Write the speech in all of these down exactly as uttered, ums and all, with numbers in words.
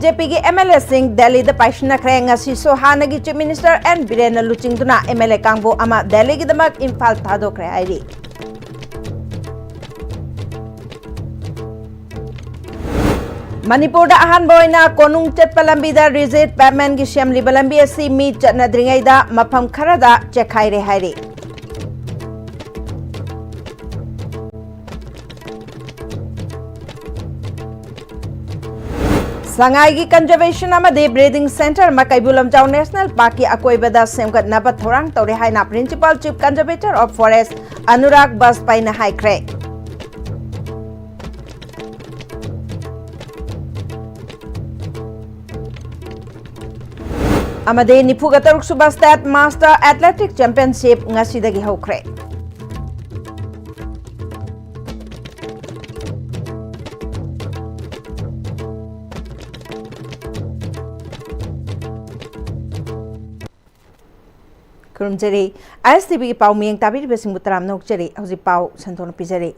B J ꯄꯤꯒꯤ M L ꯑꯦꯁꯤꯡ ꯗꯦꯜꯂꯤꯗ ꯄꯥꯏꯁꯤꯟꯅꯈ꯭ꯔꯦ꯫ ꯉꯁꯤꯁꯨ ꯍꯥꯟꯅꯒꯤ ꯆꯤꯐ ꯃꯤꯅꯤꯁꯇꯔ ꯑꯦꯟ ꯕꯤꯔꯦꯟꯅ ꯂꯨꯆꯤꯡꯗꯨꯅ ꯑꯦꯝ ꯑꯦꯜ ꯑꯦ ꯀꯥꯡꯕꯨ ꯑꯃ ꯗꯦꯜꯂꯤꯒꯤꯗꯃꯛ ꯏꯝꯐꯥꯜ ꯊꯥꯗꯣꯛꯈ꯭ꯔꯦ ꯍꯥꯏꯔꯤ꯫ ꯃꯅꯤꯄꯨꯔꯗ ꯑꯍꯥꯟꯕ ꯑꯣꯏꯅ ꯀꯣꯅꯨꯡ ꯆꯠꯄ ꯂꯝꯕꯤꯗ ꯔꯤꯖꯤꯠ ꯄꯦꯚꯃꯦꯟꯒꯤ ꯁꯦꯝꯂꯤꯕ ꯂꯝꯕꯤ ꯑꯁꯤ ꯃꯤ ꯆꯠꯅꯗ꯭ꯔꯤꯉꯩꯗ ꯃꯐꯝ ꯈꯔꯗ ꯆꯦꯛꯈꯥꯏꯔꯦ ꯍꯥꯏꯔꯤ꯫ ꯁꯉꯥꯏꯒꯤ ꯀꯟꯖꯔꯕꯦꯁꯟ ꯑꯃꯗꯤ ꯕ꯭ꯔꯤꯗꯤꯡ ꯁꯦꯟꯇꯔ ꯑꯃ ꯀꯩꯕꯨꯜ ꯂꯝꯖꯥꯎ ꯅꯦꯁꯅꯦꯜ ꯄꯥꯔꯛꯀꯤ ꯑꯀꯣꯏꯕꯗ ꯁꯦꯝꯒꯠꯅꯕ ꯊꯧꯔꯥꯡ ꯇꯧꯔꯦ ꯍꯥꯏꯅ principal chief ꯀꯟꯖꯔꯕꯦꯇꯔ of forest Anurag ꯕꯥꯖꯄꯥꯏꯅ ꯍꯥꯏꯈ꯭ꯔꯦ꯫ ꯑꯃꯗꯤ ꯅꯤꯐꯨꯒ ꯇꯔꯨꯛ ꯁꯨꯕ ꯁ꯭ꯇꯦꯠ ꯃꯥꯁꯇꯔ ꯑꯦꯊꯂꯦꯇꯤꯛ ꯆꯦꯝꯄꯤꯌꯟꯁꯤꯞ ꯉꯁꯤꯗꯒꯤ ꯍꯧꯈ꯭ꯔꯦ꯫ ꯈꯨꯔꯨꯝꯖꯔꯤ꯫ ꯑꯥꯏ ꯑꯦꯁ ꯇꯤ ꯚꯤꯒꯤ ꯄꯥꯎ ꯃꯤꯠꯌꯦꯡ ꯇꯥꯕꯤꯔꯤꯕꯁꯤꯡꯕꯨ ꯇꯔꯥꯝꯅ ꯑꯣꯛꯆꯔꯤ꯫ ꯍꯧꯖꯤꯛ ꯄꯥꯎ ꯁꯟꯗꯣꯛꯅ ꯄꯤꯖꯔꯤ꯫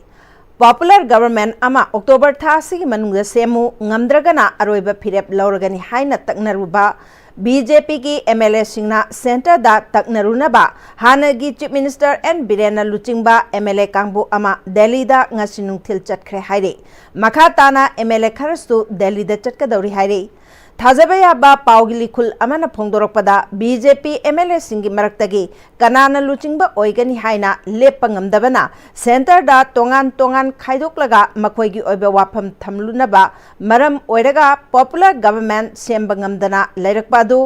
ꯄꯣꯄꯨꯂꯔ ꯒꯚꯔꯟꯃꯦꯟꯠ ꯑꯃ ꯑꯣꯛꯇꯣꯕꯔ ꯊꯥ ꯑꯁꯤꯒꯤ ꯃꯅꯨꯡꯗ ꯁꯦꯝꯃꯨ, ꯉꯝꯗ꯭ꯔꯒꯅ ꯑꯔꯣꯏꯕ ꯐꯤꯔꯦꯞ ꯂꯧꯔꯒꯅꯤ ꯍꯥꯏꯅ ꯇꯛꯅꯔꯨꯕ ꯕꯤ ꯖꯦ ꯄꯤꯒꯤ ꯑꯦꯝ ꯑꯦꯜ ꯑꯦꯁꯤꯡꯅ ꯁꯦꯟꯇꯔꯗ ꯇꯛꯅꯔꯨꯅꯕ ꯍꯥꯟꯅꯒꯤ ꯆꯤꯐ ꯃꯤꯅꯤꯁꯇꯔ ꯑꯦꯟ ꯕꯤꯔꯦꯟꯅ ꯂꯨꯆꯤꯡꯕ ꯑꯦꯝ ꯑꯦꯜ ꯑꯦ ꯀꯥꯡꯕꯨ ꯑꯃ ꯗꯦꯜꯂꯤꯗ ꯉꯁꯤ ꯅꯨꯡꯊꯤꯜ ꯆꯠꯈ꯭ꯔꯦ ꯍꯥꯏꯔꯤ꯫ ꯃꯈꯥ ꯇꯥꯅ ꯑꯦꯝ ꯑꯦꯜ ꯑꯦ ꯈꯔꯁꯨ ꯗꯦꯜꯂꯤꯗ ꯆꯠꯀꯗꯧꯔꯤ ꯍꯥꯏꯔꯤ꯫ ꯊꯥꯖꯕ ꯌꯥꯕ ꯄꯥꯎꯒꯤ ꯂꯤꯈꯨꯜ ꯑꯃꯅ ꯐꯣꯡꯗꯣꯔꯛꯄꯗ, B J P M L ꯑꯦꯁꯤꯡꯒꯤ ꯃꯔꯛꯇꯒꯤ ꯀꯅꯥꯅ ꯂꯨꯆꯤꯡꯕ ꯑꯣꯏꯒꯅꯤ ꯍꯥꯏꯅ ꯂꯦꯞꯄ ꯉꯝꯗꯕꯅ ꯁꯦꯟꯇꯔꯗ ꯇꯣꯉꯥꯟ ꯇꯣꯉꯥꯟ ꯈꯥꯏꯗꯣꯛꯂꯒ ꯃꯈꯣꯏꯒꯤ ꯑꯣꯏꯕ ꯋꯥꯐꯝ ꯊꯝꯂꯨꯅꯕ ꯃꯔꯝ ꯑꯣꯏꯔꯒ ꯄꯣꯄꯨꯂꯔ ꯒꯚꯔꯟꯃꯦꯟꯠ ꯁꯦꯝꯕ ꯉꯝꯗꯅ ꯂꯩꯔꯛꯄ ꯑꯗꯨ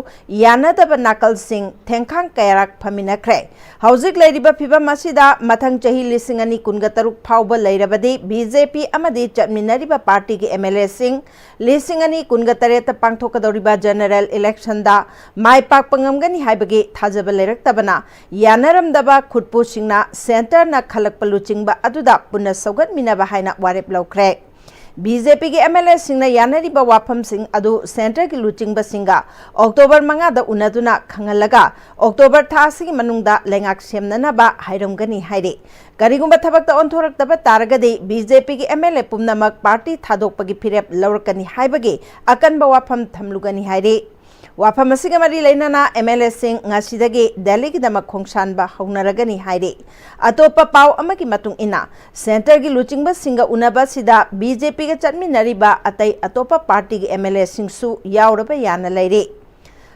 ꯌꯥꯅꯗꯕ ꯅꯥꯀꯜꯁꯤꯡ ꯊꯦꯡꯈꯥꯡ ꯀꯌꯥꯔꯛ ꯐꯝꯃꯤꯟꯅꯈ꯭ꯔꯦ꯫ ꯍꯧꯖꯤꯛ ꯂꯩꯔꯤꯕ ꯐꯤꯚꯝ ꯑꯁꯤꯗ ꯃꯊꯪ ꯆꯍꯤ ꯂꯤꯁꯤꯡ ꯑꯅꯤ ꯀꯨꯟꯒ ꯇꯔꯨꯛ ꯐꯥꯎꯕ ꯂꯩꯔꯕꯗꯤ ꯕꯤ ꯖꯦ ꯄꯤ ꯑꯃꯗꯤ ꯆꯠꯃꯤꯟꯅꯔꯤꯕ ꯄꯥꯔꯇꯤꯒꯤ ꯑꯦꯝ ꯑꯦꯜ ꯑꯦꯁꯤꯡ ꯂꯤꯁꯤꯡ ꯑꯅꯤ ꯀꯨꯟꯒ ꯇꯔꯦꯠꯇ ꯄꯥꯡꯊꯣꯛꯀꯗꯧꯔꯤꯕ ꯖꯦꯅꯔꯦꯜ ꯏꯂꯦꯛꯁꯟꯗ ꯃꯥꯏ ꯄꯥꯛꯄ ꯉꯝꯒꯅꯤ ꯍꯥꯏꯕꯒꯤ ꯊꯥꯖꯕ ꯂꯩꯔꯛꯇꯕꯅ ꯌꯥꯅꯔꯝꯗꯕ ꯈꯨꯠꯄꯨꯁꯤꯡꯅ ꯁꯦꯟꯇꯔꯅ ꯈꯜꯂꯛꯄ ꯂꯨꯆꯤꯡꯕ ꯑꯗꯨꯗ ꯄꯨꯟꯅ ꯁꯧꯒꯠꯃꯤꯟꯅꯕ ꯍꯥꯏꯅ ꯋꯥꯔꯦꯞ ꯂꯧꯈ꯭ꯔꯦ꯫ ꯕꯤ ꯖꯦ ꯄꯤꯒꯤ ꯑꯦꯝ ꯑꯦꯜ ꯑꯦꯁꯤꯡꯅ ꯌꯥꯅꯔꯤꯕ ꯋꯥꯐꯝꯁꯤꯡ ꯑꯗꯨ ꯁꯦꯟꯇꯔꯒꯤ ꯂꯨꯆꯤꯡꯕꯁꯤꯡꯒ ꯑꯣꯛꯇꯣꯕꯔ ꯃꯉꯥꯗ ꯎꯅꯗꯨꯅ ꯈꯪꯍꯜꯂꯒ, ꯑꯣꯛꯇꯣꯕꯔ ꯊꯥ ꯑꯁꯤꯒꯤ ꯃꯅꯨꯡꯗ ꯂꯩꯉꯥꯛ ꯁꯦꯝꯅꯅꯕ ꯍꯥꯏꯔꯝꯒꯅꯤ ꯍꯥꯏꯔꯤ꯫ ꯀꯔꯤꯒꯨꯝꯕ ꯊꯕꯛꯇ ꯑꯣꯟꯊꯣꯔꯛꯇꯕ ꯇꯥꯔꯒꯗꯤ, ꯕꯤ ꯖꯦ ꯄꯤꯒꯤ ꯑꯦꯝ ꯑꯦꯜ ꯑꯦ ꯄꯨꯝꯅꯃꯛ ꯄꯥꯔꯇꯤ ꯊꯥꯗꯣꯛꯄꯒꯤ ꯐꯤꯔꯦꯞ ꯂꯧꯔꯛꯀꯅꯤ ꯍꯥꯏꯕꯒꯤ ꯑꯀꯟꯕ ꯋꯥꯐꯝ ꯊꯝꯂꯨꯒꯅꯤ ꯍꯥꯏꯔꯤ꯫ ꯋꯥꯐꯝ ꯑꯁꯤꯒ ꯃꯔꯤ ꯂꯩꯅꯅ ꯑꯦꯝ ꯑꯦꯜ ꯑꯦꯁꯤꯡ ꯉꯁꯤꯗꯒꯤ ꯗꯦꯜꯂꯤꯒꯤꯗꯃꯛ ꯈꯣꯡꯁꯥꯟꯕ ꯍꯧꯅꯔꯒꯅꯤ ꯍꯥꯏꯔꯤ꯫ ꯑꯇꯣꯞꯄ ꯄꯥꯎ ꯑꯃꯒꯤ ꯃꯇꯨꯡ ꯏꯟꯅ, ꯁꯦꯟꯇꯔꯒꯤ ꯂꯨꯆꯤꯡꯕꯁꯤꯡꯒ ꯎꯅꯕ ꯑꯁꯤꯗ ꯕꯤ ꯖꯦ ꯄꯤꯒ ꯆꯠꯃꯤꯟꯅꯔꯤꯕ ꯑꯇꯩ ꯑꯇꯣꯞꯄ ꯄꯥꯔꯇꯤꯒꯤ ꯑꯦꯝ ꯑꯦꯜ ꯑꯦꯁꯤꯡꯁꯨ ꯌꯥꯎꯔꯕ ꯌꯥꯅ ꯂꯩꯔꯤ꯫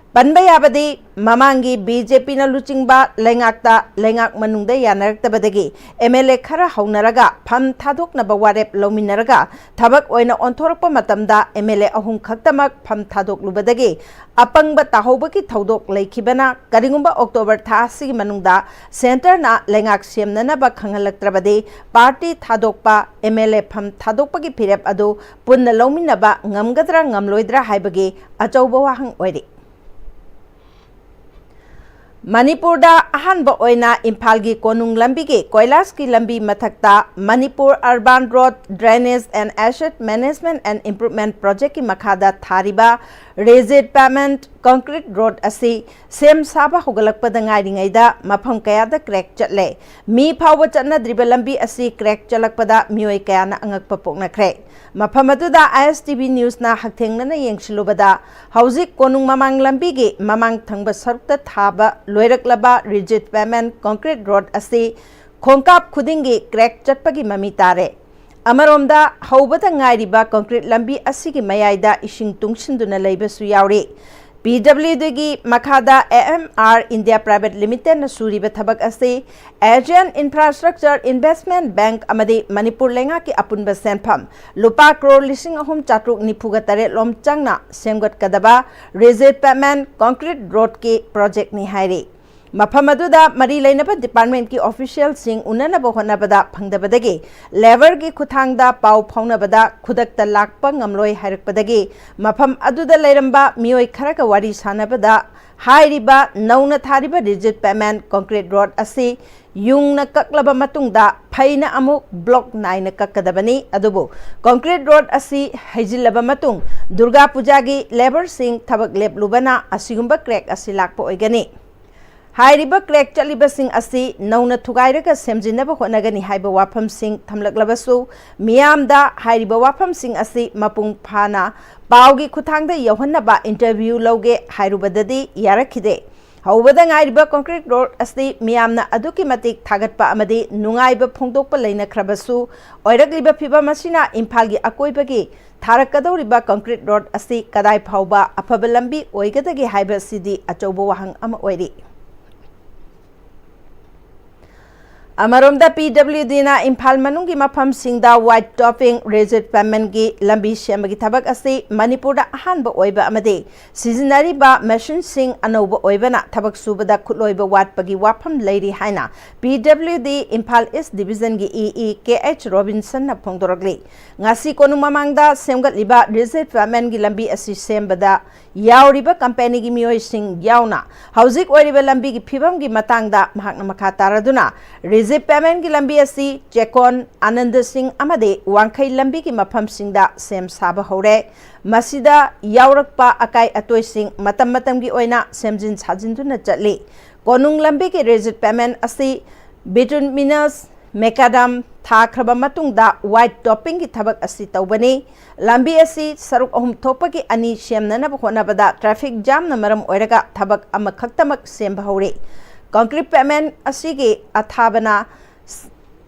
ꯄꯟꯕ ꯌꯥꯕꯗꯤ, ꯃꯃꯥꯡꯒꯤ ꯕꯤ ꯖꯦ ꯄꯤꯅ ꯂꯨꯆꯤꯡꯕ ꯂꯩꯉꯥꯛꯇ ꯂꯩꯉꯥꯛ ꯃꯅꯨꯡꯗ ꯌꯥꯅꯔꯛꯇꯕꯗꯒꯤ ꯑꯦꯝ ꯑꯦꯜ ꯑꯦ ꯈꯔ ꯍꯧꯅꯔꯒ ꯐꯝ ꯊꯥꯗꯣꯛꯅꯕ ꯋꯥꯔꯦꯞ ꯂꯧꯃꯤꯟꯅꯔꯒ ꯊꯕꯛ ꯑꯣꯏꯅ ꯑꯣꯟꯊꯣꯔꯛꯄ ꯃꯇꯝꯗ ꯑꯦꯝ ꯑꯦꯜ ꯑꯦ ꯑꯍꯨꯝ ꯈꯛꯇꯃꯛ ꯐꯝ ꯊꯥꯗꯣꯛꯂꯨꯕꯗꯒꯤ ꯑꯄꯪꯕ ꯇꯥꯍꯧꯕꯒꯤ ꯊꯧꯗꯣꯛ ꯂꯩꯈꯤꯕꯅ, ꯀꯔꯤꯒꯨꯝꯕ ꯑꯣꯛꯇꯣꯕꯔ ꯊꯥ ꯑꯁꯤꯒꯤ ꯃꯅꯨꯡꯗ ꯁꯦꯟꯇꯔꯅ ꯂꯩꯉꯥꯛ ꯁꯦꯝꯅꯅꯕ ꯈꯪꯍꯜꯂꯛꯇ꯭ꯔꯕꯗꯤ, ꯄꯥꯔꯇꯤ ꯊꯥꯗꯣꯛꯄ, ꯑꯦꯝ ꯑꯦꯜ ꯑꯦ ꯐꯝ ꯊꯥꯗꯣꯛꯄꯒꯤ ꯐꯤꯔꯦꯞ ꯑꯗꯨ ꯄꯨꯟꯅ ꯂꯧꯃꯤꯟꯅꯕ ꯉꯝꯒꯗ꯭ꯔꯥ ꯉꯝꯂꯣꯏꯗ꯭ꯔꯥ ꯍꯥꯏꯕꯒꯤ ꯑꯆꯧꯕ ꯋꯥꯍꯪ ꯑꯣꯏꯔꯤ꯫ ꯃꯅꯤꯄꯨꯔꯗ ꯑꯍꯥꯟꯕ ꯑꯣꯏꯅ ꯏꯝꯐꯥꯜꯒꯤ ꯀꯣꯅꯨꯡ ꯂꯝꯕꯤꯒꯤ ꯀꯣꯏꯂꯥꯁꯀꯤ ꯂꯝꯕꯤ ꯃꯊꯛꯇ Manipur Urban Road Drainage and Asset Management and Improvement Projectꯀꯤ ꯃꯈꯥꯗ ꯊꯥꯔꯤꯕ Rigid Pavement Concrete Road ꯑꯁꯤ ꯁꯦꯝ ꯁꯥꯕ ꯍꯧꯒꯠꯂꯛꯄꯗ ꯉꯥꯏꯔꯤꯉꯩꯗ ꯃꯐꯝ ꯀꯌꯥꯗ crack ꯆꯠꯂꯦ꯫ ꯃꯤ ꯐꯥꯎꯕ ꯆꯠꯅꯗ꯭ꯔꯤꯕ ꯂꯝꯕꯤ ꯑꯁꯤ crack ꯆꯠꯂꯛꯄꯗ ꯃꯤꯑꯣꯏ ꯀꯌꯥꯅ ꯑꯉꯛꯄ ꯄꯣꯛꯅꯈ꯭ꯔꯦ꯫ ꯃꯐꯝ ꯑꯗꯨꯗ I S T V Newsꯅ ꯍꯛꯊꯦꯡꯅꯅ ꯌꯦꯡꯁꯤꯜꯂꯨꯕꯗ, ꯍꯧꯖꯤꯛ ꯀꯣꯅꯨꯡ ꯃꯃꯥꯡ ꯂꯝꯕꯤꯒꯤ ꯃꯃꯥꯡ ꯊꯪꯕ ꯁꯔꯨꯛꯇ ꯊꯥꯕ ꯂꯣꯏꯔꯛꯂꯕ Rigid Pavement Concrete Road ꯑꯁꯤ ꯈꯣꯡꯀꯥꯞ ꯈꯨꯗꯤꯡꯒꯤ crack ꯆꯠꯄꯒꯤ ꯃꯃꯤ ꯇꯥꯔꯦ꯫ ꯑꯃꯔꯣꯝꯗ, ꯍꯧꯕꯗ ꯉꯥꯏꯔꯤꯕ concrete ꯂꯝꯕꯤ ꯑꯁꯤꯒꯤ ꯃꯌꯥꯏꯗ ꯏꯁꯤꯡ ꯇꯨꯡꯁꯤꯟꯗꯨꯅ ꯂꯩꯕꯁꯨ ꯌꯥꯎꯔꯤ꯫ P W Dꯒꯤ ꯃꯈꯥꯗ A M R India Private Limitedꯅ ꯁꯨꯔꯤꯕ ꯊꯕꯛ ꯑꯁꯤ Asian Infrastructure Investment Bank ꯑꯃꯗꯤ ꯃꯅꯤꯄꯨꯔ ꯂꯩꯉꯥꯛꯀꯤ ꯑꯄꯨꯟꯕ ꯁꯦꯟꯐꯝ ꯂꯨꯄꯥ ꯀ꯭ꯔꯣꯔ ꯂꯤꯁꯤꯡ ꯑꯍꯨꯝ ꯆꯥꯇ꯭ꯔꯨꯛ ꯅꯤꯐꯨꯒ ꯇꯔꯦꯠ ꯂꯣꯝ ꯆꯪꯅ ꯁꯦꯝꯒꯠꯀꯗꯕ Rigid Pavement Concrete Roadꯀꯤ projectꯅꯤ ꯍꯥꯏꯔꯤ꯫ ꯃꯐꯝ ꯑꯗꯨꯗ ꯃꯔꯤ ꯂꯩꯅꯕ ꯗꯤꯄꯥꯔꯠꯃꯦꯟꯠꯀꯤ ꯑꯣꯐꯤꯁꯤꯌꯦꯜꯁꯤꯡ ꯎꯅꯅꯕ ꯍꯣꯠꯅꯕꯗ ꯐꯪꯗꯕꯗꯒꯤ ꯂꯦꯕꯔꯒꯤ ꯈꯨꯠꯊꯥꯡꯗ ꯄꯥꯎ ꯐꯥꯎꯅꯕꯗ ꯈꯨꯗꯛꯇ ꯂꯥꯛꯄ ꯉꯝꯂꯣꯏ ꯍꯥꯏꯔꯛꯄꯗꯒꯤ ꯃꯐꯝ ꯑꯗꯨꯗ ꯂꯩꯔꯝꯕ ꯃꯤꯑꯣꯏ ꯈꯔꯒ ꯋꯥꯔꯤ ꯁꯥꯟꯅꯕꯗ ꯍꯥꯏꯔꯤꯕ ꯅꯧꯅ ꯊꯥꯔꯤꯕ ꯔꯤꯖꯤꯠ ꯄꯦꯃꯦꯟ ꯀꯣꯟꯀ꯭ꯔꯤꯠ ꯔꯣꯗ ꯑꯁꯤ ꯌꯨꯡꯅ ꯀꯛꯂꯕ ꯃꯇꯨꯡꯗ ꯐꯩꯅ ꯑꯃꯨꯛ ꯕ꯭ꯂꯣꯛ ꯅꯥꯏꯅ ꯀꯛꯀꯗꯕꯅꯤ꯫ ꯑꯗꯨꯕꯨ ꯀꯣꯟꯀ꯭ꯔꯤꯠ ꯔꯣꯗ ꯑꯁꯤ ꯍꯩꯖꯤꯜꯂꯕ ꯃꯇꯨꯡ ꯗꯨꯔꯒꯥ ꯄꯨꯖꯥꯒꯤ ꯂꯦꯕꯔꯁꯤꯡ ꯊꯕꯛ ꯂꯦꯞꯂꯨꯕꯅ ꯑꯁꯤꯒꯨꯝꯕ ꯀ꯭ꯔꯦꯛ ꯑꯁꯤ ꯂꯥꯛꯄ ꯑꯣꯏꯒꯅꯤ꯫ ꯍꯥꯏꯔꯤꯕ ꯀ꯭ꯔꯦꯛ ꯆꯠꯂꯤꯕꯁꯤꯡ ꯑꯁꯤ ꯅꯧꯅ ꯊꯨꯒꯥꯏꯔꯒ ꯁꯦꯝꯖꯤꯟꯅꯕ ꯍꯣꯠꯅꯒꯅꯤ ꯍꯥꯏꯕ ꯋꯥꯐꯝꯁꯤꯡ ꯊꯝꯂꯛꯂꯕꯁꯨ, ꯃꯤꯌꯥꯝꯗ ꯍꯥꯏꯔꯤꯕ ꯋꯥꯐꯝꯁꯤꯡ ꯑꯁꯤ ꯃꯄꯨꯡ ꯐꯥꯅ ꯄꯥꯎꯒꯤ ꯈꯨꯠꯊꯥꯡꯗ ꯌꯧꯍꯟꯅꯕ ꯏꯟꯇꯔꯚ꯭ꯌꯨ ꯂꯧꯒꯦ ꯍꯥꯏꯔꯨꯕꯗꯗꯤ ꯌꯥꯔꯛꯈꯤꯗꯦ꯫ ꯍꯧꯕꯗ ꯉꯥꯏꯔꯤꯕ ꯀꯣꯟꯀ꯭ꯔꯤꯠ ꯔꯣꯗ ꯑꯁꯤ ꯃꯤꯌꯥꯝꯅ ꯑꯗꯨꯛꯀꯤ ꯃꯇꯤꯛ ꯊꯥꯒꯠꯄ ꯑꯃꯗꯤ ꯅꯨꯡꯉꯥꯏꯕ ꯐꯣꯡꯗꯣꯛꯄ ꯂꯩꯅꯈ꯭ꯔꯕꯁꯨ, ꯑꯣꯏꯔꯛꯂꯤꯕ ꯐꯤꯚꯝ ꯑꯁꯤꯅ ꯏꯝꯐꯥꯜꯒꯤ ꯑꯀꯣꯏꯕꯒꯤ ꯊꯥꯔꯛꯀꯗꯧꯔꯤꯕ ꯀꯣꯟꯀ꯭ꯔꯤꯠ ꯔꯣꯗ ꯑꯁꯤ ꯀꯗꯥꯏ ꯐꯥꯎꯕ ꯑꯐꯕ ꯂꯝꯕꯤ ꯑꯣꯏꯒꯗꯒꯦ ꯍꯥꯏꯕꯁꯤꯗꯤ ꯑꯆꯧꯕ ꯋꯥꯍꯪ ꯑꯃ ꯑꯣꯏꯔꯤ꯫ ꯑꯃꯔꯣꯝꯗ, ꯄꯤ ꯗꯕ꯭ꯂꯤꯎ ꯗꯤꯅ ꯏꯝꯐꯥꯜ ꯃꯅꯨꯡꯒꯤ ꯃꯐꯝꯁꯤꯡꯗ ꯋꯥꯏꯠ ꯇꯣꯞꯄꯤꯡ ꯔꯤꯖꯤꯠ ꯄꯦꯃꯦꯟꯒꯤ ꯂꯝꯕꯤ ꯁꯦꯝꯕꯒꯤ ꯊꯕꯛ ꯑꯁꯤ ꯃꯅꯤꯄꯨꯔꯗ ꯑꯍꯥꯟꯕ ꯑꯣꯏꯕ ꯑꯃꯗꯤ ꯁꯤꯖꯤꯟꯅꯔꯤꯕ ꯃꯦꯁꯤꯟꯁꯤꯡ ꯑꯅꯧꯕ ꯑꯣꯏꯕꯅ ꯊꯕꯛ ꯁꯨꯕꯗ ꯈꯨꯠꯂꯣꯏꯕ ꯋꯥꯠꯄꯒꯤ ꯋꯥꯐꯝ ꯂꯩꯔꯤ ꯍꯥꯏꯅ ꯄꯤ ꯗꯕ꯭ꯂꯤꯎ ꯗꯤ ꯏꯝꯐꯥꯜ ꯏꯁ ꯗꯤꯕꯤꯖꯟꯒꯤ ꯏ ꯏ ꯀꯦ ꯑꯩꯆ ꯔꯣꯕꯤꯟꯁꯟꯅ ꯐꯣꯡꯗꯣꯔꯛꯂꯤ꯫ ꯉꯁꯤ ꯀꯣꯅꯨꯡ ꯃꯃꯥꯡꯗ ꯁꯦꯝꯒꯠꯂꯤꯕ ꯔꯤꯖꯤꯠ ꯄꯦꯃꯦꯟꯒꯤ ꯂꯝꯕꯤ ꯑꯁꯤ ꯁꯦꯝꯕꯗ ꯌꯥꯎꯔꯤꯕ ꯀꯝꯄꯦꯅꯤꯒꯤ ꯃꯤꯑꯣꯏꯁꯤꯡ ꯌꯥꯎꯅ ꯍꯧꯖꯤꯛ ꯑꯣꯏꯔꯤꯕ ꯂꯝꯕꯤꯒꯤ ꯐꯤꯕꯝꯒꯤ ꯃꯇꯥꯡꯗ ꯃꯍꯥꯛꯅ ꯃꯈꯥ ꯇꯥꯔꯗꯨꯅ, ꯔꯤꯖꯤꯠ ꯄꯦꯃꯦꯟꯒꯤ ꯂꯝꯕꯤ ꯑꯁꯤ ꯆꯦꯀꯣꯟ, ꯑꯅꯟꯗ ꯁꯤꯡ ꯑꯃꯗꯤ ꯋꯥꯡꯈꯩ ꯂꯝꯕꯤꯒꯤ ꯃꯐꯝꯁꯤꯡꯗ ꯁꯦꯝ ꯁꯥꯕ ꯍꯧꯔꯦ꯫ ꯃꯁꯤꯗ ꯌꯥꯎꯔꯛꯄ ꯑꯀꯥꯏ ꯑꯇꯣꯏꯁꯤꯡ ꯃꯇꯝ ꯃꯇꯝꯒꯤ ꯑꯣꯏꯅ ꯁꯦꯝꯖꯤꯟ ꯁꯥꯖꯤꯟꯗꯨꯅ ꯆꯠꯂꯤ꯫ ꯀꯣꯅꯨꯡ ꯂꯝꯕꯤꯒꯤ ꯔꯤꯖꯤꯠ ꯄꯦꯃꯦꯟ ꯑꯁꯤ ꯕꯤꯇꯨꯃꯤꯅꯁ ꯃꯦꯀꯥꯗꯥꯝ ꯊꯥꯈ꯭ꯔꯕ ꯃꯇꯨꯡꯗ ꯋꯥꯏꯠ ꯇꯣꯞꯄꯤꯡꯒꯤ ꯊꯕꯛ ꯑꯁꯤ ꯇꯧꯕꯅꯤ꯫ ꯂꯝꯕꯤ ꯑꯁꯤ ꯁꯔꯨꯛ ꯑꯍꯨꯝ ꯊꯣꯛꯄꯒꯤ ꯑꯅꯤ ꯁꯦꯝꯅꯅꯕ ꯍꯣꯠꯅꯕꯗ ꯇ꯭ꯔꯥꯐꯤꯛ ꯖꯥꯝꯅ ꯃꯔꯝ ꯑꯣꯏꯔꯒ ꯊꯕꯛ ꯑꯃꯈꯛꯇꯃꯛ ꯁꯦꯝꯕ ꯍꯧꯔꯤ꯫ ꯀꯣꯟꯀ꯭ꯔꯤꯠ ꯄꯦꯃꯦꯟ ꯑꯁꯤꯒꯤ ꯑꯊꯥꯕꯅ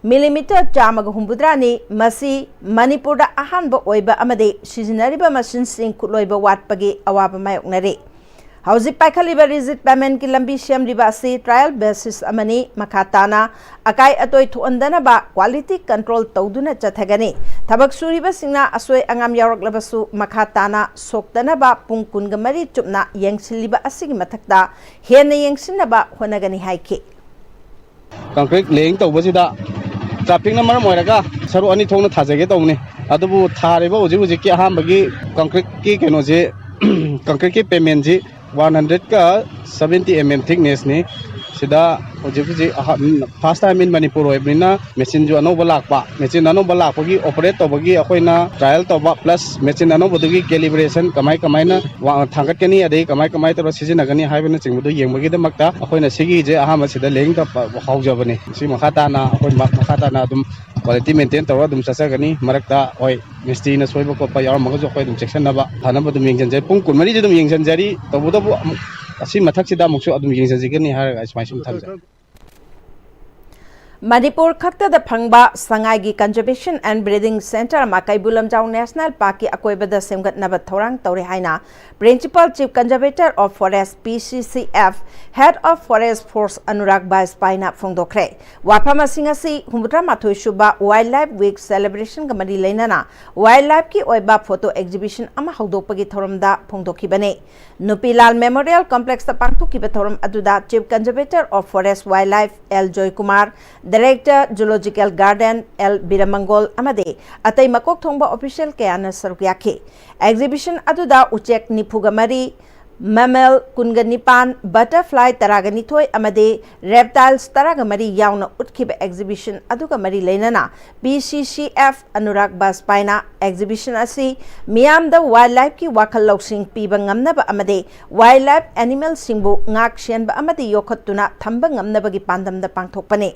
ꯃꯤꯂꯤꯃꯤꯇꯔ ꯆꯥꯝꯃꯒ ꯍꯨꯝꯐꯨꯇꯔꯥꯅꯤ꯫ ꯃꯁꯤ ꯃꯅꯤꯄꯨꯔꯗ ꯑꯍꯥꯟꯕ ꯑꯣꯏꯕ ꯑꯃꯗꯤ ꯁꯤꯖꯤꯟꯅꯔꯤꯕ ꯃꯦꯁꯤꯟꯁꯤꯡ ꯈꯨꯠꯂꯣꯏꯕ ꯋꯥꯠꯄꯒꯤ ꯑꯋꯥꯕ ꯃꯥꯌꯣꯛꯅꯔꯤ꯫ ꯍꯧꯖꯤꯛ ꯄꯥꯏꯈꯠꯂꯤꯕ ꯔꯤꯖꯤꯠ ꯄꯦꯃꯦꯟꯒꯤ ꯂꯝꯕꯤ ꯁꯦꯝꯂꯤꯕ ꯑꯁꯤ ꯇ꯭ꯔꯥꯌꯦꯜ ꯕꯦꯁꯤꯁ ꯑꯃꯅꯤ꯫ ꯃꯈꯥ ꯇꯥꯅ ꯑꯀꯥꯏ ꯑꯇꯣꯏ ꯊꯣꯛꯍꯟꯗꯅꯕ ꯀ꯭ꯋꯥꯂꯤꯇꯤ ꯀꯟꯇ꯭ꯔꯣꯜ ꯇꯧꯗꯨꯅ ꯆꯠꯊꯒꯅꯤ꯫ ꯊꯕꯛ ꯁꯨꯔꯤꯕꯁꯤꯡꯅ ꯑꯁꯣꯏ ꯑꯉꯥꯝ ꯌꯥꯎꯔꯛꯂꯕꯁꯨ ꯃꯈꯥ ꯇꯥꯅ ꯁꯣꯛꯇꯅꯕ ꯄꯨꯡ ꯀꯨꯟꯒ ꯃꯔꯤ ꯆꯨꯞꯅ ꯌꯦꯡꯁꯤꯜꯂꯤꯕ ꯑꯁꯤꯒꯤ ꯃꯊꯛꯇ ꯍꯦꯟꯅ ꯌꯦꯡꯁꯤꯟꯅꯕ ꯍꯣꯠꯅꯒꯅꯤ ꯍꯥꯏꯈꯤ꯫ ꯀꯪꯀ꯭ꯔꯤꯠ ꯂꯦꯌꯤꯡ ꯇꯧꯕꯁꯤꯗ ꯇ꯭ꯔꯥꯐꯤꯛꯅ ꯃꯔꯝ ꯑꯣꯏꯔꯒ ꯁꯔꯨꯛ ꯑꯅꯤ ꯊꯣꯛꯅ ꯊꯥꯖꯒꯦ ꯇꯧꯕꯅꯤ꯫ ꯑꯗꯨꯕꯨ ꯊꯥꯔꯤꯕ ꯍꯧꯖꯤꯛ ꯍꯧꯖꯤꯛꯀꯤ ꯑꯍꯥꯟꯕꯒꯤ ꯀꯪꯀ꯭ꯔꯤꯠꯀꯤ ꯀꯩꯅꯣꯁꯤ, ꯀꯪꯀ꯭ꯔꯤꯠꯀꯤ ꯄꯦꯃꯦꯟꯁꯤ ꯋꯥꯟ ꯍꯟꯗ꯭ꯔꯦꯠꯀ ꯁꯕꯦꯟꯇꯤ ꯑꯦꯝ ꯑꯦꯝ ꯊꯤꯛꯅꯦꯁꯅꯤ꯫ ꯁꯤꯗ ꯍꯧꯖꯤꯛ ꯍꯧꯖꯤꯛ ꯐꯥꯔꯁ ꯇꯥꯏꯝ ꯏꯟ ꯃꯅꯤꯄꯨꯔ ꯑꯣꯏꯕꯅꯤꯅ ꯃꯦꯆꯤꯟꯁꯨ ꯑꯅꯧꯕ ꯂꯥꯛꯄ꯫ ꯃꯦꯆꯤꯟ ꯑꯅꯧꯕ ꯂꯥꯛꯄꯒꯤ ꯑꯣꯄꯔꯦꯠ ꯇꯧꯕꯒꯤ ꯑꯩꯈꯣꯏꯅ ꯇ꯭ꯔꯥꯌꯦꯜ ꯇꯧꯕ, ꯄ꯭ꯂꯁ ꯃꯦꯆꯤꯟ ꯑꯅꯧꯕꯗꯨꯒꯤ ꯀꯦꯂꯤꯕ꯭ꯔꯦꯁꯟ ꯀꯃꯥꯏ ꯀꯃꯥꯏꯅ ꯋꯥ-, ꯊꯥꯡꯒꯠꯀꯅꯤ, ꯑꯗꯩ ꯀꯃꯥꯏ ꯀꯃꯥꯏ ꯇꯧꯔ ꯁꯤꯖꯤꯟꯅꯒꯅꯤ ꯍꯥꯏꯕꯅꯆꯤꯡꯕꯗꯨ ꯌꯦꯡꯕꯒꯤꯗꯃꯛꯇ ꯑꯩꯈꯣꯏꯅ ꯁꯤꯒꯤꯁꯦ ꯑꯍꯥꯟꯕ ꯁꯤꯗ ꯂꯦꯌꯤꯡ ꯇꯧꯕ ꯍꯧꯖꯕꯅꯤ꯫ ꯁꯤ ꯃꯈꯥ ꯇꯥꯅ ꯑꯩꯈꯣꯏ ꯃ-, ꯃꯈꯥ ꯇꯥꯅ ꯑꯗꯨꯝ ꯀ꯭ꯋꯥꯂꯤꯇꯤ ꯃꯦꯟꯇꯦꯟ ꯇꯧꯔꯒ ꯑꯗꯨꯝ ꯆꯠꯆꯒꯅꯤ꯫ ꯃꯔꯛꯇ ꯍꯣꯏ ꯃꯤꯁꯇ꯭ꯔꯤꯅ ꯁꯣꯏꯕ ꯈꯣꯠꯄ ꯌꯥꯎꯔꯝꯃꯒꯁꯨ ꯑꯩꯈꯣꯏ ꯑꯗꯨꯝ ꯆꯦꯛꯁꯤꯟꯅꯕ ꯐꯅꯕ ꯑꯗꯨꯝ ꯌꯦꯡꯁꯤꯟꯖꯔꯤ꯫ ꯄꯨꯡ ꯀꯨꯟꯃꯔꯤꯁꯦ ꯑꯗꯨꯝ ꯌꯦꯡꯁꯤꯟꯖꯔꯤ꯫ ꯇꯧꯕꯇꯕꯨ ꯑꯃꯨꯛ ꯑꯁꯤ ꯃꯊꯛꯁꯤꯗ ꯑꯃꯨꯛꯁꯨ ꯑꯗꯨꯝ ꯌꯦꯡꯁꯤꯟꯖꯒꯅꯤ ꯍꯥꯏꯔꯒ ꯑꯩ ꯁꯨꯃꯥꯏꯅ ꯁꯨꯝ ꯊꯝꯖꯒꯦ꯫ ꯃꯅꯤꯄꯨꯔ ꯈꯛꯇꯗ ꯐꯪꯕ ꯁꯉꯥꯏꯒꯤ Conservation and Breeding Centre ꯑꯃ ꯀꯩꯕꯨꯜ ꯂꯝꯖꯥꯎ ꯅꯦꯁꯅꯦꯜ ꯄꯥꯔꯛꯀꯤ ꯑꯀꯣꯏꯕꯗ ꯁꯦꯝꯒꯠꯅꯕ ꯊꯧꯔꯥꯡ ꯇꯧꯔꯤ ꯍꯥꯏꯅ Principal Chief Conservator of Forest, P C C F, Head of Forest Force Anurag ꯕꯥꯖꯄꯥꯏꯅ ꯐꯣꯡꯗꯣꯛꯈ꯭ꯔꯦ꯫ ꯋꯥꯐꯝꯁꯤꯡ ꯑꯁꯤ ꯍꯨꯝꯐꯨꯇꯔꯥ ꯃꯥꯊꯣꯏ ꯁꯨꯕ Wildlife Week celebrationꯒ ꯃꯔꯤ ꯂꯩꯅꯅ wildlifeꯀꯤ ꯑꯣꯏꯕ photo exhibition ꯑꯃ ꯍꯧꯗꯣꯛꯄꯒꯤ ꯊꯧꯔꯝꯗ ꯐꯣꯡꯗꯣꯛꯈꯤꯕꯅꯤ꯫ ꯅꯨꯄꯤꯂꯥꯜ Memorial Complexꯇ ꯄꯥꯡꯊꯣꯛꯈꯤꯕ ꯊꯧꯔꯝ ꯑꯗꯨꯗ Chief Conservator of Forest Wildlife L Joykumar, Director Zoological Garden L Biramangol ꯑꯃꯗꯤ ꯑꯇꯩ ꯃꯀꯣꯛ ꯊꯣꯡꯕ official ꯀꯌꯥꯅ ꯁꯔꯨꯛ ꯌꯥꯈꯤ꯫ Exhibition ꯑꯗꯨꯗ ꯎꯆꯦꯛ ꯅꯤꯐꯨꯒ ꯃꯔꯤ, mammal ꯀꯨꯟꯒ ꯅꯤꯄꯥꯟ, butterfly ꯇꯔꯥꯒ ꯅꯤꯊꯣꯏ ꯑꯃꯗꯤ reptiles ꯇꯔꯥꯒ ꯃꯔꯤ ꯌꯥꯎꯅ ꯎꯠꯈꯤꯕ exhibition ꯑꯗꯨꯒ ꯃꯔꯤ ꯂꯩꯅꯅ P C C F Anurag ꯕꯥꯖꯄꯥꯏꯅ exhibition ꯑꯁꯤ ꯃꯤꯌꯥꯝꯗ wildlifeꯀꯤ ꯋꯥꯈꯜ ꯂꯧꯁꯤꯡ ꯄꯤꯕ ꯉꯝꯅꯕ ꯑꯃꯗꯤ wildlife animalꯁꯤꯡꯕꯨ ꯉꯥꯛ ꯁꯦꯟꯕ ꯑꯃꯗꯤ ꯌꯣꯛꯈꯠꯇꯨꯅ ꯊꯝꯕ ꯉꯝꯅꯕꯒꯤ ꯄꯥꯟꯗꯝꯗ ꯄꯥꯡꯊꯣꯛꯄꯅꯤ꯫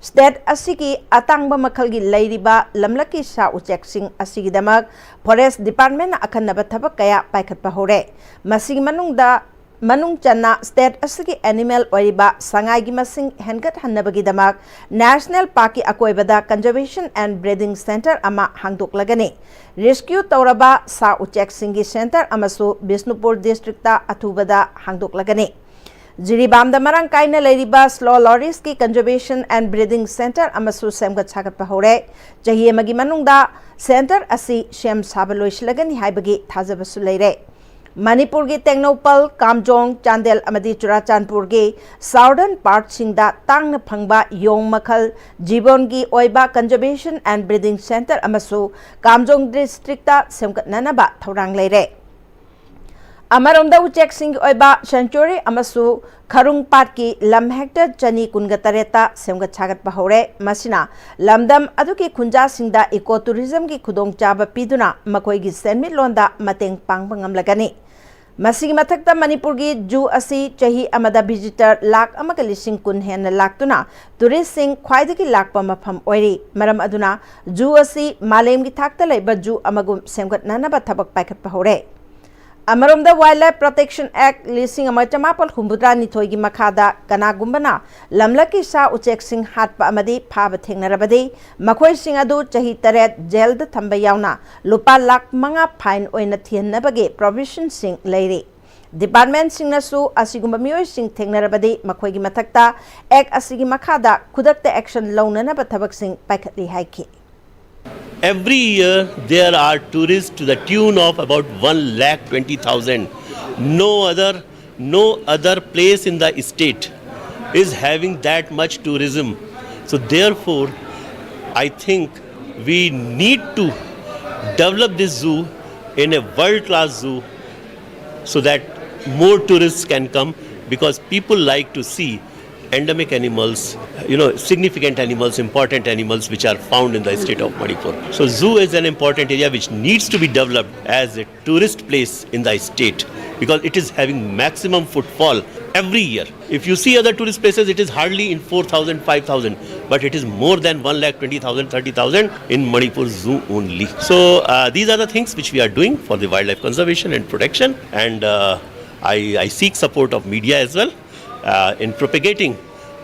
State ꯑꯁꯤꯒꯤ ꯑꯇꯥꯡꯕ ꯃꯈꯜꯒꯤ ꯂꯩꯔꯤꯕ ꯂꯝꯂꯛꯀꯤ ꯁꯥ ꯎꯆꯦꯛꯁꯤꯡ ꯑꯁꯤꯒꯤꯗꯃꯛ Forest Departmentꯅ ꯑꯈꯟꯅꯕ ꯊꯕꯛ ꯀꯌꯥ ꯄꯥꯏꯈꯠꯄ ꯍꯧꯔꯦ꯫ ꯃꯁꯤꯒꯤ ꯃꯅꯨꯡꯗ ꯃꯅꯨꯡ ꯆꯟꯅ state ꯑꯁꯤꯒꯤ animal ꯑꯣꯏꯔꯤꯕ ꯁꯉꯥꯏꯒꯤ ꯃꯁꯤꯡ ꯍꯦꯟꯒꯠꯍꯟꯅꯕꯒꯤꯗꯃꯛ National Parkꯀꯤ ꯑꯀꯣꯏꯕꯗ Conservation and Breeding Centre ꯑꯃ ꯍꯥꯡꯗꯣꯛꯂꯒꯅꯤ꯫ Rescue ꯇꯧꯔꯕ ꯁꯥ ꯎꯆꯦꯛꯁꯤꯡꯒꯤ centre ꯑꯃꯁꯨ ꯕꯤꯁꯅꯨꯄꯨꯔ districtꯇ ꯑꯊꯨꯕꯗ ꯍꯥꯡꯗꯣꯛꯂꯒꯅꯤ꯫ ꯖꯤꯔꯤꯕꯥꯝꯗ ꯃꯔꯥꯡ ꯀꯥꯏꯅ ꯂꯩꯔꯤꯕ Slow Lorisꯀꯤ Conservation and Breeding Centre ꯑꯃꯁꯨ ꯁꯦꯝꯒꯠ ꯁꯥꯒꯠꯄ ꯍꯧꯔꯦ꯫ ꯆꯍꯤ ꯑꯃꯒꯤ ꯃꯅꯨꯡꯗ centre ꯑꯁꯤ ꯁꯦꯝ ꯁꯥꯕ ꯂꯣꯏꯁꯤꯜꯂꯒꯅꯤ ꯍꯥꯏꯕꯒꯤ ꯊꯥꯖꯕꯁꯨ ꯂꯩꯔꯦ꯫ ꯃꯅꯤꯄꯨꯔꯒꯤ ꯇꯦꯡꯅꯧꯄꯜ, ꯀꯥꯝꯖꯣꯡ, ꯆꯥꯟꯗꯦꯜ ꯑꯃꯗꯤ ꯆꯨꯔꯥꯆꯥꯟꯄꯨꯔꯒꯤ southern partꯁꯤꯡꯗ ꯇꯥꯡꯅ ꯐꯪꯕ ꯌꯣꯡ ꯃꯈꯜ ꯖꯤꯕꯣꯟꯒꯤ ꯑꯣꯏꯕ Conservation and Breeding Centre ꯑꯃꯁꯨ ꯀꯥꯝꯖꯣꯡ districtꯇ ꯁꯦꯝꯒꯠꯅꯅꯕ ꯊꯧꯔꯥꯡ ꯂꯩꯔꯦ꯫ ꯑꯃꯔꯣꯝꯗ ꯎꯆꯦꯛꯁꯤꯡꯒꯤ ꯑꯣꯏꯕ sanctuary ꯑꯃꯁꯨ ꯈꯔꯨꯡ ꯄꯥꯠꯀꯤ ꯂꯝ hectare ꯆꯅꯤ ꯀꯨꯟꯒ ꯇꯔꯦꯠꯇ ꯁꯦꯝꯒꯠ ꯁꯥꯒꯠꯄ ꯍꯧꯔꯦ꯫ ꯃꯁꯤꯅ ꯂꯝꯗꯝ ꯑꯗꯨꯒꯤ ꯈꯨꯟꯖꯥꯁꯤꯡꯗ eco tourismꯒꯤ ꯈꯨꯗꯣꯡꯆꯥꯕ ꯄꯤꯗꯨꯅ ꯃꯈꯣꯏꯒꯤ ꯁꯦꯟꯃꯤꯠꯂꯣꯟꯗ ꯃꯇꯦꯡ ꯄꯥꯡꯕ ꯉꯝꯂꯒꯅꯤ꯫ ꯃꯁꯤꯒꯤ ꯃꯊꯛꯇ ꯃꯅꯤꯄꯨꯔꯒꯤ zoo ꯑꯁꯤ ꯆꯍꯤ ꯑꯃꯗ visitor ꯂꯥꯈ ꯑꯃꯒ ꯂꯤꯁꯤꯡ ꯀꯨꯟ ꯍꯦꯟꯅ ꯂꯥꯛꯇꯨꯅ touristꯁꯤꯡ ꯈ꯭ꯋꯥꯏꯗꯒꯤ ꯂꯥꯛꯄ ꯃꯐꯝ ꯑꯣꯏꯔꯤ꯫ ꯃꯔꯝ ꯑꯗꯨꯅ zoo ꯑꯁꯤ ꯃꯥꯂꯦꯝꯒꯤ ꯊꯥꯛꯇ ꯂꯩꯕ zoo ꯑꯃꯒꯨꯝ ꯁꯦꯝꯒꯠꯅꯅꯕ ꯊꯕꯛ ꯄꯥꯏꯈꯠꯄ ꯍꯧꯔꯦ꯫ ꯑꯃꯔꯣꯝꯗ Wildlife Protection Act ꯂꯤꯁꯤꯡ ꯑꯃ ꯆꯃꯥꯄꯜ ꯍꯨꯝꯐꯨꯇꯔꯥ ꯅꯤꯊꯣꯏꯒꯤ ꯃꯈꯥꯗ ꯀꯅꯥꯒꯨꯝꯕꯅ ꯂꯝꯂꯛꯀꯤ ꯁꯥ ꯎꯆꯦꯛꯁꯤꯡ ꯍꯥꯠꯄ ꯑꯃꯗꯤ ꯐꯥꯕ ꯊꯦꯡꯅꯔꯕꯗꯤ ꯃꯈꯣꯏꯁꯤꯡ ꯑꯗꯨ ꯆꯍꯤ ꯇꯔꯦꯠ ꯖꯦꯜꯗ ꯊꯝꯕ ꯌꯥꯎꯅ ꯂꯨꯄꯥ ꯂꯥꯈ ꯃꯉꯥ fine ꯑꯣꯏꯅ ꯊꯤꯍꯟꯅꯕꯒꯤ provisionꯁꯤꯡ ꯂꯩꯔꯤ꯫ Departmentꯁꯤꯡꯅꯁꯨ ꯑꯁꯤꯒꯨꯝꯕ ꯃꯤꯑꯣꯏꯁꯤꯡ ꯊꯦꯡꯅꯔꯕꯗꯤ ꯃꯈꯣꯏꯒꯤ ꯃꯊꯛꯇ act ꯑꯁꯤꯒꯤ ꯃꯈꯥꯗ ꯈꯨꯗꯛꯇ action ꯂꯧꯅꯅꯕ ꯊꯕꯛꯁꯤꯡ ꯄꯥꯏꯈꯠꯂꯤ ꯍꯥꯏꯈꯤ꯫ Every year there are tourists to the tune of about one lakh twenty thousand. No other, no other place in the state is having that much tourism. So therefore, I think we need to develop this zoo in a world-class zoo so that more tourists can come, because people like to see endemic animals, you know, significant animals, important animals which are found in the state of Manipur. So zoo is an important area which needs to be developed as a tourist place in the state, because it is having maximum footfall every year. If you see other tourist places, it is hardly in four thousand, five thousand, but it is more than one lakh twenty thousand, thirty thousand in Manipur zoo only. So uh, these are the things which we are doing for the wildlife conservation and protection, and uh, I, I seek support of media as well uh, in propagating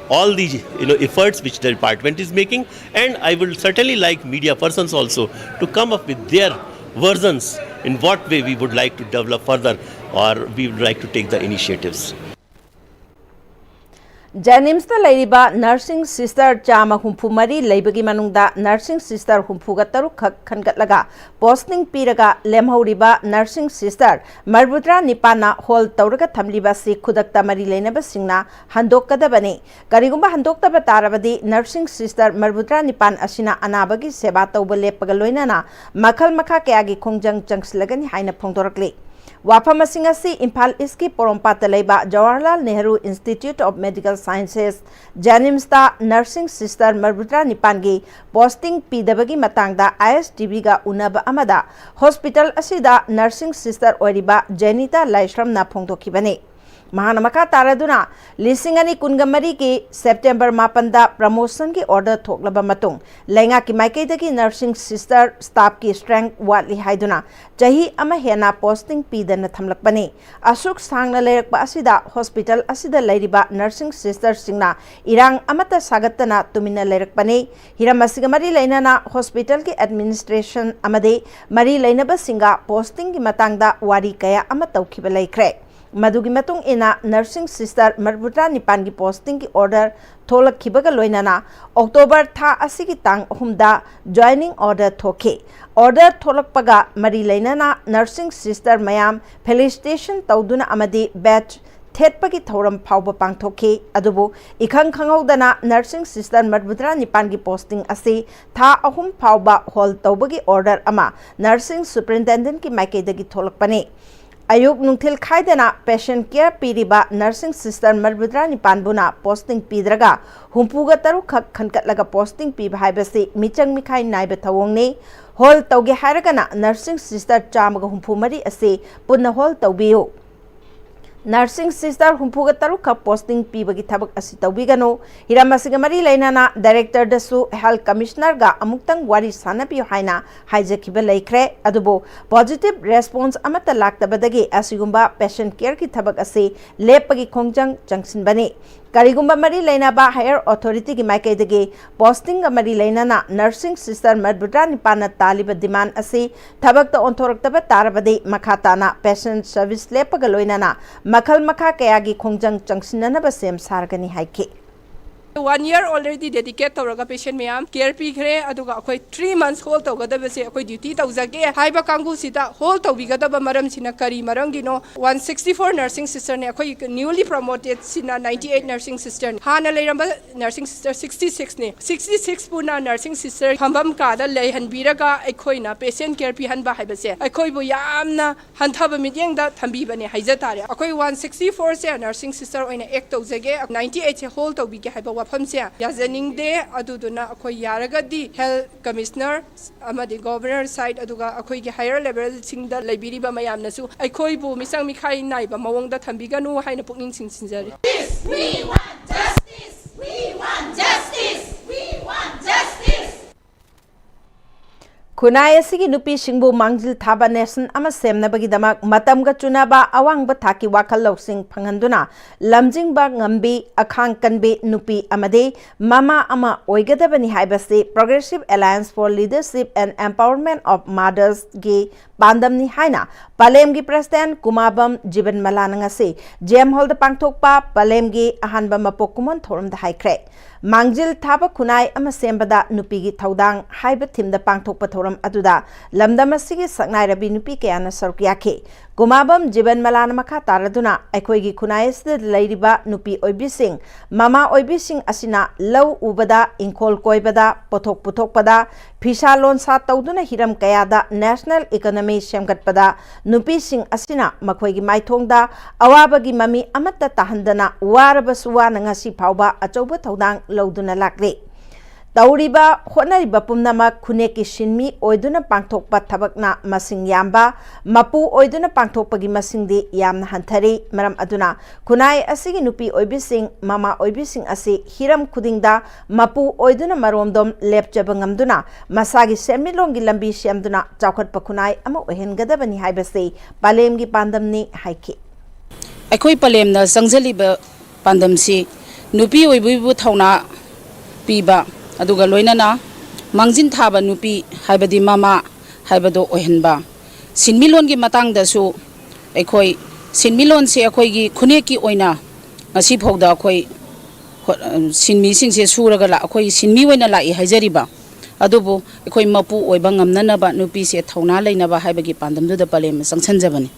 all the you know efforts which the department is making, and I will certainly like media persons also to come up with their versions in what way we would like to develop further or we would like to take the initiatives. ꯖꯦꯅꯤꯝꯁꯇ ꯂꯩꯔꯤꯕ ꯅꯔꯁꯤꯡ sister ꯆꯥꯝꯃ ꯍꯨꯝꯐꯨ ꯃꯔꯤ ꯂꯩꯕꯒꯤ ꯃꯅꯨꯡꯗ ꯅꯔꯁꯤꯡ sister ꯍꯨꯝꯐꯨꯒ ꯇꯔꯨꯛ ꯈꯛ ꯈꯟꯒꯠꯂꯒ posting ꯄꯤꯔꯒ ꯂꯦꯝꯍꯧꯔꯤꯕ ꯅꯔꯁꯤꯡ ꯁꯤꯁꯇꯔ ꯃꯔꯤꯐꯨꯇꯔꯥ ꯅꯤꯄꯥꯟꯅ ꯍꯣꯜ ꯇꯧꯔꯒ ꯊꯝꯂꯤꯕ ꯑꯁꯤ ꯈꯨꯗꯛꯇ ꯃꯔꯤ ꯂꯩꯅꯕꯁꯤꯡꯅ ꯍꯟꯗꯣꯛꯀꯗꯕꯅꯤ꯫ ꯀꯔꯤꯒꯨꯝꯕ ꯍꯟꯗꯣꯛꯇꯕ ꯇꯥꯔꯕꯗꯤ ꯅꯔꯁꯤꯡ ꯁꯤꯁꯇꯔ ꯃꯔꯤꯐꯨꯇꯔꯥ ꯅꯤꯄꯥꯟ ꯑꯁꯤꯅ ꯑꯅꯥꯕꯒꯤ ꯁꯦꯕꯥ ꯇꯧꯕ ꯂꯦꯞꯄꯒ ꯂꯣꯏꯅꯅ ꯃꯈꯜ ꯃꯈꯥ ꯀꯌꯥꯒꯤ ꯈꯣꯡꯖꯪ ꯆꯪꯁꯤꯜꯂꯒꯅꯤ ꯍꯥꯏꯅ ꯐꯣꯡꯗꯣꯔꯛꯂꯤ꯫ ꯋꯥꯐꯝꯁꯤꯡ ꯑꯁꯤ ꯏꯝꯐꯥꯜ ꯏꯁꯀꯤ ꯄꯣꯔꯣꯝꯄꯥꯠꯇ ꯂꯩꯕ Jawaharlal Nehru institute of medical sciences, ꯖꯦꯅꯤꯝꯁꯇ ꯅꯔꯁꯤꯡ ꯁꯤꯁꯇꯔ ꯃꯔꯤꯐꯨꯇꯔꯥ ꯅꯤꯄꯥꯟꯒꯤ ꯄꯣꯁꯇꯤꯡ ꯄꯤꯗꯕꯒꯤ ꯃꯇꯥꯡꯗ ꯑꯥꯏ ꯑꯦꯁ ꯇꯤ ꯚꯤꯒ ꯎꯅꯕ ꯑꯃꯗ ꯍꯣꯁꯄꯤꯇꯥꯜ ꯑꯁꯤꯗ ꯅꯔꯁꯤꯡ ꯁꯤꯁꯇꯔ ꯑꯣꯏꯔꯤꯕ ꯖꯦꯅꯤꯇꯥ ꯂꯥꯏꯁ꯭ꯔꯝꯅ ꯐꯣꯡꯗꯣꯛꯈꯤꯕꯅꯤ꯫ ꯃꯍꯥꯛꯅ ꯃꯈꯥ ꯇꯥꯔꯗꯨꯅ ꯂꯤꯁꯤꯡ ꯑꯅꯤ ꯀꯨꯟꯒ ꯃꯔꯤꯒꯤ ꯁꯦꯞꯇꯦꯝꯕꯔ ꯃꯥꯄꯟꯗ ꯄ꯭ꯔꯃꯣꯁꯟꯒꯤ ꯑꯣꯔꯗꯔ ꯊꯣꯛꯂꯕ ꯃꯇꯨꯡ ꯂꯩꯉꯥꯛꯀꯤ ꯃꯥꯏꯀꯩꯗꯒꯤ ꯅꯔꯁꯤꯡ ꯁꯤꯁꯇꯔ ꯁ꯭ꯇꯥꯐꯀꯤ ꯁ꯭ꯇꯔꯦꯡ ꯋꯥꯠꯂꯤ ꯍꯥꯏꯗꯨꯅ ꯆꯍꯤ ꯑꯃ ꯍꯦꯟꯅ ꯄꯣꯁꯇꯤꯡ ꯄꯤꯗꯅ ꯊꯝꯂꯛꯄꯅꯤ꯫ ꯑꯁꯨꯛ ꯁꯥꯡꯅ ꯂꯩꯔꯛꯄ ꯑꯁꯤꯗ ꯍꯣꯁꯄꯤꯇꯥꯜ ꯑꯁꯤꯗ ꯂꯩꯔꯤꯕ ꯅꯔꯁꯤꯡ ꯁꯤꯁꯇꯔꯁꯤꯡꯅ ꯏꯔꯥꯡ ꯑꯃꯠꯇ ꯁꯥꯒꯠꯇꯅ ꯇꯨꯃꯤꯟꯅ ꯂꯩꯔꯛꯄꯅꯤ꯫ ꯍꯤꯔꯝ ꯑꯁꯤꯒ ꯃꯔꯤ ꯂꯩꯅꯅ ꯍꯣꯁꯄꯤꯇꯥꯜꯒꯤ ꯑꯦꯗꯃꯤꯅꯤꯁꯇ꯭ꯔꯦꯁꯟ ꯑꯃꯗꯤ ꯃꯔꯤ ꯂꯩꯅꯕꯁꯤꯡꯒ ꯄꯣꯁꯇꯤꯡꯒꯤ ꯃꯇꯥꯡꯗ ꯋꯥꯔꯤ ꯀꯌꯥ ꯑꯃ ꯇꯧꯈꯤꯕ ꯂꯩꯈ꯭ꯔꯦ꯫ ꯃꯗꯨꯒꯤ ꯃꯇꯨꯡ ꯏꯟꯅ ꯅꯔꯁꯤꯡ ꯁꯤꯁꯇꯔ ꯃꯔꯤꯐꯨꯇꯔꯥ ꯅꯤꯄꯥꯟꯒꯤ ꯄꯣꯁꯇꯤꯡꯒꯤ ꯑꯣꯔꯗꯔ ꯊꯣꯛꯂꯛꯈꯤꯕꯒ ꯂꯣꯏꯅꯅ ꯑꯣꯛꯇꯣꯕꯔ ꯊꯥ ꯑꯁꯤꯒꯤ ꯇꯥꯡ ꯑꯍꯨꯝꯗ ꯖꯣꯏꯅꯤꯡ ꯑꯣꯔꯗꯔ ꯊꯣꯛꯈꯤ꯫ ꯑꯣꯔꯗꯔ ꯊꯣꯛꯂꯛꯄꯒ ꯃꯔꯤ ꯂꯩꯅꯅ ꯅꯔꯁꯤꯡ ꯁꯤꯁꯇꯔ ꯃꯌꯥꯝ ꯐꯦꯂꯤꯁꯤꯇꯦꯁꯟ ꯇꯧꯗꯨꯅ ꯑꯃꯗꯤ ꯕꯦꯆ ꯊꯦꯠꯄꯒꯤ ꯊꯧꯔꯝ ꯐꯥꯎꯕ ꯄꯥꯡꯊꯣꯛꯈꯤ꯫ ꯑꯗꯨꯕꯨ ꯏꯈꯪ ꯈꯪꯍꯧꯗꯅ ꯅꯔꯁꯤꯡ ꯁꯤꯁꯇꯔ ꯃꯔꯤꯐꯨꯇꯔꯥ ꯅꯤꯄꯥꯟꯒꯤ ꯄꯣꯁꯇꯤꯡ ꯑꯁꯤ ꯊꯥ ꯑꯍꯨꯝ ꯐꯥꯎꯕ ꯍꯣꯜ ꯇꯧꯕꯒꯤ ꯑꯣꯔꯗꯔ ꯑꯃ ꯅꯔꯁꯤꯡ ꯁꯨꯄꯔꯤꯟꯇꯦꯟꯗꯦꯟꯠꯀꯤ ꯃꯥꯏꯀꯩꯗꯒꯤ ꯊꯣꯛꯂꯛꯄꯅꯤ꯫ ꯑꯌꯨꯛ ꯅꯨꯡꯊꯤꯜ ꯈꯥꯏꯗꯅ ꯄꯦꯁꯦꯟ ꯀꯦꯌꯔ ꯄꯤꯔꯤꯕ ꯅꯔꯁꯤꯡ ꯁꯤꯁꯇꯔ ꯃꯔꯤꯐꯨꯇꯔꯥ ꯅꯤꯄꯥꯟꯕꯨꯅ ꯄꯣꯁꯇꯤꯡ ꯄꯤꯗ꯭ꯔꯒ ꯍꯨꯝꯐꯨꯒ ꯇꯔꯨꯛ ꯈꯛ ꯈꯟꯒꯠꯂꯒ ꯄꯣꯁꯇꯤꯡ ꯄꯤꯕ ꯍꯥꯏꯕꯁꯤ ꯃꯤꯆꯪ ꯃꯤꯈꯥꯏ ꯅꯥꯏꯕ ꯊꯧꯑꯣꯡꯅꯤ꯫ ꯍꯣꯜ ꯇꯧꯒꯦ ꯍꯥꯏꯔꯒꯅ ꯅꯔꯁꯤꯡ ꯁꯤꯁꯇꯔ ꯆꯥꯝꯃꯒ ꯍꯨꯝꯐꯨ ꯃꯔꯤ ꯑꯁꯤ ꯄꯨꯟꯅ ꯍꯣꯜ ꯇꯧꯕꯤꯌꯨ꯫ ꯅꯔꯁꯤꯡ ꯁꯤꯁꯇꯔ ꯍꯨꯝꯐꯨꯒ ꯇꯔꯨꯛ ꯈꯛ ꯄꯣꯁꯇꯤꯡ ꯄꯤꯕꯒꯤ ꯊꯕꯛ ꯑꯁꯤ ꯇꯧꯕꯤꯒꯅꯨ꯫ ꯍꯤꯔꯝ ꯑꯁꯤꯒ ꯃꯔꯤ ꯂꯩꯅꯅ ꯗꯥꯏꯔꯦꯛꯇꯔꯗꯁꯨ ꯍꯦꯜꯊ ꯀꯃꯤꯁꯅꯔꯒ ꯑꯃꯨꯛꯇꯪ ꯋꯥꯔꯤ ꯁꯥꯟꯅꯕꯤꯌꯨ ꯍꯥꯏꯅ ꯍꯥꯏꯖꯈꯤꯕ ꯂꯩꯈ꯭ꯔꯦ꯫ ꯑꯗꯨꯕꯨ ꯄꯣꯖꯤꯇꯤꯚ ꯔꯦꯁꯄꯣꯟꯁ ꯑꯃꯠꯇ ꯂꯥꯛꯇꯕꯗꯒꯤ ꯑꯁꯤꯒꯨꯝꯕ ꯄꯦꯁꯦꯟꯠ ꯀꯦꯌꯔꯒꯤ ꯊꯕꯛ ꯑꯁꯤ ꯂꯦꯞꯄꯒꯤ ꯈꯣꯡꯖꯪ ꯆꯪꯁꯤꯟꯕꯅꯤ꯫ ꯀꯔꯤꯒꯨꯝꯕ ꯃꯔꯤ ꯂꯩꯅꯕ ꯍꯥꯌꯔ ꯑꯣꯊꯣꯔꯤꯇꯤꯒꯤ ꯃꯥꯏꯀꯩꯗꯒꯤ ꯄꯣꯁꯇꯤꯡꯒ ꯃꯔꯤ ꯂꯩꯅꯅ ꯅꯔꯁꯤꯡ ꯁꯤꯁꯇꯔ ꯃꯔꯤꯐꯨꯇꯔꯥ ꯅꯤꯄꯥꯟꯅ ꯇꯥꯜꯂꯤꯕ ꯗꯤꯃꯥꯟ ꯑꯁꯤ ꯊꯕꯛꯇ ꯑꯣꯟꯊꯣꯔꯛꯇꯕ ꯇꯥꯔꯕꯗꯤ ꯃꯈꯥ ꯇꯥꯅ ꯄꯦꯁꯦꯟꯠ ꯁꯔꯚꯤꯁ ꯂꯦꯞꯄꯒ ꯂꯣꯏꯅꯅ ꯃꯈꯜ ꯃꯈꯥ ꯀꯌꯥꯒꯤ ꯈꯣꯡꯖꯪ ꯆꯪꯁꯤꯟꯅꯅꯕ ꯁꯦꯝ ꯁꯥꯔꯒꯅꯤ ꯍꯥꯏꯈꯤ꯫ One year already dedicate ꯇꯧꯔꯒ ꯄꯦꯁꯦꯟꯠ ꯃꯌꯥꯝ ꯀꯦꯌꯔ ꯄꯤꯈ꯭ꯔꯦ꯫ ꯑꯗꯨꯒ ꯑꯩꯈꯣꯏ ꯊ꯭ꯔꯤ ꯃꯟꯊꯁ ꯍꯣꯜ ꯇꯧꯒꯗꯕꯁꯦ ꯑꯩꯈꯣꯏ ꯗ꯭ꯌꯨꯇꯤ ꯇꯧꯖꯒꯦ ꯍꯥꯏꯕ ꯀꯥꯡꯕꯨꯁꯤꯗ ꯍꯣꯜ ꯇꯧꯕꯤꯒꯗꯕ ꯃꯔꯝꯁꯤꯅ ꯀꯔꯤ ꯃꯔꯝꯒꯤꯅꯣ? One sixty four nursing sister ꯅꯦ, ꯑꯩꯈꯣꯏ newly promoted ꯁꯤꯅ ninety eight nursing sister ꯅꯤ꯫ ꯍꯥꯟꯅ ꯂꯩꯔꯝꯕ nursing sister sixty six ꯅꯤ꯫ Sixty six ꯄꯨꯅ nursing sister ꯐꯝꯐꯝ ꯀꯥꯗ ꯂꯩꯍꯟꯕꯤꯔꯒ ꯑꯩꯈꯣꯏꯅ ꯄꯦꯁꯦꯟꯠ ꯀꯦꯌꯔ ꯄꯤꯍꯟꯕ ꯍꯥꯏꯕꯁꯦ ꯑꯩꯈꯣꯏꯕꯨ ꯌꯥꯝꯅ ꯍꯟꯊꯕ ꯃꯤꯠꯌꯦꯡꯗ ꯊꯝꯕꯤꯕꯅꯦ ꯍꯥꯏꯖ ꯇꯥꯔꯦ꯫ ꯑꯩꯈꯣꯏ one sixty four ꯁꯦ nursing sister ꯑꯣꯏꯅ ꯑꯦꯛ ꯇꯧꯖꯒꯦ, ninety eight ꯁꯦ ꯍꯣꯜ ꯇꯧꯕꯤꯒꯦ ꯍꯥꯏꯕ ꯋꯥꯐꯝꯁꯦ ꯌꯥꯖꯅꯤꯡꯗꯦ꯫ ꯑꯗꯨꯗꯨꯅ ꯑꯩꯈꯣꯏ ꯌꯥꯔꯒꯗꯤ ꯍꯦꯜꯊ ꯀꯃꯤꯁꯅꯔ ꯑꯃꯗꯤ ꯒꯣꯚꯔꯅꯔ ꯁꯥꯏꯠ, ꯑꯗꯨꯒ ꯑꯩꯈꯣꯏꯒꯤ ꯍꯥꯌꯔ ꯂꯦꯚꯦꯜꯁꯤꯡꯗ ꯂꯩꯕꯤꯔꯤꯕ ꯃꯌꯥꯝꯅꯁꯨ ꯑꯩꯈꯣꯏꯕꯨ ꯃꯤꯆꯪ ꯃꯤꯈꯥꯏ ꯅꯥꯏꯕ ꯃꯑꯣꯡꯗ ꯊꯝꯕꯤꯒꯅꯨ ꯍꯥꯏꯅ ꯄꯨꯛꯅꯤꯡ ꯆꯤꯡꯁꯤꯟꯖꯔꯤ꯫ We want justice! We want justice! We want justice! ꯈꯨꯟꯅꯥꯏ ꯑꯁꯤꯒꯤ ꯅꯨꯄꯤꯁꯤꯡꯕꯨ ꯃꯥꯡꯖꯤꯜ ꯊꯥꯕ ꯅꯦꯁꯟ ꯑꯃ ꯁꯦꯝꯅꯕꯒꯤꯗꯃꯛ ꯃꯇꯝꯒ ꯆꯨꯅꯕ ꯑꯋꯥꯡꯕ ꯊꯥꯛꯀꯤ ꯋꯥꯈꯜ ꯂꯧꯁꯤꯡ ꯐꯪꯍꯟꯗꯨꯅ ꯂꯝꯖꯤꯡꯕ ꯉꯝꯕꯤ, ꯑꯈꯥꯡ ꯀꯟꯕꯤ ꯅꯨꯄꯤ ꯑꯃꯗꯤ ꯃꯃꯥ ꯑꯃ ꯑꯣꯏꯒꯗꯕꯅꯤ ꯍꯥꯏꯕꯁꯤ Progressive Alliance for Leadership and Empowerment of Mothers ꯒꯤ ꯄꯥꯟꯗꯝꯅꯤ ꯍꯥꯏꯅ ꯄꯂꯦꯝꯒꯤ ꯄ꯭ꯔꯦꯁꯤꯗꯦꯟꯠ ꯀꯨꯃꯥꯕꯝ ꯖꯤꯕꯟꯃꯂꯥꯅ ꯉꯁꯤ ꯖꯦꯝ ꯍꯣꯜꯗ ꯄꯥꯡꯊꯣꯛꯄ ꯄꯂꯦꯝꯒꯤ ꯑꯍꯥꯟꯕ ꯃꯄꯣꯛ ꯀꯨꯝꯑꯣꯟ ꯊꯧꯔꯝꯗ ꯍꯥꯏꯈ꯭ꯔꯦ꯫ ꯃꯥꯡꯖꯤꯜ ꯊꯥꯕ ꯈꯨꯟꯅꯥꯏ ꯑꯃ ꯁꯦꯝꯕꯗ ꯅꯨꯄꯤꯒꯤ ꯊꯧꯗꯥꯡ ꯍꯥꯏꯕ ꯊꯤꯝꯗ ꯄꯥꯡꯊꯣꯛꯄ ꯊꯧꯔꯝ ꯑꯗꯨꯗ ꯂꯝꯗꯝ ꯑꯁꯤꯒꯤ ꯁꯛꯅꯥꯏꯔꯕꯤ ꯅꯨꯄꯤ ꯀꯌꯥꯅ ꯁꯔꯨꯛ ꯌꯥꯈꯤ꯫ ꯀꯨꯃꯥꯕꯝ ꯖꯤꯕꯟꯃꯂꯥꯅ ꯃꯈꯥ ꯇꯥꯔꯗꯨꯅ ꯑꯩꯈꯣꯏꯒꯤ ꯈꯨꯟꯅꯥꯏ ꯑꯁꯤꯗ ꯂꯩꯔꯤꯕ ꯅꯨꯄꯤ ꯑꯣꯏꯕꯤꯁꯤꯡ, ꯃꯃꯥ ꯑꯣꯏꯕꯤꯁꯤꯡ ꯑꯁꯤꯅ ꯂꯧ ꯎꯕꯗ, ꯏꯪꯈꯣꯜ ꯀꯣꯏꯕꯗ, ꯄꯣꯠꯊꯣꯛ ꯄꯨꯊꯣꯛꯄꯗ, ꯐꯤꯁꯥ ꯂꯣꯟꯁꯥ ꯇꯧꯗꯨꯅ ꯍꯤꯔꯝ ꯀꯌꯥꯗ ꯅꯦꯁꯅꯦꯜ ꯏꯀꯣꯅꯣꯃꯤ ꯁꯦꯝꯒꯠꯄꯗ ꯅꯨꯄꯤꯁꯤꯡ ꯑꯁꯤꯅ ꯃꯈꯣꯏꯒꯤ ꯃꯥꯏꯊꯣꯡꯗ ꯑꯋꯥꯕꯒꯤ ꯃꯃꯤ ꯑꯃꯠꯇ ꯇꯥꯍꯟꯗꯅ ꯋꯥꯔꯕꯁꯨ ꯋꯥꯅ ꯉꯁꯤ ꯐꯥꯎꯕ ꯑꯆꯧꯕ ꯊꯧꯗꯥꯡ ꯂꯧꯗꯨꯅ ꯂꯥꯛꯂꯤ꯫ ꯇꯧꯔꯤꯕ ꯍꯣꯠꯅꯔꯤꯕ ꯄꯨꯝꯅꯃꯛ ꯈꯨꯟꯅꯦꯛꯀꯤ ꯁꯤꯟꯃꯤ ꯑꯣꯏꯗꯨꯅ ꯄꯥꯡꯊꯣꯛꯄ ꯊꯕꯛꯅ ꯃꯁꯤꯡ ꯌꯥꯝꯕ, ꯃꯄꯨ ꯑꯣꯏꯗꯨꯅ ꯄꯥꯡꯊꯣꯛꯄꯒꯤ ꯃꯁꯤꯡꯗꯤ ꯌꯥꯝꯅ ꯍꯟꯊꯔꯤ꯫ ꯃꯔꯝ ꯑꯗꯨꯅ ꯈꯨꯟꯅꯥꯏ ꯑꯁꯤꯒꯤ ꯅꯨꯄꯤ ꯑꯣꯏꯕꯤꯁꯤꯡ, ꯃꯃꯥ ꯑꯣꯏꯕꯤꯁꯤꯡ ꯑꯁꯤ ꯍꯤꯔꯝ ꯈꯨꯗꯤꯡꯗ ꯃꯄꯨ ꯑꯣꯏꯗꯨꯅ ꯃꯔꯣꯝꯗꯣꯝ ꯂꯦꯞꯆꯕ ꯉꯝꯗꯨꯅ ꯃꯁꯥꯒꯤ ꯁꯦꯟꯃꯤꯠꯂꯣꯟꯒꯤ ꯂꯝꯕꯤ ꯁꯦꯝꯗꯨꯅ ꯆꯥꯎꯈꯠꯄ ꯈꯨꯟꯅꯥꯏ ꯑꯃ ꯑꯣꯏꯍꯟꯒꯗꯕꯅꯤ ꯍꯥꯏꯕꯁꯤ ꯄꯂꯦꯝꯒꯤ ꯄꯥꯟꯗꯝꯅꯤ ꯍꯥꯏꯈꯤ꯫ ꯑꯩꯈꯣꯏ ꯄꯂꯦꯝꯅ ꯆꯪꯁꯤꯜꯂꯤꯕ ꯄꯥꯟꯗꯝꯁꯤ ꯅꯨꯄꯤ ꯑꯣꯏꯕꯤꯕꯨ ꯊꯧꯅꯥ ꯄꯤꯕ, ꯑꯗꯨꯒ ꯂꯣꯏꯅꯅ ꯃꯥꯡꯖꯤꯟ ꯊꯥꯕ ꯅꯨꯄꯤ ꯍꯥꯏꯕꯗꯤ ꯃꯃꯥ ꯍꯥꯏꯕꯗꯨ ꯑꯣꯏꯍꯟꯕ꯫ ꯁꯤꯟꯃꯤꯠꯂꯣꯟꯒꯤ ꯃꯇꯥꯡꯗꯁꯨ ꯑꯩꯈꯣꯏ ꯁꯤꯟꯃꯤꯠꯂꯣꯟꯁꯦ ꯑꯩꯈꯣꯏꯒꯤ ꯈꯨꯟꯅꯦꯛꯀꯤ ꯑꯣꯏꯅ ꯉꯁꯤꯐꯥꯎꯗ ꯑꯩꯈꯣꯏ ꯍꯣ-, ꯁꯤꯟꯃꯤꯁꯤꯡꯁꯦ ꯁꯨꯔꯒ ꯂꯥ-, ꯑꯩꯈꯣꯏ ꯁꯤꯟꯃꯤ ꯑꯣꯏꯅ ꯂꯥꯛꯏ ꯍꯥꯏꯖꯔꯤꯕ, ꯑꯗꯨꯕꯨ ꯑꯩꯈꯣꯏ ꯃꯄꯨ ꯑꯣꯏꯕ ꯉꯝꯅꯅꯕ ꯅꯨꯄꯤꯁꯦ ꯊꯧꯅꯥ ꯂꯩꯅꯕ ꯍꯥꯏꯕꯒꯤ ꯄꯥꯟꯗꯝꯗꯨꯗ ꯄꯂꯦꯝꯅ ꯆꯪꯁꯤꯟꯖꯕꯅꯤ꯫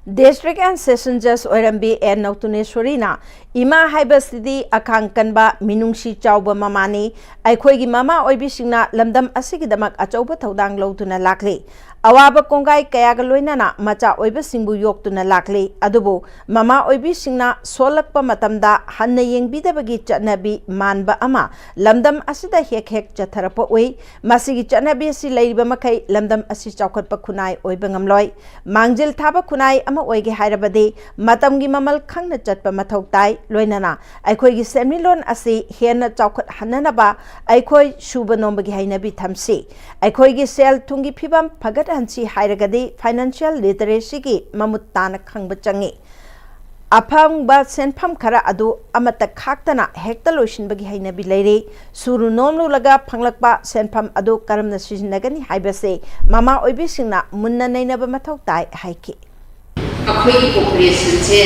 District and Session Judge ꯑꯣꯏꯔꯝꯕꯤ ꯑꯦꯟ ꯅꯧꯇꯨꯅꯦꯁꯣꯔꯤꯅ, "ꯏꯃꯥ ꯍꯥꯏꯕꯁꯤꯗꯤ ꯑꯈꯥꯡ ꯀꯟꯕ, ꯃꯤꯅꯨꯡꯁꯤ ꯆꯥꯎꯕ ꯃꯃꯥꯅꯤ꯫ ꯑꯩꯈꯣꯏꯒꯤ ꯃꯃꯥ ꯑꯣꯏꯕꯤꯁꯤꯡꯅ ꯂꯝꯗꯝ ꯑꯁꯤꯒꯤꯗꯃꯛ ꯑꯆꯧꯕ ꯊꯧꯗꯥꯡ ꯂꯧꯗꯨꯅ ꯂꯥꯛꯂꯤ꯫ ꯑꯋꯥꯕ ꯀꯣꯡꯒꯥꯏ ꯀꯌꯥꯒ ꯂꯣꯏꯅꯅ ꯃꯆꯥ ꯑꯣꯏꯕꯁꯤꯡꯕꯨ ꯌꯣꯛꯇꯨꯅ ꯂꯥꯛꯂꯤ꯫ ꯑꯗꯨꯕꯨ ꯃꯃꯥ ꯑꯣꯏꯕꯤꯁꯤꯡꯅ ꯁꯣꯜꯂꯛꯄ ꯃꯇꯝꯗ ꯍꯟꯅ ꯌꯦꯡꯕꯤꯗꯕꯒꯤ ꯆꯠꯅꯕꯤ ꯃꯥꯟꯕ ꯑꯃ ꯂꯝꯗꯝ ꯑꯁꯤꯗ ꯍꯦꯛ ꯍꯦꯛ ꯆꯠꯊꯔꯛꯄ ꯎꯏ꯫ ꯃꯁꯤꯒꯤ ꯆꯠꯅꯕꯤ ꯑꯁꯤ ꯂꯩꯔꯤꯕ ꯃꯈꯩ ꯂꯝꯗꯝ ꯑꯁꯤ ꯆꯥꯎꯈꯠꯄ ꯈꯨꯟꯅꯥꯏ ꯑꯣꯏꯕ ꯉꯝꯂꯣꯏ꯫ ꯃꯥꯡꯖꯤꯜ ꯊꯥꯕ ꯈꯨꯟꯅꯥꯏ ꯑꯃ ꯑꯣꯏꯒꯦ ꯍꯥꯏꯔꯕꯗꯤ ꯃꯇꯝꯒꯤ ꯃꯃꯜ ꯈꯪꯅ ꯆꯠꯄ ꯃꯊꯧ ꯇꯥꯏ꯫ ꯂꯣꯏꯅꯅ ꯑꯩꯈꯣꯏꯒꯤ ꯁꯦꯟꯃꯤꯠꯂꯣꯟ ꯑꯁꯤ ꯍꯦꯟꯅ ꯆꯥꯎꯈꯠꯍꯟꯅꯅꯕ ꯑꯩꯈꯣꯏ ꯁꯨꯕ ꯅꯣꯝꯕꯒꯤ ꯍꯩꯅꯕꯤ ꯊꯝꯁꯤ꯫ ꯑꯩꯈꯣꯏꯒꯤ ꯁꯦꯜ ꯊꯨꯝꯒꯤ ꯐꯤꯕꯝ ꯐꯒꯠꯍꯟꯁꯤ ꯍꯥꯏꯔꯒꯗꯤ financial literacyꯒꯤ ꯃꯃꯨꯠ ꯇꯥꯅ ꯈꯪꯕ ꯆꯪꯏ꯫ ꯑꯐꯪꯕ ꯁꯦꯟꯐꯝ ꯈꯔ ꯑꯗꯨ ꯑꯃꯠꯇ ꯈꯥꯛꯇꯅ ꯍꯦꯛꯇ ꯂꯣꯏꯁꯤꯟꯕꯒꯤ ꯍꯩꯅꯕꯤ ꯂꯩꯔꯤ꯫ ꯁꯨꯔꯨ ꯅꯣꯝꯂꯨꯂꯒ ꯐꯪꯂꯛꯄ ꯁꯦꯟꯐꯝ ꯑꯗꯨ ꯀꯔꯝꯅ ꯁꯤꯖꯤꯟꯅꯒꯅꯤ ꯍꯥꯏꯕꯁꯤ ꯃꯃꯥ ꯑꯣꯏꯕꯤꯁꯤꯡꯅ ꯃꯨꯟꯅ ꯅꯩꯅꯕ ꯃꯊꯧ ꯇꯥꯏ" ꯍꯥꯏꯈꯤ꯫ ꯑꯩꯈꯣꯏꯒꯤ populationꯁꯦ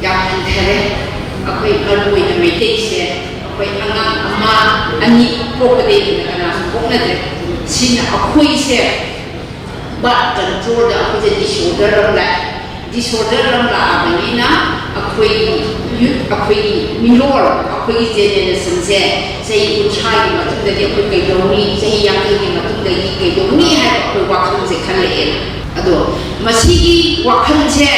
ꯌꯥꯝ ꯍꯟꯊꯔꯦ꯫ ꯑꯩꯈꯣꯏ ꯃꯔꯨꯑꯣꯏꯅ ꯃꯩꯇꯩꯁꯦ, ꯑꯩꯈꯣꯏ ꯑꯉꯥꯡ ꯑꯃ ꯑꯅꯤ ꯄꯣꯛꯄꯗꯒꯤ ꯍꯦꯟꯅ ꯀꯅꯥꯁꯨ ꯄꯣꯛꯅꯗ꯭ꯔꯦ꯫ ꯁꯤꯅ ꯑꯩꯈꯣꯏꯁꯦ birth controlꯗ ꯑꯩꯈꯣꯏꯁꯦ disorder ꯑꯃ ꯂꯥꯛꯑꯦ꯫ Disorder ꯑꯃ ꯂꯥꯛꯑꯕꯅꯤꯅ ꯑꯩꯈꯣꯏꯒꯤ youth, ꯑꯩꯈꯣꯏꯒꯤ ꯃꯤꯔꯣꯜ, ꯑꯩꯈꯣꯏꯒꯤ generationꯁꯦ ꯆꯍꯤ ꯀꯨꯟꯊ꯭ꯔꯥꯒꯤ ꯃꯇꯨꯡꯗꯗꯤ ꯑꯩꯈꯣꯏ ꯀꯩꯗꯧꯅꯤ, ꯆꯍꯤ ꯌꯥꯡꯈꯩꯒꯤ ꯃꯇꯨꯡꯗꯗꯤ ꯀꯩꯗꯧꯅꯤ ꯍꯥꯏꯕ ꯑꯩꯈꯣꯏ ꯋꯥꯈꯜꯁꯦ ꯈꯜꯂꯛꯑꯦ꯫ ꯑꯗꯣ ꯃꯁꯤꯒꯤ ꯋꯥꯈꯜꯁꯦ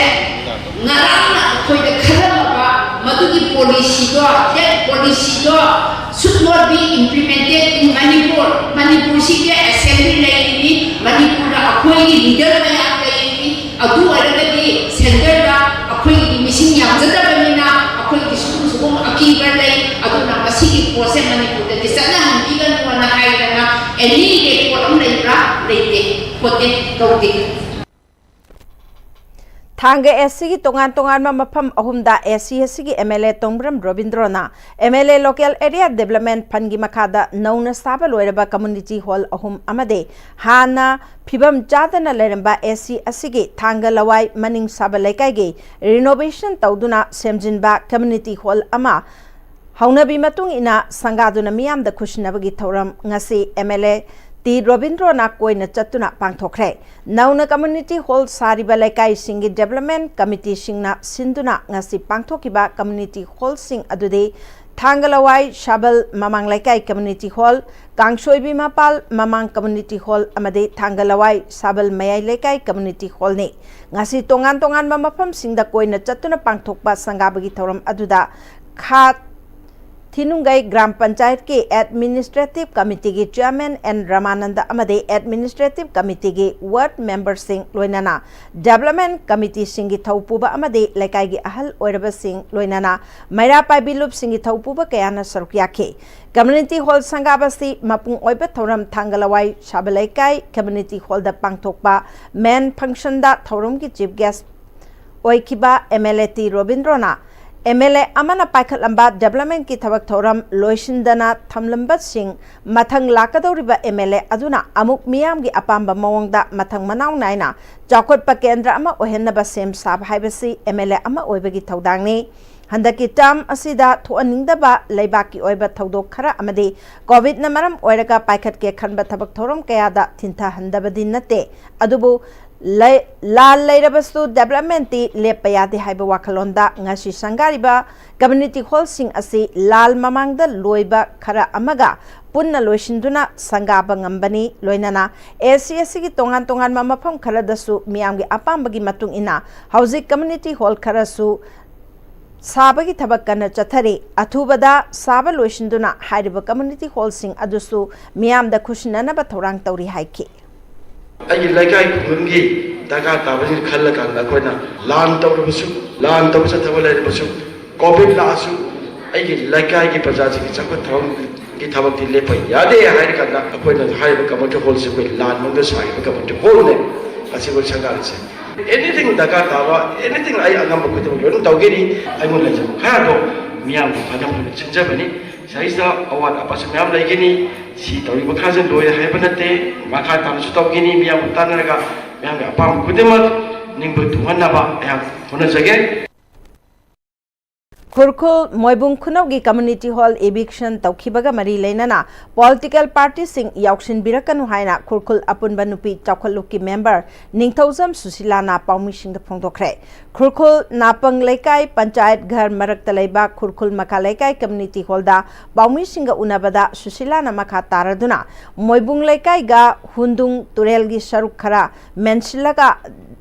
ꯉꯔꯥꯡꯅ ꯑꯩꯈꯣꯏꯗ ꯈꯜꯂꯝꯃꯕ ꯃꯗꯨꯒꯤ policyꯗꯣ, that policyꯗꯣ Should not be implemented in Manipur. ꯃꯅꯤꯄꯨꯔꯁꯤꯗꯤ ꯑꯦꯁꯦꯝꯕ꯭ꯂꯤ ꯂꯩꯔꯤꯅꯤ, ꯃꯅꯤꯄꯨꯔꯗ ꯑꯩꯈꯣꯏꯒꯤ ꯂꯤꯗꯔ ꯃꯌꯥꯝ ꯂꯩꯔꯤꯅꯤ꯫ ꯑꯗꯨ ꯑꯣꯏꯔꯒꯗꯤ ꯁꯦꯟꯇꯔꯗ ꯑꯩꯈꯣꯏꯒꯤ ꯃꯤꯁꯤꯡ ꯌꯥꯝꯖꯗꯕꯅꯤꯅ ꯑꯩꯈꯣꯏꯒꯤ ꯁꯤꯒꯨꯝ ꯁꯤꯒꯨꯝ ꯑꯀꯤꯕ ꯂꯩ꯫ ꯑꯗꯨꯅ ꯃꯁꯤꯒꯤ ꯄꯣꯠꯁꯦ ꯃꯅꯤꯄꯨꯔꯗꯗꯤ ꯆꯠꯅꯍꯟꯕꯤꯒꯅꯨꯅ ꯍꯥꯏꯗꯅ ꯑꯦꯅꯤ ꯔꯦꯀꯣꯔꯠ ꯑꯃ ꯂꯩꯕ꯭ꯔꯥ? ꯂꯩꯇꯦ, ꯈꯣꯠꯇꯦ, ꯇꯧꯗꯦ꯫ ꯊꯥꯡꯒ ꯑꯦꯁ ꯁꯤꯒꯤ ꯇꯣꯉꯥꯟ ꯇꯣꯉꯥꯟꯕ ꯃꯐꯝ ꯑꯍꯨꯝꯗ ꯑꯦꯁ ꯁꯤ ꯑꯦꯁ ꯁꯤꯒꯤ ꯑꯦꯝ ꯑꯦꯜ ꯑꯦ ꯇꯣꯡꯕ꯭ꯔꯝ ꯔꯣꯕꯤꯟꯗ꯭ꯔꯣꯅ M L A local area development ꯐꯟꯒꯤ ꯃꯈꯥꯗ ꯅꯧꯅ ꯁꯥꯕ ꯂꯣꯏꯔꯕ ꯀꯝꯃ꯭ꯌꯨꯅꯤꯇꯤ ꯍꯣꯜ ꯑꯍꯨꯝ ꯑꯃꯗꯤ ꯍꯥꯟꯅ ꯐꯤꯕꯝ ꯆꯥꯗꯅ ꯂꯩꯔꯝꯕ ꯑꯦꯁ ꯁꯤ ꯑꯁꯤꯒꯤ ꯊꯥꯡꯒ ꯂꯋꯥꯏ ꯃꯅꯤꯡ ꯁꯥꯕ ꯂꯩꯀꯥꯏꯒꯤ ꯔꯤꯅꯣꯚꯦꯁꯟ ꯇꯧꯗꯨꯅ ꯁꯦꯝꯖꯤꯟꯕ ꯀꯝꯃ꯭ꯌꯨꯅꯤꯇꯤ ꯍꯣꯜ ꯑꯃ ꯍꯧꯅꯕꯤ ꯃꯇꯨꯡ ꯏꯟꯅ ꯁꯪꯒꯥꯗꯨꯅ ꯃꯤꯌꯥꯝꯗ ꯈꯨꯠꯁꯤꯟꯅꯕꯒꯤ ꯊꯧꯔꯝ ꯉꯁꯤ ꯑꯦꯝ ꯑꯦꯜ ꯑꯦ ꯇꯤ ꯔꯣꯕꯤꯟꯗ꯭ꯔꯣꯅ ꯀꯣꯏꯅ ꯆꯠꯇꯨꯅ ꯄꯥꯡꯊꯣꯛꯈ꯭ꯔꯦ꯫ ꯅꯧꯅ ꯀꯝꯃ꯭ꯌꯨꯅꯤꯇꯤ ꯍꯣꯜ ꯁꯥꯔꯤꯕ ꯂꯩꯀꯥꯏꯁꯤꯡꯒꯤ ꯗꯦꯕꯂꯞꯃꯦꯟ ꯀꯝꯃꯤꯇꯤꯁꯤꯡꯅ ꯁꯤꯟꯗꯨꯅ ꯉꯁꯤ ꯄꯥꯡꯊꯣꯛꯈꯤꯕ ꯀꯝꯃ꯭ꯌꯨꯅꯤꯇꯤ ꯍꯣꯜꯁꯤꯡ ꯑꯗꯨꯗꯤ ꯊꯥꯡꯒ ꯂꯋꯥꯏ ꯁꯥꯕꯜ ꯃꯃꯥꯡ ꯂꯩꯀꯥꯏ ꯀꯝꯃ꯭ꯌꯨꯅꯤꯇꯤ ꯍꯣꯜ, ꯀꯥꯡꯁꯣꯏꯕꯤ ꯃꯄꯥꯜ ꯃꯃꯥꯡ ꯀꯝꯃ꯭ꯌꯨꯅꯤꯇꯤ ꯍꯣꯜ ꯑꯃꯗꯤ ꯊꯥꯡꯒ ꯂꯋꯥꯏ ꯁꯥꯕꯜ ꯃꯌꯥꯏ ꯂꯩꯀꯥꯏ ꯀꯝꯃ꯭ꯌꯨꯅꯤꯇꯤ ꯍꯣꯜꯅꯤ꯫ ꯉꯁꯤ ꯇꯣꯉꯥꯟ ꯇꯣꯉꯥꯟꯕ ꯃꯐꯝꯁꯤꯡꯗ ꯀꯣꯏꯅ ꯆꯠꯇꯨꯅ ꯄꯥꯡꯊꯣꯛꯄ ꯁꯪꯒꯥꯕꯒꯤ ꯊꯧꯔꯝ ꯑꯗꯨꯗ ꯈꯥ ꯊꯤꯅꯨꯡꯒꯩ ꯒ꯭ꯔꯥꯝ ꯄꯟꯆꯥꯌꯠꯀꯤ ꯑꯦꯗꯃꯤꯅꯤꯁꯇ꯭ꯔꯦꯇꯤꯚ ꯀꯝꯃꯤꯇꯤꯒꯤ ꯆꯤꯌꯥꯔꯃꯦꯟ ꯑꯦꯟ ꯔꯃꯥꯅꯟꯗ ꯑꯃꯗꯤ ꯑꯦꯗꯃꯤꯅꯤꯁꯇ꯭ꯔꯦꯇꯤꯚ ꯀꯝꯃꯤꯇꯤꯒꯤ ꯋꯥꯔꯗ ꯃꯦꯝꯕꯔꯁꯤꯡ ꯂꯣꯏꯅꯅ ꯗꯦꯕꯂꯞꯃꯦꯟ ꯀꯝꯃꯤꯇꯤꯁꯤꯡꯒꯤ ꯊꯧꯄꯨꯕ ꯑꯃꯗꯤ ꯂꯩꯀꯥꯏꯒꯤ ꯑꯍꯜ ꯑꯣꯏꯔꯕꯁꯤꯡ ꯂꯣꯏꯅꯅ ꯃꯩꯔꯥ ꯄꯥꯏꯕꯤ ꯂꯨꯞꯁꯤꯡꯒꯤ ꯊꯧꯄꯨꯕ ꯀꯌꯥꯅ ꯁꯔꯨꯛ ꯌꯥꯈꯤ꯫ ꯀꯝꯃ꯭ꯌꯨꯅꯤꯇꯤ ꯍꯣꯜ ꯁꯪꯒꯥꯕꯁꯤ ꯃꯄꯨꯡ ꯑꯣꯏꯕ ꯊꯧꯔꯝ ꯊꯥꯡꯒ ꯂꯋꯥꯏ ꯁꯥꯕ ꯂꯩꯀꯥꯏ ꯀꯝꯃ꯭ꯌꯨꯅꯤꯇꯤ ꯍꯣꯜꯗ ꯄꯥꯡꯊꯣꯛꯄ ꯃꯦꯟ ꯐꯪꯁꯟꯗ ꯊꯧꯔꯝꯒꯤ ꯆꯤꯐ ꯒꯦꯁ ꯑꯣꯏꯈꯤꯕ ꯑꯦꯝ ꯑꯦꯜ ꯑꯦ ꯇꯤ ꯔꯣꯕꯤꯟꯗ꯭ꯔꯣꯅ ꯑꯦꯝ ꯑꯦꯜ ꯑꯦ ꯑꯃꯅ ꯄꯥꯏꯈꯠꯂꯝꯕ ꯗꯦꯕꯂꯞꯃꯦꯟꯀꯤ ꯊꯕꯛ ꯊꯧꯔꯝ ꯂꯣꯏꯁꯤꯟꯗꯅ ꯊꯝꯂꯝꯕꯁꯤꯡ ꯃꯊꯪ ꯂꯥꯛꯀꯗꯧꯔꯤꯕ ꯑꯦꯝ ꯑꯦꯜ ꯑꯦ ꯑꯗꯨꯅ ꯑꯃꯨꯛ ꯃꯤꯌꯥꯝꯒꯤ ꯑꯄꯥꯝꯕ ꯃꯑꯣꯡꯗ ꯃꯊꯪ ꯃꯅꯥꯎ ꯅꯥꯏꯅ ꯆꯥꯎꯈꯠꯄ ꯀꯦꯟꯗ꯭ꯔ ꯑꯃ ꯑꯣꯏꯍꯟꯅꯕ ꯁꯦꯝ ꯁꯥꯕ ꯍꯥꯏꯕꯁꯤ ꯑꯦꯝ ꯑꯦꯜ ꯑꯦ ꯑꯃ ꯑꯣꯏꯕꯒꯤ ꯊꯧꯗꯥꯡꯅꯤ꯫ ꯍꯟꯗꯛꯀꯤ ꯇꯔꯝ ꯑꯁꯤꯗ ꯊꯣꯛꯍꯟꯅꯤꯡꯗꯕ ꯂꯩꯕꯥꯛꯀꯤ ꯑꯣꯏꯕ ꯊꯧꯗꯣꯛ ꯈꯔ ꯑꯃꯗꯤ ꯀꯣꯚꯤꯗꯅ ꯃꯔꯝ ꯑꯣꯏꯔꯒ ꯄꯥꯏꯈꯠꯀꯦ ꯈꯟꯕ ꯊꯕꯛ ꯊꯧꯔꯝ ꯀꯌꯥꯗ ꯊꯤꯟꯊꯍꯟꯗꯕꯗꯤ ꯅꯠꯇꯦ, ꯑꯗꯨꯕꯨ ꯂꯩ-, ꯂꯥꯜ ꯂꯩꯔꯕꯁꯨ ꯗꯦꯕꯂꯞꯃꯦꯟꯇꯤ ꯂꯦꯞꯄ ꯌꯥꯗꯦ ꯍꯥꯏꯕ ꯋꯥꯈꯜꯂꯣꯟꯗ ꯉꯁꯤ ꯁꯪꯒꯥꯔꯤꯕ ꯀꯝꯃ꯭ꯌꯨꯅꯤꯇꯤ ꯍꯣꯜꯁꯤꯡ ꯑꯁꯤ ꯂꯥꯜ ꯃꯃꯥꯡꯗ ꯂꯣꯏꯕ ꯈꯔ ꯑꯃꯒ ꯄꯨꯟꯅ ꯂꯣꯏꯁꯤꯟꯗꯨꯅ ꯁꯪꯒꯥꯕ ꯉꯝꯕꯅꯤ꯫ ꯂꯣꯏꯅꯅ ꯑꯦꯁ ꯁꯤ ꯑꯦꯁ ꯁꯤꯒꯤ ꯇꯣꯉꯥꯟ ꯇꯣꯉꯥꯟꯕ ꯃꯐꯝ ꯈꯔꯗꯁꯨ ꯃꯤꯌꯥꯝꯒꯤ ꯑꯄꯥꯝꯕꯒꯤ ꯃꯇꯨꯡ ꯏꯟꯅ ꯍꯧꯖꯤꯛ ꯀꯝꯃ꯭ꯌꯨꯅꯤꯇꯤ ꯍꯣꯜ ꯈꯔꯁꯨ ꯁꯥꯕꯒꯤ ꯊꯕꯛ ꯀꯟꯅ ꯆꯠꯊꯔꯤ꯫ ꯑꯊꯨꯕꯗ ꯁꯥꯕ ꯂꯣꯏꯁꯤꯟꯗꯨꯅ ꯍꯥꯏꯔꯤꯕ community hallꯁꯤꯡ ꯑꯗꯨꯁꯨ ꯃꯤꯌꯥꯝꯗ ꯈꯨꯠꯁꯤꯟꯅꯅꯕ ꯊꯧꯔꯥꯡ ꯇꯧꯔꯤ ꯍꯥꯏꯈꯤ꯫ ꯑꯩꯒꯤ ꯂꯩꯀꯥꯏ ꯈꯨꯡꯒꯪꯒꯤ ꯗꯔꯀꯥꯔ ꯇꯥꯕꯁꯤꯡ ꯈꯜꯂꯀꯥꯟꯗ ꯑꯩꯈꯣꯏꯅ ꯂꯥꯟ ꯇꯧꯔꯕꯁꯨ, ꯂꯥꯟ ꯇꯧꯕ ꯆꯠꯊꯕ ꯂꯩꯔꯕꯁꯨ, ꯀꯣꯚꯤꯗ ꯂꯥꯛꯑꯁꯨ ꯑꯩꯒꯤ ꯂꯩꯀꯥꯏꯒꯤ ꯄ꯭ꯔꯖꯥꯁꯤꯡꯒꯤ ꯆꯥꯎꯈꯠ ꯊꯧꯔꯥꯡꯒꯤ ꯊꯕꯛꯇꯤ ꯂꯦꯞꯄ ꯌꯥꯗꯦ ꯍꯥꯏꯔꯀꯥꯟꯗ ꯑꯩꯈꯣꯏꯅ ꯍꯥꯏꯔꯤꯕ community hallꯁꯤ ꯑꯩꯈꯣꯏ ꯂꯥꯟ ꯃꯅꯨꯡꯗ ꯁꯥꯈꯤꯕ community hallꯅꯦ꯫ ꯑꯁꯤ ꯑꯩꯈꯣꯏ ꯁꯪꯒꯥꯔꯤꯁꯦ anything ꯗꯔꯀꯥꯔ ꯇꯥꯕ, anything ꯑꯩ ꯑꯉꯝꯕ ꯈꯨꯗꯤꯡꯃꯛ ꯂꯣꯏꯅ ꯇꯧꯒꯅꯤ꯫ ꯑꯩꯉꯣꯟꯗ ꯂꯩꯖꯕ ꯈꯔꯗꯣ ꯃꯤꯌꯥꯝꯒꯤ ꯐꯅꯕ ꯁꯤꯟꯖꯕꯅꯤ꯫ ꯁꯤꯗꯩꯁꯤꯗ ꯑꯋꯥꯠ ꯑꯄꯥꯁꯨ ꯃꯌꯥꯝ ꯂꯩꯒꯅꯤ꯫ ꯁꯤ ꯇꯧꯔꯤꯕ ꯈꯔꯁꯦ ꯂꯣꯏꯔꯦ ꯍꯥꯏꯕ ꯅꯠꯇꯦ꯫ ꯃꯈꯥ ꯇꯥꯅꯁꯨ ꯇꯧꯒꯅꯤ꯫ ꯃꯤꯌꯥꯝꯒ ꯇꯥꯟꯅꯔꯒ ꯃꯤꯌꯥꯝꯒꯤ ꯑꯄꯥꯝꯕ ꯈꯨꯗꯤꯡꯃꯛ ꯅꯤꯡꯕ ꯊꯨꯡꯍꯟꯅꯕ ꯑꯩꯍꯥꯛ ꯍꯣꯠꯅꯖꯒꯦ꯫ ꯈꯨꯔꯈꯨꯜ ꯃꯣꯏꯕꯨꯡ ꯈꯨꯅꯧꯒꯤ community hall eviction ꯇꯧꯈꯤꯕꯒ ꯃꯔꯤ ꯂꯩꯅꯅ political partyꯁꯤꯡ ꯌꯥꯎꯁꯤꯟꯕꯤꯔꯛꯀꯅꯨ ꯍꯥꯏꯅ ꯈꯨꯔꯈꯨꯜ ꯑꯄꯨꯟꯕ ꯅꯨꯄꯤ ꯆꯥꯎꯈꯠꯂꯨꯞꯀꯤ member ꯅꯤꯡꯊꯧꯖꯝ ꯁꯨꯁꯤꯂꯥꯅ ꯄꯥꯎꯃꯤꯁꯤꯡꯗ ꯐꯣꯡꯗꯣꯛꯈ꯭ꯔꯦ꯫ ꯈꯨꯔꯈꯨꯜ ꯅꯥꯄꯪ ꯂꯩꯀꯥꯏ ꯄꯟꯆꯥꯌꯠ ꯘꯔ ꯃꯔꯛꯇ ꯂꯩꯕ ꯈꯨꯔꯈꯨꯜ ꯃꯈꯥ ꯂꯩꯀꯥꯏ community hallꯗ ꯄꯥꯎꯃꯤꯁꯤꯡꯒ ꯎꯅꯕꯗ ꯁꯨꯁꯤꯂꯥꯅ ꯃꯈꯥ ꯇꯥꯔꯗꯨꯅ ꯃꯣꯏꯕꯨꯡ ꯂꯩꯀꯥꯏꯒ ꯍꯨꯟꯗꯨꯡ ꯇꯨꯔꯦꯜꯒꯤ ꯁꯔꯨꯛ ꯈꯔ ꯃꯦꯟꯁꯤꯜꯂꯒ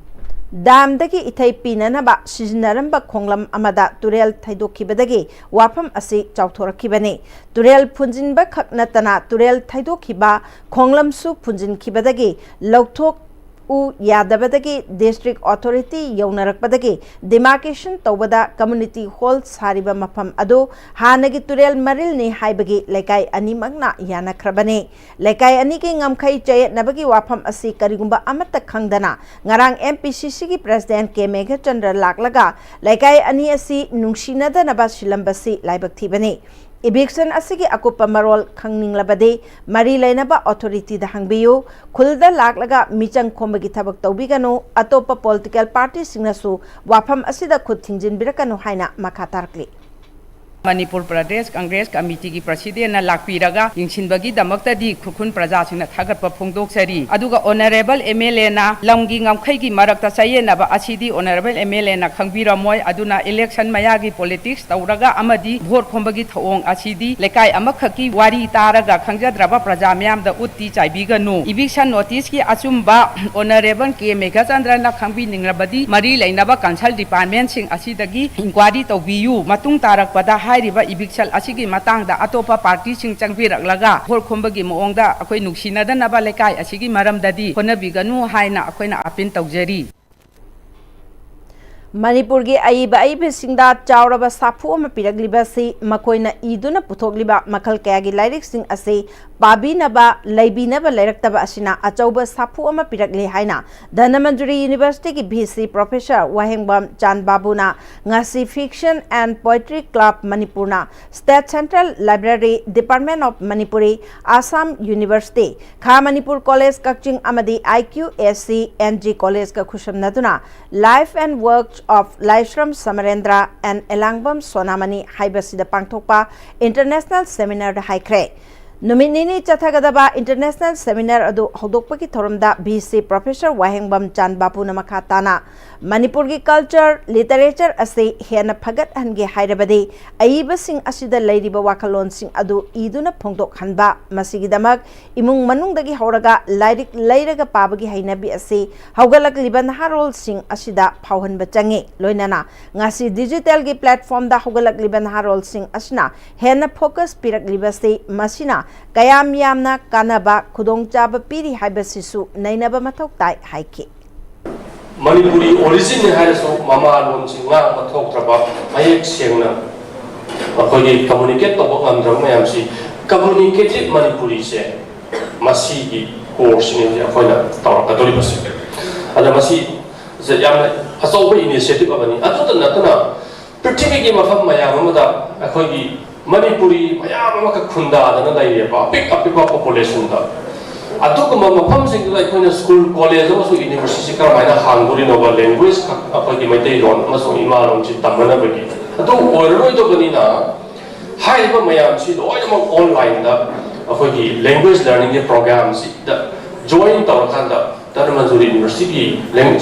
ꯗꯥꯝꯗꯒꯤ ꯏꯊꯩ ꯄꯤꯅꯅꯕ ꯁꯤꯖꯤꯟꯅꯔꯝꯕ ꯈꯣꯡꯂꯝ ꯑꯃꯗ ꯇꯨꯔꯦꯜ ꯊꯩꯗꯣꯛꯈꯤꯕꯗꯒꯤ ꯋꯥꯐꯝ ꯑꯁꯤ ꯆꯥꯎꯊꯣꯔꯛꯈꯤꯕꯅꯤ꯫ ꯇꯨꯔꯦꯜ ꯐꯨꯟꯖꯤꯟꯕ ꯈꯛ ꯅꯠꯇꯅ ꯇꯨꯔꯦꯜ ꯊꯩꯗꯣꯛꯈꯤꯕ ꯈꯣꯡꯂꯝꯁꯨ ꯐꯨꯟꯖꯤꯟꯈꯤꯕꯗꯒꯤ ꯂꯧꯊꯣꯛꯎ ꯌꯥꯗꯕꯗꯒꯤ district authority ꯌꯧꯅꯔꯛꯄꯗꯒꯤ demarcation ꯇꯧꯕꯗ community hall ꯁꯥꯔꯤꯕ ꯃꯐꯝ ꯑꯗꯨ ꯍꯥꯟꯅꯒꯤ ꯇꯨꯔꯦꯜ ꯃꯔꯤꯜꯅꯤ ꯍꯥꯏꯕꯒꯤ ꯂꯩꯀꯥꯏ ꯑꯅꯤꯃꯛꯅ ꯌꯥꯅꯈ꯭ꯔꯕꯅꯤ꯫ ꯂꯩꯀꯥꯏ ꯑꯅꯤꯒꯤ ꯉꯝꯈꯩ ꯆꯌꯦꯠꯅꯕꯒꯤ ꯋꯥꯐꯝ ꯑꯁꯤ ꯀꯔꯤꯒꯨꯝꯕ ꯑꯃꯠꯇ ꯈꯪꯗꯅ ꯉꯔꯥꯡ MPCCꯒꯤ president ꯀꯦ ꯃꯦꯘꯆꯟꯗ꯭ꯔ ꯂꯥꯛꯂꯒ ꯂꯩꯀꯥꯏ ꯑꯅꯤ ꯑꯁꯤ ꯅꯨꯡꯁꯤꯅꯗꯅꯕ ꯁꯤꯜꯂꯝꯕꯁꯤ ꯂꯥꯏꯕꯛ ꯊꯤꯕꯅꯤ꯫ Eviction ꯑꯁꯤꯒꯤ ꯑꯀꯨꯞꯄ ꯃꯔꯣꯜ ꯈꯪꯅꯤꯡꯂꯕꯗꯤ ꯃꯔꯤ ꯂꯩꯅꯕ authorityꯗ ꯍꯪꯕꯤꯌꯨ꯫ ꯈꯨꯜꯗ ꯂꯥꯛꯂꯒ ꯃꯤꯆꯪ ꯈꯣꯝꯕꯒꯤ ꯊꯕꯛ ꯇꯧꯕꯤꯒꯅꯨ꯫ ꯑꯇꯣꯞꯄ political partyꯁꯤꯡꯅꯁꯨ ꯋꯥꯐꯝ ꯑꯁꯤꯗ ꯈꯨꯠ ꯊꯤꯡꯖꯤꯟꯕꯤꯔꯛꯀꯅꯨ ꯍꯥꯏꯅ ꯃꯈꯥ ꯇꯥꯔꯛꯂꯤ꯫ ꯃꯅꯤꯄꯨꯔ ꯄ꯭ꯔꯗꯦꯁ ꯀꯪꯒ꯭ꯔꯦꯁ ꯀꯃꯤꯇꯤꯒꯤ ꯄ꯭ꯔꯁꯤꯗꯦꯟꯅ ꯂꯥꯛꯄꯤꯔꯒ ꯌꯦꯡꯁꯤꯟꯕꯒꯤꯗꯃꯛꯇꯗꯤ ꯈꯨꯔꯈꯨꯜ ꯄ꯭ꯔꯖꯥꯁꯤꯡꯅ ꯊꯥꯒꯠꯄ ꯐꯣꯡꯗꯣꯛꯆꯔꯤ꯫ ꯑꯗꯨꯒ ꯑꯣꯅꯔꯦꯕꯜ ꯑꯦꯝ ꯑꯦꯜ ꯑꯦꯅ ꯂꯝꯒꯤ ꯉꯝꯈꯩꯒꯤ ꯃꯔꯛꯇ ꯆꯌꯦꯠꯅꯕ ꯑꯁꯤꯗꯤ ꯑꯣꯅꯔꯦꯕꯜ ꯑꯦꯝ ꯑꯦꯜ ꯑꯦꯅ ꯈꯪꯕꯤꯔꯝꯃꯣꯏ꯫ ꯑꯗꯨꯅ ꯏꯂꯦꯛꯁꯟ ꯃꯌꯥꯒꯤ ꯄꯣꯂꯤꯇꯤꯛꯁ ꯇꯧꯔꯒ ꯑꯃꯗꯤ ꯚꯣꯠ ꯈꯣꯝꯕꯒꯤ ꯊꯧꯑꯣꯡ ꯑꯁꯤꯗꯤ ꯂꯩꯀꯥꯏ ꯑꯃꯈꯛꯀꯤ ꯋꯥꯔꯤ ꯇꯥꯔꯒ ꯈꯪꯖꯗ꯭ꯔꯕ ꯄ꯭ꯔꯖꯥ ꯃꯤꯌꯥꯝꯗ ꯎꯠꯇꯤ ꯆꯥꯏꯕꯤꯒꯅꯨ꯫ ꯏꯚꯤꯛꯁꯟ ꯅꯣꯇꯤꯁꯀꯤ ꯑꯆꯨꯝꯕ ꯑꯣꯅꯔꯦꯕꯜ ꯀꯦ ꯃꯦꯘꯆꯟꯗ꯭ꯔꯅ ꯈꯪꯕꯤꯅꯤꯡꯂꯕꯗꯤ ꯃꯔꯤ ꯂꯩꯅꯕ ꯀꯟꯁꯔꯟ ꯗꯤꯄꯥꯔꯠꯃꯦꯟꯁꯤꯡ ꯑꯁꯤꯗꯒꯤ ꯏꯟꯀ꯭ꯋꯥꯔꯤ ꯇꯧꯕꯤꯌꯨ꯫ ꯃꯇꯨꯡ ꯇꯥꯔꯛꯄꯗ ꯍꯥꯏꯔꯤꯕ ꯏꯚꯤꯛꯁꯟ ꯑꯁꯤꯒꯤ ꯃꯇꯥꯡꯗ ꯑꯇꯣꯞꯄ ꯄꯥꯔꯇꯤꯁꯤꯡ ꯆꯪꯕꯤꯔꯛꯂꯒ ꯚꯣꯠ ꯈꯣꯝꯕꯒꯤ ꯃꯑꯣꯡꯗ ꯑꯩꯈꯣꯏ ꯅꯨꯡꯁꯤꯅꯗꯅꯕ ꯂꯩꯀꯥꯏ ꯑꯁꯤꯒꯤ ꯃꯔꯝꯗꯗꯤ ꯍꯣꯠꯅꯕꯤꯒꯅꯨ ꯍꯥꯏꯅ ꯑꯩꯈꯣꯏꯅ ꯑꯄꯤꯜ ꯇꯧꯖꯔꯤ꯫ ꯃꯅꯤꯄꯨꯔꯒꯤ ꯑꯏꯕ ꯑꯏꯕꯤꯁꯤꯡꯗ ꯆꯥꯎꯔꯕ ꯁꯥꯐꯨ ꯑꯃ ꯄꯤꯔꯛꯂꯤꯕ ꯑꯁꯤ ꯃꯈꯣꯏꯅ ꯏꯗꯨꯅ ꯄꯨꯊꯣꯛꯂꯤꯕ ꯃꯈꯜ ꯀꯌꯥꯒꯤ ꯂꯥꯏꯔꯤꯛꯁꯤꯡ ꯑꯁꯤ ꯄꯥꯕꯤꯅꯕ, ꯂꯩꯕꯤꯅꯕ ꯂꯩꯔꯛꯇꯕ ꯑꯁꯤꯅ ꯑꯆꯧꯕ ꯁꯥꯐꯨ ꯑꯃ ꯄꯤꯔꯛꯂꯤ ꯍꯥꯏꯅ ꯙꯅꯃꯟꯖꯨꯔꯤ ꯌꯨꯅꯤꯚꯔꯁꯤꯇꯤꯒꯤ ꯚꯤ ꯁꯤ ꯄ꯭ꯔꯣꯐꯦꯁꯔ ꯋꯥꯍꯦꯡꯕꯝ ꯆꯥꯟ ꯕꯥꯕꯨꯅ ꯉꯁꯤ ꯐꯤꯛꯁꯟ ꯑꯦꯟ ꯄꯣꯏꯇ꯭ꯔꯤ ꯀ꯭ꯂꯕ ꯃꯅꯤꯄꯨꯔꯅ state central library, department of Manipuri, Assam university, ꯈꯥ ꯃꯅꯤꯄꯨꯔ ꯀꯣꯂꯦꯖ ꯀꯛꯆꯤꯡ ꯑꯃꯗꯤ I Q S C N G ꯀꯣꯂꯦꯖꯀ ꯈꯨꯠꯁꯝꯅꯗꯨꯅ Life and Works of Laishram Samarendra and Elangbam Sonamani ꯍꯥꯏꯕꯁꯤꯗ ꯄꯥꯡꯊꯣꯛꯄ ꯏꯟꯇꯔꯅꯦꯁꯅꯦꯜ ꯁꯦꯃꯤꯅꯥꯔꯗ ꯍꯥꯏꯈ꯭ꯔꯦ꯫ ꯅꯨꯃꯤꯠ ꯅꯤꯅꯤ ꯆꯠꯊꯒꯗꯕ ꯏꯟꯇꯔꯅꯦꯁꯅꯦꯜ ꯁꯦꯃꯤꯅꯥꯔ ꯑꯗꯨ ꯍꯧꯗꯣꯛꯄꯒꯤ ꯊꯧꯔꯝꯗ ꯚꯤ ꯁꯤ ꯄ꯭ꯔꯣꯐꯦꯁꯔ ꯋꯥꯍꯦꯡꯕꯝ ꯆꯥꯟ ꯕꯥꯄꯨꯅ ꯃꯈꯥ ꯇꯥꯅ ꯃꯅꯤꯄꯨꯔꯒꯤ ꯀꯜꯆꯔ, ꯂꯤꯇꯔꯦꯆꯔ ꯑꯁꯤ ꯍꯦꯟꯅ ꯐꯒꯠꯍꯟꯒꯦ ꯍꯥꯏꯔꯕꯗꯤ ꯑꯏꯕꯁꯤꯡ ꯑꯁꯤꯗ ꯂꯩꯔꯤꯕ ꯋꯥꯈꯜꯂꯣꯟꯁꯤꯡ ꯑꯗꯨ ꯏꯗꯨꯅ ꯐꯣꯡꯗꯣꯛꯍꯟꯕ, ꯃꯁꯤꯒꯤꯗꯃꯛ ꯏꯃꯨꯡ ꯃꯅꯨꯡꯗꯒꯤ ꯍꯧꯔꯒ ꯂꯥꯏꯔꯤꯛ ꯂꯩꯔꯒ ꯄꯥꯕꯒꯤ ꯍꯩꯅꯕꯤ ꯑꯁꯤ ꯍꯧꯒꯠꯂꯛꯂꯤꯕ ꯅꯍꯥꯔꯣꯜꯁꯤꯡ ꯑꯁꯤꯗ ꯐꯥꯎꯍꯟꯕ ꯆꯪꯏ꯫ ꯂꯣꯏꯅꯅ ꯉꯁꯤ ꯗꯤꯖꯤꯇꯦꯜꯒꯤ ꯄ꯭ꯂꯦꯠꯐꯣꯝꯗ ꯍꯧꯒꯠꯂꯛꯂꯤꯕ ꯅꯍꯥꯔꯣꯜꯁꯤꯡ ꯑꯁꯤꯅ ꯍꯦꯟꯅ ꯐꯣꯀꯁ ꯄꯤꯔꯛꯂꯤꯕꯁꯤ ꯃꯁꯤꯅ ꯀꯌꯥꯝ ꯌꯥꯝꯅ ꯀꯥꯟꯅꯕ ꯈꯨꯗꯣꯡꯆꯥꯕ ꯄꯤꯔꯤ ꯍꯥꯏꯕꯁꯤꯁꯨ ꯅꯩꯅꯕ ꯃꯊꯧ ꯇꯥꯏ ꯍꯥꯏꯈꯤ꯫ ꯃꯅꯤꯄꯨꯔꯤ ꯑꯣꯔꯤꯖꯤꯟꯅꯤ ꯍꯥꯏꯔꯁꯨ ꯃꯃꯥ ꯂꯣꯟꯁꯤ ꯉꯥꯡꯕ ꯊꯣꯛꯇ꯭ꯔꯕ, ꯃꯌꯦꯛ ꯁꯦꯡꯅ ꯑꯩꯈꯣꯏꯒꯤ ꯀꯝꯃꯨꯅꯤꯀꯦꯠ ꯇꯧꯕ ꯉꯝꯗ꯭ꯔꯕ ꯃꯌꯥꯝꯁꯤ, ꯀꯝꯃꯨꯅꯤꯀꯦꯇꯤꯞ ꯃꯅꯤꯄꯨꯔꯤꯁꯦ ꯃꯁꯤꯒꯤ ꯀꯣꯔꯁꯁꯤꯅꯤ ꯍꯧꯖꯤꯛ ꯑꯩꯈꯣꯏꯅ ꯇꯧꯔꯛꯀꯗꯧꯔꯤꯕꯁꯦ꯫ ꯑꯗ ꯃꯁꯤ ꯌꯥꯝꯅ ꯑꯆꯧꯕ ꯏꯅꯤꯁꯤꯌꯦꯇꯤꯞ ꯑꯃꯅꯤ꯫ ꯑꯗꯨꯇ ꯅꯠꯇꯅ ꯄ꯭ꯔꯤꯊꯤꯕꯤꯒꯤ ꯃꯐꯝ ꯃꯌꯥꯝ ꯑꯃꯗ ꯑꯩꯈꯣꯏꯒꯤ ꯃꯅꯤꯄꯨꯔꯤ ꯃꯌꯥꯝ ꯑꯃꯈꯛ ꯈꯨꯟꯗꯥꯗꯅ ꯂꯩꯔꯦꯕ, ꯑꯄꯤꯛ ꯑꯄꯤꯛꯄ ꯄꯣꯄꯨꯂꯦꯁꯟꯗ꯫ ꯑꯗꯨꯒꯨꯝꯕ ꯃꯐꯝꯁꯤꯡꯗꯨꯗ ꯑꯩꯈꯣꯏꯅ ꯁ꯭ꯀꯨꯜ, ꯀꯣꯂꯦꯖ ꯑꯃꯁꯨꯡ ꯌꯨꯅꯤꯚꯔꯁꯤꯇꯤꯁꯤ ꯀꯔꯝꯍꯥꯏꯅ ꯍꯥꯡꯗꯣꯔꯤꯅꯣꯕ, ꯂꯦꯡꯒ꯭ꯋꯦꯖ ꯈꯛ, ꯑꯩꯈꯣꯏꯒꯤ ꯃꯩꯇꯩꯂꯣꯟ ꯑꯃꯁꯨꯡ ꯏꯃꯥ ꯂꯣꯟꯁꯤ ꯇꯝꯅꯅꯕꯒꯤ? ꯑꯗꯨ ꯑꯣꯏꯔꯔꯣꯏꯗꯕꯅꯤꯅ, ꯍꯥꯏꯔꯤꯕ ꯃꯌꯥꯝꯁꯤ ꯂꯣꯏꯅꯃꯛ ꯑꯣꯟꯂꯥꯏꯟꯗ ꯑꯩꯈꯣꯏꯒꯤ ꯂꯦꯡꯒ꯭ꯋꯦꯖ ꯂꯔꯅꯤꯡꯒꯤ ꯄ꯭ꯔꯣꯒ꯭ꯔꯥꯝꯁꯤꯗ ꯖꯣꯏꯟ ꯇꯧꯔꯀꯥꯟꯗ ꯇꯅꯃꯟꯖꯨꯔꯤ ꯌꯨꯅꯤꯚꯔꯁꯤꯇꯤꯒꯤ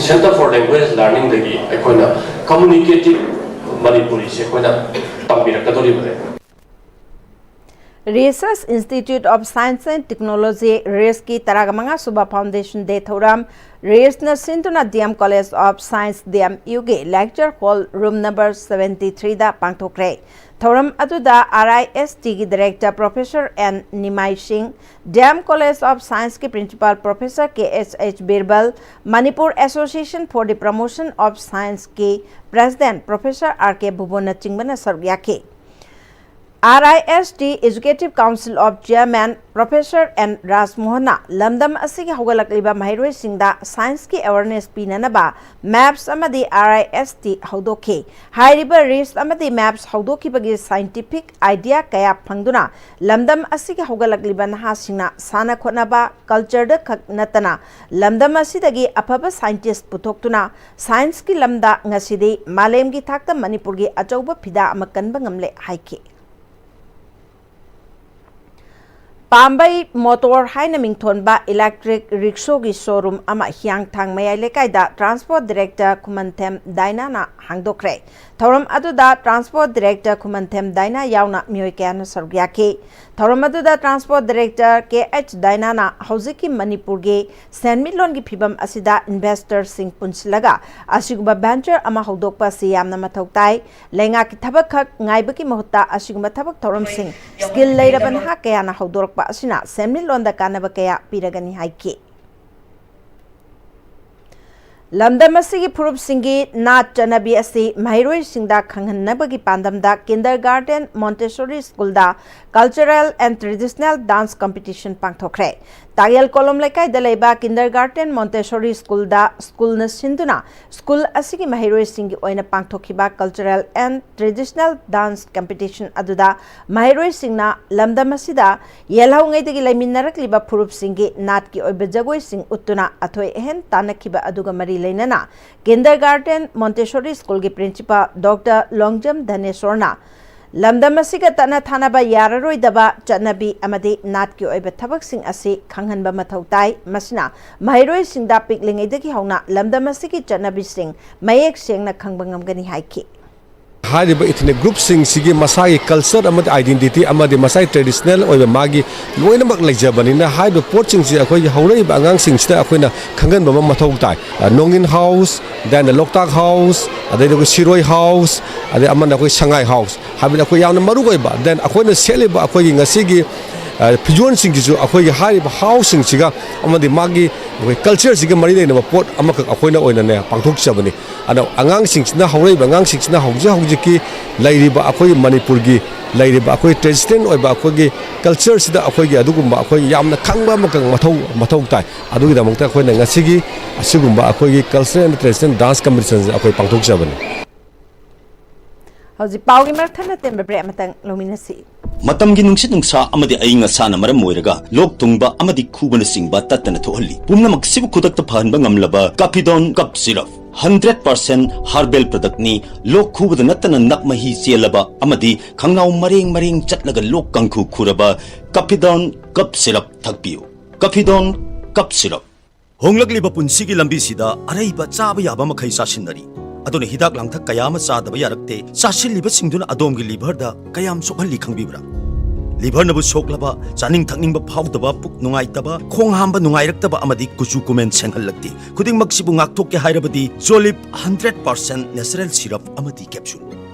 Center for Language Learningꯗꯒꯤ ꯑꯩꯈꯣꯏꯅ ꯀꯝꯃꯨꯅꯤꯀꯦꯇꯤꯚ ꯃꯅꯤꯄꯨꯔꯤꯁꯦ ꯑꯩꯈꯣꯏꯅ ꯇꯝꯕꯤꯔꯛꯀꯗꯧꯔꯤꯕꯅꯦ꯫ Research Institute of Science and Technology, risky ꯇꯔꯥꯃꯉꯥ ꯁꯨꯕ Foundation Day ꯊꯧꯔꯝ, ꯔꯤꯁꯅ ꯁꯤꯟꯗꯨꯅ D M College of Science, D M Uꯒꯤ Lecture Hall, room number seventy threeꯗ ꯄꯥꯡꯊꯣꯛꯈ꯭ꯔꯦ꯫ ꯊꯧꯔꯝ ꯑꯗꯨꯗ R I S Tꯒꯤ Director Professor N Nimai Singh, D M College of Scienceꯀꯤ Principal Professor K H H Birbal, Manipur Association for the Promotion of Scienceꯀꯤ President Professor R K Bhubonꯅꯆꯤꯡꯕꯅ ꯁꯔꯨꯛ ꯌꯥꯈꯤ꯫ R I S T Executive Council of Chairman Professor N Rajmohanꯅ ꯂꯝꯗꯝ ꯑꯁꯤꯒꯤ ꯍꯧꯒꯠꯂꯛꯂꯤꯕ ꯃꯍꯩꯔꯣꯏꯁꯤꯡꯗ ꯁꯥꯏꯟꯁꯀꯤ awareness ꯄꯤꯅꯅꯕ maps ꯑꯃꯗꯤ R I S T ꯍꯧꯗꯣꯛꯈꯤ꯫ ꯍꯥꯏꯔꯤꯕ ꯔꯤꯁ ꯑꯃꯗꯤ ꯃꯦꯞꯁ ꯍꯧꯗꯣꯛꯈꯤꯕꯒꯤ ꯁꯥꯏꯟꯇꯤꯐꯤꯛ ꯑꯥꯏꯗꯤꯌꯥ ꯀꯌꯥ ꯐꯪꯗꯨꯅ ꯂꯝꯗꯝ ꯑꯁꯤꯒꯤ ꯍꯧꯒꯠꯂꯛꯂꯤꯕ ꯅꯍꯥꯁꯤꯡꯅ ꯁꯥꯟꯅ ꯈꯣꯠꯅꯕ, ꯀꯜꯆꯔꯗ ꯈꯛ ꯅꯠꯇꯅ ꯂꯝꯗꯝ ꯑꯁꯤꯗꯒꯤ ꯑꯐꯕ ꯁꯥꯏꯟꯇꯤꯁ ꯄꯨꯊꯣꯛꯇꯨꯅ ꯁꯥꯏꯟꯁꯀꯤ ꯂꯝꯗ ꯉꯁꯤꯗꯤ ꯃꯥꯂꯦꯝꯒꯤ ꯊꯥꯛꯇ ꯃꯅꯤꯄꯨꯔꯒꯤ ꯑꯆꯧꯕ ꯐꯤꯗꯥ ꯑꯃ ꯀꯟꯕ ꯉꯝꯂꯦ ꯍꯥꯏꯈꯤ꯫ ꯄꯥꯝꯕꯩ ꯃꯣꯇꯣꯔ ꯍꯥꯏꯅ ꯃꯤꯡꯊꯣꯟꯕ ꯏꯂꯦꯛꯇ꯭ꯔꯤꯛ ꯔꯤꯛꯁꯣꯒꯤ ꯁꯣꯔꯨꯝ ꯑꯃ ꯍꯤꯌꯥꯡꯊꯥꯡ ꯃꯌꯥꯏ ꯂꯩꯀꯥꯏꯗ ꯇ꯭ꯔꯥꯟꯁꯄꯣꯔꯠ ꯗꯤꯔꯦꯛꯇꯔ ꯈꯨꯃꯟꯊꯦꯝ ꯗꯥꯏꯅꯥꯅ ꯍꯥꯡꯗꯣꯛꯈ꯭ꯔꯦ꯫ ꯊꯧꯔꯝ ꯑꯗꯨꯗ ꯇ꯭ꯔꯥꯟꯁꯄꯣꯔꯠ ꯗꯤꯔꯦꯛꯇꯔ ꯈꯨꯃꯟꯊꯦꯝ ꯗꯥꯏꯅꯥ ꯌꯥꯎꯅ ꯃꯤꯑꯣꯏ ꯀꯌꯥꯅ ꯁꯔꯨꯛ ꯌꯥꯈꯤ꯫ ꯊꯧꯔꯝ ꯑꯗꯨꯗ ꯇ꯭ꯔꯥꯟꯁꯄꯣꯔꯠ ꯗꯤꯔꯦꯛꯇꯔ ꯀꯦ ꯑꯩꯆ ꯗꯥꯏꯅꯥꯅ ꯍꯧꯖꯤꯛꯀꯤ ꯃꯅꯤꯄꯨꯔꯒꯤ ꯁꯦꯟꯃꯤꯠꯂꯣꯟꯒꯤ ꯐꯤꯕꯝ ꯑꯁꯤꯗ ꯏꯟꯚꯦꯁꯇꯔꯁꯤꯡ ꯄꯨꯟꯁꯤꯜꯂꯒ ꯑꯁꯤꯒꯨꯝꯕ ꯚꯦꯟꯆꯔ ꯑꯃ ꯍꯧꯗꯣꯛꯄ ꯑꯁꯤ ꯌꯥꯝꯅ ꯃꯊꯧ ꯇꯥꯏ꯫ ꯂꯩꯉꯥꯛꯀꯤ ꯊꯕꯛ ꯈꯛ ꯉꯥꯏꯕꯒꯤ ꯃꯍꯨꯠꯇ ꯑꯁꯤꯒꯨꯝꯕ ꯊꯕꯛ ꯊꯧꯔꯝꯁꯤꯡ ꯁ꯭ꯀꯤꯜ ꯂꯩꯔꯕ ꯅꯍꯥ ꯀꯌꯥꯅ ꯍꯧꯗꯣꯔꯛꯄ ꯑꯁꯤꯅ ꯁꯦꯟꯃꯤꯠꯂꯣꯟꯗ ꯀꯥꯟꯅꯕ ꯀꯌꯥ ꯄꯤꯔꯒꯅꯤ ꯍꯥꯏꯈꯤ꯫ ꯂꯝꯗꯝ ꯑꯁꯤꯒꯤ ꯐꯨꯔꯨꯞꯁꯤꯡꯒꯤ ꯅꯥꯠ ꯆꯠꯅꯕꯤ ꯑꯁꯤ ꯃꯍꯩꯔꯣꯏꯁꯤꯡꯗ ꯈꯪꯍꯟꯅꯕꯒꯤ ꯄꯥꯟꯗꯝꯗ Kindergarten Montessori Schoolꯗ Cultural and Traditional Dance Competition ꯄꯥꯡꯊꯣꯛꯈ꯭ꯔꯦ꯫ ꯇꯥꯌꯦꯜ ꯀꯣꯂꯣꯝ ꯂꯩꯀꯥꯏꯗ ꯂꯩꯕ Kindergarten Montessori Schoolꯗ ꯁ꯭ꯀꯨꯜꯅ ꯁꯤꯟꯗꯨꯅ ꯁ꯭ꯀꯨꯜ ꯑꯁꯤꯒꯤ ꯃꯍꯩꯔꯣꯏꯁꯤꯡꯒꯤ ꯑꯣꯏꯅ ꯄꯥꯡꯊꯣꯛꯈꯤꯕ Cultural and Traditional Dance Competition ꯑꯗꯨꯗ ꯃꯍꯩꯔꯣꯏꯁꯤꯡꯅ ꯂꯝꯗꯝ ꯑꯁꯤꯗ ꯌꯦꯜꯍꯧꯉꯩꯗꯒꯤ ꯂꯩꯃꯤꯟꯅꯔꯛꯂꯤꯕ ꯐꯨꯔꯨꯞꯁꯤꯡꯒꯤ ꯅꯥꯠꯀꯤ ꯑꯣꯏꯕ ꯖꯒꯣꯏꯁꯤꯡ ꯎꯠꯇꯨꯅ ꯑꯊꯣꯏ ꯑꯍꯦꯟ ꯇꯥꯟꯅꯈꯤꯕ ꯑꯗꯨꯒ ꯃꯔꯤ ꯂꯩꯅꯅ ꯀꯤꯟꯗꯔ ꯒꯥꯔꯗꯦꯟ ꯃꯣꯟꯇꯦꯁꯣꯔꯤ ꯁ꯭ꯀꯨꯜꯒꯤ ꯄ꯭ꯔꯤꯟꯁꯤꯄꯥꯜ ꯗꯣꯛꯇꯔ ꯂꯣꯡꯖꯝ ꯙꯅꯦꯁꯣꯔꯅ ꯂꯝꯗꯝ ꯑꯁꯤꯒ ꯇꯠꯅ ꯊꯥꯅꯕ ꯌꯥꯔꯔꯣꯏꯗꯕ ꯆꯠꯅꯕꯤ ꯑꯃꯗꯤ ꯅꯥꯠꯀꯤ ꯑꯣꯏꯕ ꯊꯕꯛꯁꯤꯡ ꯑꯁꯤ ꯈꯪꯍꯟꯕ ꯃꯊꯧ ꯇꯥꯏ꯫ ꯃꯁꯤꯅ ꯃꯍꯩꯔꯣꯏꯁꯤꯡꯗ ꯄꯤꯛꯂꯤꯉꯩꯗꯒꯤ ꯍꯧꯅ ꯂꯝꯗꯝ ꯑꯁꯤꯒꯤ ꯆꯠꯅꯕꯤꯁꯤꯡ ꯃꯌꯦꯛ ꯁꯦꯡꯅ ꯈꯪꯕ ꯉꯝꯒꯅꯤ ꯍꯥꯏꯈꯤ꯫ ꯍꯥꯏꯔꯤꯕ ethnic groupꯁꯤꯡꯁꯤꯒꯤ ꯃꯁꯥꯒꯤ culture ꯑꯃꯗꯤ identity ꯑꯃꯗꯤ ꯃꯁꯥꯒꯤ traditional ꯑꯣꯏꯕ ꯃꯥꯒꯤ ꯂꯣꯏꯅꯃꯛ ꯂꯩꯖꯕꯅꯤꯅ, ꯍꯥꯏꯔꯤꯕ ꯄꯣꯠꯁꯤꯡꯁꯤ ꯑꯩꯈꯣꯏꯒꯤ ꯍꯧꯔꯛꯏꯕ ꯑꯉꯥꯡꯁꯤꯡꯁꯤꯗ ꯑꯩꯈꯣꯏꯅ ꯈꯪꯍꯟꯕ ꯑꯃ ꯃꯊꯧ ꯇꯥꯏ꯫ ꯑ, ꯅꯣꯡꯏꯟ house, then ꯂꯣꯛꯇꯥꯛ house, ꯑꯗꯩꯗꯤ ꯑꯩꯈꯣꯏ ꯁꯤꯔꯣꯏ house, ꯑꯗꯩ ꯑꯃꯅ ꯑꯩꯈꯣꯏ ꯁꯉꯥꯏ house꯫ ꯍꯥꯏꯕꯗꯤ ꯑꯩꯈꯣꯏ ꯌꯥꯝꯅ ꯃꯔꯨ ꯑꯣꯏꯕ, then ꯑꯩꯈꯣꯏꯅ ꯁꯦꯠꯂꯤꯕ ꯑꯩꯈꯣꯏꯒꯤ ꯉꯁꯤꯒꯤ, ꯑ, ꯐꯤꯖꯣꯜꯁꯤꯡꯁꯤꯁꯨ ꯑꯩꯈꯣꯏꯒꯤ ꯍꯥꯏꯔꯤꯕ houseꯁꯤꯡꯁꯤꯒ ꯑꯃꯗꯤ ꯃꯥꯒꯤ ꯑꯩꯈꯣꯏ cultureꯁꯤꯒ ꯃꯔꯤ ꯂꯩꯅꯕ ꯄꯣꯠ ꯑꯃꯈꯛ ꯑꯩꯈꯣꯏꯅ ꯑꯣꯏꯅꯅꯦ ꯄꯥꯡꯊꯣꯛꯆꯕꯅꯤ꯫ ꯑꯗꯣ ꯑꯉꯥꯡꯁꯤꯡꯁꯤꯅ, ꯍꯧꯔꯛꯏꯕ ꯑꯉꯥꯡꯁꯤꯡꯁꯤꯅ ꯍꯧꯖꯤꯛ ꯍꯧꯖꯤꯛꯀꯤ ꯂꯩꯔꯤꯕ ꯑꯩꯈꯣꯏꯒꯤ ꯃꯅꯤꯄꯨꯔꯒꯤ ꯂꯩꯔꯤꯕ ꯑꯩꯈꯣꯏ traditional ꯑꯣꯏꯕ ꯑꯩꯈꯣꯏꯒꯤ cultureꯁꯤꯗ ꯑꯩꯈꯣꯏꯒꯤ ꯑꯗꯨꯒꯨꯝꯕ ꯑꯩꯈꯣꯏ ꯌꯥꯝꯅ ꯈꯪꯕ ꯑꯃꯈꯛ ꯃꯊꯧ, ꯃꯊꯧ ꯇꯥꯏ꯫ ꯑꯗꯨꯒꯤꯗꯃꯛꯇ ꯑꯩꯈꯣꯏꯅ ꯉꯁꯤꯒꯤ ꯑꯁꯤꯒꯨꯝꯕ ꯑꯩꯈꯣꯏꯒꯤ cultural and traditional dance competitionꯁꯦ ꯑꯩꯈꯣꯏ ꯄꯥꯡꯊꯣꯛꯆꯕꯅꯤ꯫ ꯍꯧꯖꯤꯛ ꯄꯥꯎꯒꯤ ꯃꯔꯛ ꯊꯠꯅ ꯇꯦꯟꯕ break ꯑꯃꯇꯪ ꯂꯧꯃꯤꯟꯅꯁꯤ꯫ ꯃꯇꯝꯒꯤ ꯅꯨꯡꯁꯤꯠ ꯅꯨꯡꯁꯥ ꯑꯃꯗꯤ ꯑꯏꯪ ꯑꯁꯥꯅ ꯃꯔꯝ ꯑꯣꯏꯔꯒ ꯂꯣꯛ ꯊꯨꯡꯕ ꯑꯃꯗꯤ ꯈꯨꯕꯅꯆꯤꯡꯕ ꯇꯠꯇꯅ ꯊꯣꯛꯍꯜꯂꯤ꯫ ꯄꯨꯝꯅꯃꯛꯁꯤꯕꯨ ꯈꯨꯗꯛꯇ ꯐꯍꯟꯕ ꯉꯝꯂꯕ Caphidone Cough Syrup, hundred percent herbal productꯅꯤ꯫ ꯂꯣꯛ ꯈꯨꯕꯗ ꯅꯠꯇꯅ ꯅꯞ ꯃꯍꯤ ꯆꯦꯜꯂꯕ ꯑꯃꯗꯤ ꯈꯪꯅꯥꯎ ꯃꯔꯦꯡ ꯃꯔꯦꯡ ꯆꯠꯂꯒ ꯂꯣꯛ ꯀꯥꯡꯈꯨ ꯈꯨꯔꯕ Caphidone Cough Syrup ꯊꯛꯄꯤꯌꯨ꯫ Caphidone Cough Syrup꯫ ꯍꯣꯡꯂꯛꯂꯤꯕ ꯄꯨꯟꯁꯤꯒꯤ ꯂꯝꯕꯤꯁꯤꯗ ꯑꯔꯩꯕ ꯆꯥꯕ ꯌꯥꯕ ꯃꯈꯩ ꯆꯥꯁꯤꯟꯅꯔꯤ꯫ ꯑꯗꯨꯅ ꯍꯤꯗꯥꯛ ꯂꯥꯡꯊꯛ ꯀꯌꯥ ꯑꯃ ꯆꯥꯗꯕ ꯌꯥꯔꯛꯇꯦ꯫ ꯆꯥꯁꯤꯜꯂꯤꯕꯁꯤꯡꯗꯨꯅ ꯑꯗꯣꯝꯒꯤ liverꯗ ꯀꯌꯥꯝ ꯁꯣꯛꯍꯜꯂꯤ ꯈꯪꯕꯤꯕ꯭ꯔꯥ? Liverꯅꯕꯨ ꯁꯣꯛꯂꯕ, ꯆꯥꯅꯤꯡ ꯊꯛꯅꯤꯡꯕ ꯐꯥꯎꯗꯕ, ꯄꯨꯛ ꯅꯨꯡꯉꯥꯏꯇꯕ, ꯈꯣꯡ ꯍꯥꯝꯕ ꯅꯨꯡꯉꯥꯏꯔꯛꯇꯕ ꯑꯃꯗꯤ ꯀꯨꯆꯨ ꯀꯨꯃꯦꯟ ꯁꯦꯡꯍꯜꯂꯛꯇꯦ꯫ ꯈꯨꯗꯤꯡꯃꯛꯁꯤꯕꯨ ꯉꯥꯛꯊꯣꯛꯀꯦ ꯍꯥꯏꯔꯕꯗꯤ Jolib hundred percent natural syrup ꯑꯃꯗꯤ capsule꯫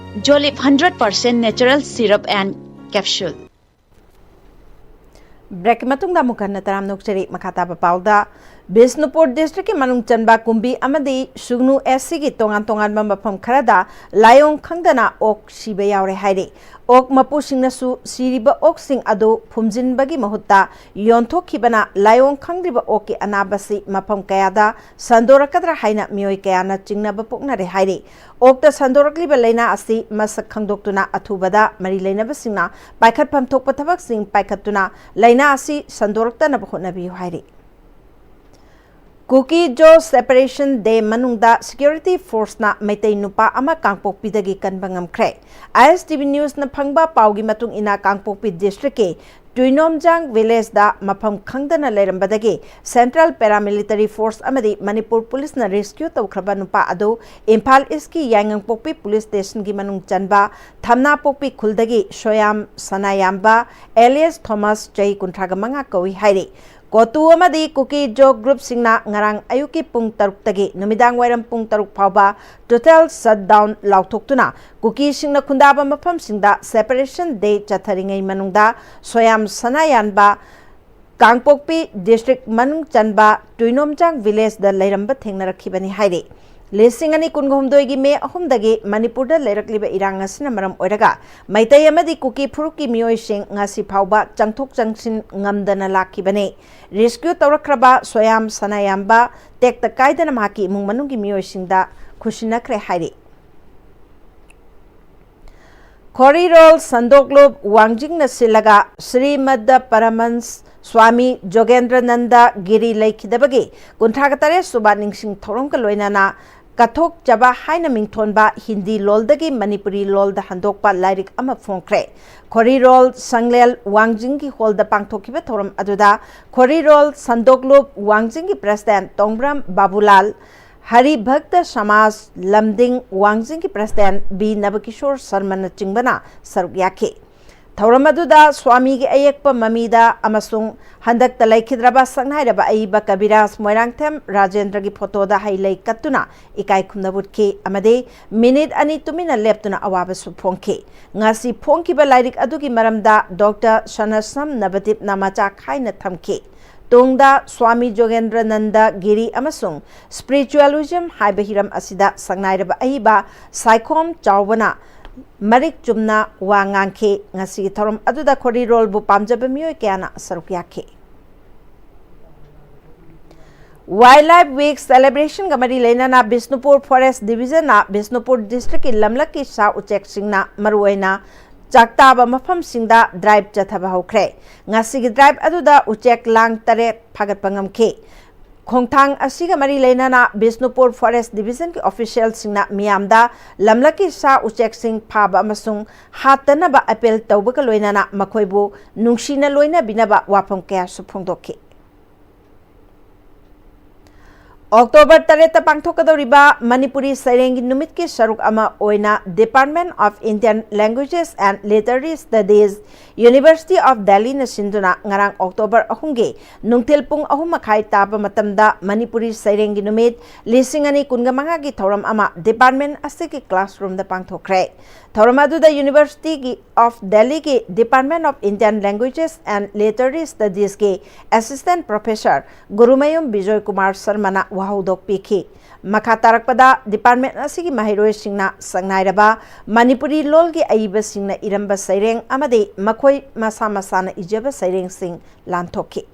Jolib hundred percent natural syrup and capsule꯫ Breakꯀꯤ ꯃꯇꯨꯡꯗ ꯑꯃꯨꯛ ꯍꯟꯅ ꯇꯔꯥꯝꯅ ꯑꯣꯛꯆꯔꯤ꯫ ꯃꯈꯥ ꯇꯥꯕ ꯄꯥꯎꯗ, ꯕꯤꯁꯅꯨꯄꯨꯔ districtꯀꯤ ꯃꯅꯨꯡ ꯆꯟꯕ ꯀꯨꯝꯕꯤ ꯑꯃꯗꯤ ꯁꯨꯒꯅꯨ SCꯒꯤ ꯇꯣꯉꯥꯟ ꯇꯣꯉꯥꯟꯕ ꯃꯐꯝ ꯈꯔꯗ ꯂꯥꯏꯑꯣꯡ ꯈꯪꯗꯅ ꯑꯣꯛ ꯁꯤꯕ ꯌꯥꯎꯔꯦ ꯍꯥꯏꯔꯤ꯫ ꯑꯣꯛ ꯃꯄꯨꯁꯤꯡꯅꯁꯨ ꯁꯤꯔꯤꯕ ꯑꯣꯛꯁꯤꯡ ꯑꯗꯨ ꯐꯨꯝꯖꯤꯟꯕꯒꯤ ꯃꯍꯨꯠꯇ ꯌꯣꯟꯊꯣꯛꯈꯤꯕꯅ ꯂꯥꯏꯑꯣꯡ ꯈꯪꯗ꯭ꯔꯤꯕ ꯑꯣꯛꯀꯤ ꯑꯅꯥꯕꯁꯤ ꯃꯐꯝ ꯀꯌꯥꯗ ꯁꯟꯗꯣꯔꯛꯀꯗ꯭ꯔꯥ ꯍꯥꯏꯅ ꯃꯤꯑꯣꯏ ꯀꯌꯥꯅ ꯆꯤꯡꯅꯕ ꯄꯣꯛꯅꯔꯦ ꯍꯥꯏꯔꯤ꯫ ꯑꯣꯛꯇ ꯁꯟꯗꯣꯔꯛꯂꯤꯕ ꯂꯥꯏꯅꯥ ꯑꯁꯤ ꯃꯁꯛ ꯈꯪꯗꯣꯛꯇꯨꯅ ꯑꯊꯨꯕꯗ ꯃꯔꯤ ꯂꯩꯅꯕꯁꯤꯡꯅ ꯄꯥꯏꯈꯠꯐꯝ ꯊꯣꯛꯄ ꯊꯕꯛꯁꯤꯡ ꯄꯥꯏꯈꯠꯇꯨꯅ ꯂꯥꯏꯅꯥ ꯑꯁꯤ ꯁꯟꯗꯣꯔꯛꯇꯅꯕ ꯍꯣꯠꯅꯕꯤꯌꯨ ꯍꯥꯏꯔꯤ꯫ ꯀꯨꯀꯤ ꯖꯣ ꯁꯦꯄꯔꯦꯁꯟ ꯗꯦ ꯃꯅꯨꯡꯗ ꯁꯦꯀ꯭ꯌꯨꯔꯤꯇꯤ ꯐꯣꯔꯁꯅ ꯃꯩꯇꯩ ꯅꯨꯄꯥ ꯑꯃ ꯀꯥꯡꯄꯣꯛꯄꯤꯗꯒꯤ ꯀꯟꯕ ꯉꯝꯈ꯭ꯔꯦ꯫ ꯑꯥꯏ ꯑꯦꯁ ꯇꯤ ꯚꯤ ꯅ꯭ꯌꯨꯁꯅ ꯐꯪꯕ ꯄꯥꯎꯒꯤ ꯃꯇꯨꯡ ꯏꯟꯅ, ꯀꯥꯡꯄꯣꯛꯄꯤ ꯗꯤꯁꯇ꯭ꯔꯤꯛꯀꯤ ꯇꯨꯏꯅꯣꯝꯖꯥꯡ ꯚꯤꯂꯦꯖꯗ ꯃꯐꯝ ꯈꯪꯗꯅ ꯂꯩꯔꯝꯕꯗꯒꯤ ꯁꯦꯟꯇ꯭ꯔꯦꯜ ꯄꯦꯔꯥꯃꯤꯂꯤꯇꯔꯤ ꯐꯣꯔꯁ ꯑꯃꯗꯤ ꯃꯅꯤꯄꯨꯔ ꯄꯨꯂꯤꯁꯅ ꯔꯦꯁꯀ꯭ꯌꯨ ꯇꯧꯈ꯭ꯔꯕ ꯅꯨꯄꯥ ꯑꯗꯨ ꯏꯝꯐꯥꯜ ꯏꯁꯀꯤ ꯌꯥꯏꯉꯪꯄꯣꯛꯄꯤ ꯄꯨꯂꯤꯁ ꯁ꯭ꯇꯦꯁꯟꯒꯤ ꯃꯅꯨꯡ ꯆꯟꯕ ꯊꯝꯅꯥꯄꯣꯛꯄꯤ ꯈꯨꯜꯗꯒꯤ ꯁꯣꯌꯥꯝ ꯁꯅꯥꯌꯥꯝꯕ ꯑꯦꯂꯤꯌꯁ ꯊꯣꯃꯁ, ꯆꯍꯤ ꯀꯨꯟꯊ꯭ꯔꯥꯒ ꯃꯉꯥ ꯀꯧꯏ ꯍꯥꯏꯔꯤ꯫ ꯀꯣꯇꯨ ꯑꯃꯗꯤ ꯀꯨꯀꯤ ꯖꯣ ꯒ꯭ꯔꯨꯞꯁꯤꯡꯅ ꯉꯔꯥꯡ ꯑꯌꯨꯛꯀꯤ ꯄꯨꯡ ꯇꯔꯨꯛꯇꯒꯤ ꯅꯨꯃꯤꯗꯥꯡ ꯋꯥꯏꯔꯝ ꯄꯨꯡ ꯇꯔꯨꯛ ꯐꯥꯎꯕ ꯇꯣꯇꯦꯜ ꯁꯠꯗꯥꯎꯟ ꯂꯥꯎꯊꯣꯛꯇꯨꯅ ꯀꯨꯀꯤꯁꯤꯡꯅ ꯈꯨꯟꯗꯥꯕ ꯃꯐꯝꯁꯤꯡꯗ ꯁꯦꯄꯔꯦꯁꯟ ꯗꯦ ꯆꯠꯊꯔꯤꯉꯩ ꯃꯅꯨꯡꯗ ꯁꯣꯌꯥꯝ ꯁꯅꯥꯌꯥꯟꯕ ꯀꯥꯡꯄꯣꯛꯄꯤ ꯗꯤꯁꯇ꯭ꯔꯤꯛ ꯃꯅꯨꯡ ꯆꯟꯕ ꯇꯨꯏꯅꯣꯝꯆꯥꯡ ꯚꯤꯂꯦꯖꯗ ꯂꯩꯔꯝꯕ ꯊꯦꯡꯅꯔꯛꯈꯤꯕꯅꯤ ꯍꯥꯏꯔꯤ꯫ ꯂꯤꯁꯤꯡ ꯑꯅꯤ ꯀꯨꯟꯍꯨꯝꯗꯣꯏꯒꯤ ꯃꯦ ꯑꯍꯨꯝꯗꯒꯤ ꯃꯅꯤꯄꯨꯔꯗ ꯂꯩꯔꯛꯂꯤꯕ ꯏꯔꯥꯡ ꯑꯁꯤꯅ ꯃꯔꯝ ꯑꯣꯏꯔꯒ ꯃꯩꯇꯩ ꯑꯃꯗꯤ ꯀꯨꯀꯤ ꯐꯨꯔꯨꯞꯀꯤ ꯃꯤꯑꯣꯏꯁꯤꯡ ꯉꯁꯤ ꯐꯥꯎꯕ ꯆꯪꯊꯣꯛ ꯆꯪꯁꯤꯟ ꯉꯝꯗꯅ ꯂꯥꯛꯈꯤꯕꯅꯤ꯫ ꯔꯦꯁꯀ꯭ꯌꯨ ꯇꯧꯔꯛꯈ꯭ꯔꯕ ꯁꯣꯌꯥꯝ ꯁꯅꯥꯌꯥꯝꯕ ꯇꯦꯛꯇ ꯀꯥꯏꯗꯅ ꯃꯍꯥꯛꯀꯤ ꯏꯃꯨꯡ ꯃꯅꯨꯡꯒꯤ ꯃꯤꯑꯣꯏꯁꯤꯡꯗ ꯈꯨꯠꯁꯤꯟꯅꯈ꯭ꯔꯦ ꯍꯥꯏꯔꯤ꯫ ꯈꯣꯔꯤꯔꯣꯜ ꯁꯟꯗꯣꯛꯂꯨꯞ ꯋꯥꯡꯖꯤꯡꯅ ꯁꯤꯜꯂꯒ ꯁ꯭ꯔꯤꯃꯗ ꯄꯔꯃꯟꯁ ꯁ꯭ꯋꯥꯃꯤ ꯖꯣꯒꯦꯟꯗ꯭ꯔꯅꯟꯗ ꯒꯤꯔꯤ ꯂꯩꯈꯤꯗꯕꯒꯤ ꯀꯨꯟꯊ꯭ꯔꯥꯒ ꯇꯔꯦꯠ ꯁꯨꯕ ꯅꯤꯡꯁꯤꯡ ꯊꯧꯔꯝꯒ ꯂꯣꯏꯅꯅ ꯀꯠꯊꯣꯛꯆꯕ ꯍꯥꯏꯅ ꯃꯤꯡꯊꯣꯟꯕ ꯍꯤꯟꯗꯤ ꯂꯣꯜꯗꯒꯤ ꯃꯅꯤꯄꯨꯔꯤ ꯂꯣꯜꯗ ꯍꯟꯗꯣꯛꯄ ꯂꯥꯏꯔꯤꯛ ꯑꯃ ꯐꯣꯡꯈ꯭ꯔꯦ꯫ ꯈꯣꯔꯤꯔꯣꯜ ꯁꯪꯂꯦꯜ ꯋꯥꯡꯖꯤꯡꯒꯤ ꯍꯣꯜꯗ ꯄꯥꯡꯊꯣꯛꯈꯤꯕ ꯊꯧꯔꯝ ꯑꯗꯨꯗ ꯈꯣꯔꯤꯔꯣꯜ ꯁꯟꯗꯣꯛꯂꯨꯞ ꯋꯥꯡꯖꯤꯡꯒꯤ ꯄ꯭ꯔꯦꯁꯤꯗꯦꯟꯠ ꯇꯣꯡꯕ꯭ꯔꯝ ꯕꯥꯕꯨꯂꯥꯜ, ꯍꯔꯤꯚꯛꯇ ꯁꯃꯥꯖ ꯂꯝꯗꯤꯡ ꯋꯥꯡꯖꯤꯡꯒꯤ ꯄ꯭ꯔꯦꯁꯤꯗꯦꯟꯠ ꯕꯤ ꯅꯕꯀꯤꯁꯣꯔ ꯁꯔꯃꯅꯆꯤꯡꯕꯅ ꯁꯔꯨꯛ ꯌꯥꯈꯤ꯫ ꯊꯧꯔꯝ ꯑꯗꯨꯗ ꯁ꯭ꯋꯥꯃꯤꯒꯤ ꯑꯌꯦꯛꯄ ꯃꯃꯤꯗ ꯑꯃꯁꯨꯡ ꯍꯟꯗꯛꯇ ꯂꯩꯈꯤꯗ꯭ꯔꯕ ꯁꯛꯅꯥꯏꯔꯕ ꯑꯏꯕ ꯀꯕꯤꯔꯥꯖ ꯃꯣꯏꯔꯥꯡꯊꯦꯝ ꯔꯥꯖꯦꯟꯗ꯭ꯔꯒꯤ ꯐꯣꯇꯣꯗ ꯍꯩ ꯂꯩ ꯀꯠꯇꯨꯅ ꯏꯀꯥꯏ ꯈꯨꯝꯅꯕ ꯎꯠꯈꯤ ꯑꯃꯗꯤ ꯃꯤꯅꯤꯠ ꯑꯅꯤ ꯇꯨꯃꯤꯟꯅ ꯂꯦꯞꯇꯨꯅ ꯑꯋꯥꯕꯁꯨ ꯐꯣꯡꯈꯤ꯫ ꯉꯁꯤ ꯐꯣꯡꯈꯤꯕ ꯂꯥꯏꯔꯤꯛ ꯑꯗꯨꯒꯤ ꯃꯔꯝꯗ ꯗꯣꯛꯇꯔ ꯁꯅꯁꯝ ꯅꯕꯗꯤꯞꯅ ꯃꯆꯥ ꯈꯥꯏꯅ ꯊꯝꯈꯤ꯫ ꯇꯨꯡꯗ ꯁ꯭ꯋꯥꯃꯤ ꯖꯣꯒꯦꯟꯗ꯭ꯔꯅꯟꯗ ꯒꯤꯔꯤ ꯑꯃꯁꯨꯡ ꯁ꯭ꯄꯤꯔꯤꯆꯨꯋꯦꯂꯤꯖꯝ ꯍꯥꯏꯕ ꯍꯤꯔꯝ ꯑꯁꯤꯗ ꯁꯛꯅꯥꯏꯔꯕ ꯑꯏꯕ ꯁꯥꯏꯈꯣꯝ ꯆꯥꯎꯕꯅ ꯃꯔꯤꯛ ꯆꯨꯝꯅ ꯋꯥ ꯉꯥꯡꯈꯤ꯫ ꯉꯁꯤꯒꯤ ꯊꯧꯔꯝ ꯑꯗꯨꯗ ꯈꯣꯔꯤꯔꯣꯜꯕꯨ ꯄꯥꯝꯖꯕ ꯃꯤꯑꯣꯏ ꯀꯌꯥꯅ ꯁꯔꯨꯛ ꯌꯥꯈꯤ꯫ ꯋꯥꯏꯜꯗ ꯂꯥꯏꯐ ꯋꯤꯛ ꯁꯦꯂꯦꯕ꯭ꯔꯦꯁꯟꯒ ꯃꯔꯤ ꯂꯩꯅꯅ ꯕꯤꯁꯅꯨꯄꯨꯔ ꯐꯣꯔꯦꯁ꯭ꯠ ꯗꯤꯕꯤꯖꯟꯅ ꯕꯤꯁꯅꯨꯄꯨꯔ ꯗꯤꯁꯇ꯭ꯔꯤꯛꯀꯤ ꯂꯝꯂꯛꯀꯤ ꯁꯥ ꯎꯆꯦꯛꯁꯤꯡꯅ ꯃꯔꯨꯑꯣꯏꯅ ꯆꯥꯛꯇꯥꯕ ꯃꯐꯝꯁꯤꯡꯗ ꯗ꯭ꯔꯥꯏꯚ ꯆꯠꯊꯕ ꯍꯧꯈ꯭ꯔꯦ꯫ ꯉꯁꯤꯒꯤ ꯗ꯭ꯔꯥꯏꯚ ꯑꯗꯨꯗ ꯎꯆꯦꯛ ꯂꯥꯡ ꯇꯔꯦꯠ ꯐꯥꯒꯠꯄ ꯉꯝꯈꯤ꯫ ꯈꯣꯡꯊꯥꯡ ꯑꯁꯤꯒ ꯃꯔꯤ ꯂꯩꯅꯅ ꯕꯤꯁꯅꯨꯄꯨꯔ ꯐꯣꯔꯦꯁ ꯗꯤꯕꯤꯖꯟꯒꯤ ꯑꯣꯐꯤꯁꯤꯌꯦꯜꯁꯤꯡꯅ ꯃꯤꯌꯥꯝꯗ ꯂꯝꯂꯛꯀꯤ ꯁꯥ ꯎꯆꯦꯛꯁꯤꯡ ꯐꯥꯕ ꯑꯃꯁꯨꯡ ꯍꯥꯠꯇꯅꯕ ꯑꯄꯤꯜ ꯇꯧꯕꯒ ꯂꯣꯏꯅꯅ ꯃꯈꯣꯏꯕꯨ ꯅꯨꯡꯁꯤꯅ ꯂꯣꯏꯅꯕꯤꯅꯕ ꯋꯥꯐꯝ ꯀꯌꯥꯁꯨ ꯐꯣꯡꯗꯣꯛꯈꯤ꯫ ꯑꯣꯛꯇꯣꯕꯔ ꯇꯔꯦꯠꯇ ꯄꯥꯡꯊꯣꯛꯀꯗꯧꯔꯤꯕ ꯃꯅꯤꯄꯨꯔꯤ ꯁꯩꯔꯦꯡꯒꯤ ꯅꯨꯃꯤꯠꯀꯤ ꯁꯔꯨꯛ ꯑꯃ ꯑꯣꯏꯅ Department of Indian Languages and Literary Studies, University of Delhi ꯅ ꯁꯤꯟꯗꯨꯅ ꯉꯔꯥꯡ ꯑꯣꯛꯇꯣꯕꯔ ꯑꯍꯨꯝꯒꯤ ꯅꯨꯡꯊꯤꯜ ꯄꯨꯡ ꯑꯍꯨꯝ ꯃꯈꯥꯏ ꯇꯥꯕ ꯃꯇꯝꯗ ꯃꯅꯤꯄꯨꯔꯤ ꯁꯩꯔꯦꯡꯒꯤ ꯅꯨꯃꯤꯠ ꯂꯤꯁꯤꯡ ꯑꯅꯤ ꯀꯨꯟꯃꯉꯥꯒꯤ ꯊꯧꯔꯝ ꯑꯃ department ꯑꯁꯤꯒꯤ classroom ꯗ ꯄꯥꯡꯊꯣꯛꯈ꯭ꯔꯦ꯫ ꯊꯧꯔꯝ ꯑꯗꯨꯗ University of Delhi ꯒꯤ Department of Indian Languages and Literary Studies ꯀꯤ Assistant Professor ꯒꯨꯔꯨꯃꯌꯨꯝ ꯕꯤꯖꯣꯏ ꯀꯨꯃꯥꯔ ꯁꯔꯃꯅ ꯋꯥꯍꯧꯗꯣꯛ ꯄꯤꯈꯤ꯫ ꯃꯈꯥ ꯇꯥꯔꯛꯄꯗ department ꯑꯁꯤꯒꯤ ꯃꯍꯩꯔꯣꯏꯁꯤꯡꯅ ꯁꯛꯅꯥꯏꯔꯕ ꯃꯅꯤꯄꯨꯔꯤ ꯂꯣꯜꯒꯤ ꯑꯏꯕꯁꯤꯡꯅ ꯏꯔꯝꯕ ꯁꯩꯔꯦꯡ ꯑꯃꯗꯤ ꯃꯈꯣꯏ ꯃꯁꯥ ꯃꯁꯥꯅ ꯏꯖꯕ ꯁꯩꯔꯦꯡꯁꯤꯡ ꯂꯥꯟꯊꯣꯛꯈꯤ꯫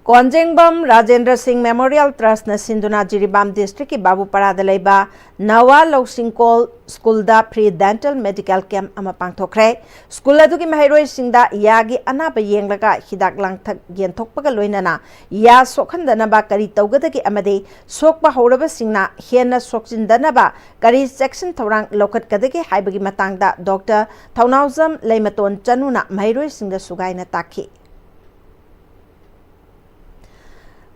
ꯀꯣꯟꯖꯦꯡꯕꯝ ꯔꯥꯖꯦꯟꯗ꯭ꯔ ꯁꯤꯡ Memorial Trust ꯅ ꯁꯤꯟꯗꯨꯅ ꯖꯤꯔꯤꯕꯥꯝ district ꯀꯤ ꯕꯥꯕꯨꯄꯥꯔꯥꯗ ꯂꯩꯕ ꯅꯋꯥ ꯂꯧꯁꯤꯡꯀꯣꯜ school ꯗ free dental medical camp ꯑꯃ ꯄꯥꯡꯊꯣꯛꯈ꯭ꯔꯦ꯫ School ꯑꯗꯨꯒꯤ ꯃꯍꯩꯔꯣꯏꯁꯤꯡꯗ ꯌꯥꯒꯤ ꯑꯅꯥꯕ ꯌꯦꯡꯂꯒ ꯍꯤꯗꯥꯛ ꯂꯥꯡꯊꯛ ꯌꯦꯟꯊꯣꯛꯄꯒ ꯂꯣꯏꯅꯅ ꯌꯥ ꯁꯣꯛꯍꯟꯗꯅꯕ ꯀꯔꯤ ꯇꯧꯒꯗꯒꯦ ꯑꯃꯗꯤ ꯁꯣꯛꯄ ꯍꯧꯔꯕꯁꯤꯡꯅ ꯍꯦꯟꯅ ꯁꯣꯛꯆꯤꯟꯗꯅꯕ ꯀꯔꯤ ꯆꯦꯛꯁꯤꯟ ꯊꯧꯔꯥꯡ ꯂꯧꯈꯠꯀꯗꯒꯦ ꯍꯥꯏꯕꯒꯤ ꯃꯇꯥꯡꯗ ꯗꯣꯛꯇꯔ ꯊꯧꯅꯥꯎꯖꯝ ꯂꯩꯃꯇꯣꯟ ꯆꯅꯨꯅ ꯃꯍꯩꯔꯣꯏꯁꯤꯡꯗ ꯁꯨꯒꯥꯏꯅ ꯇꯥꯛꯈꯤ꯫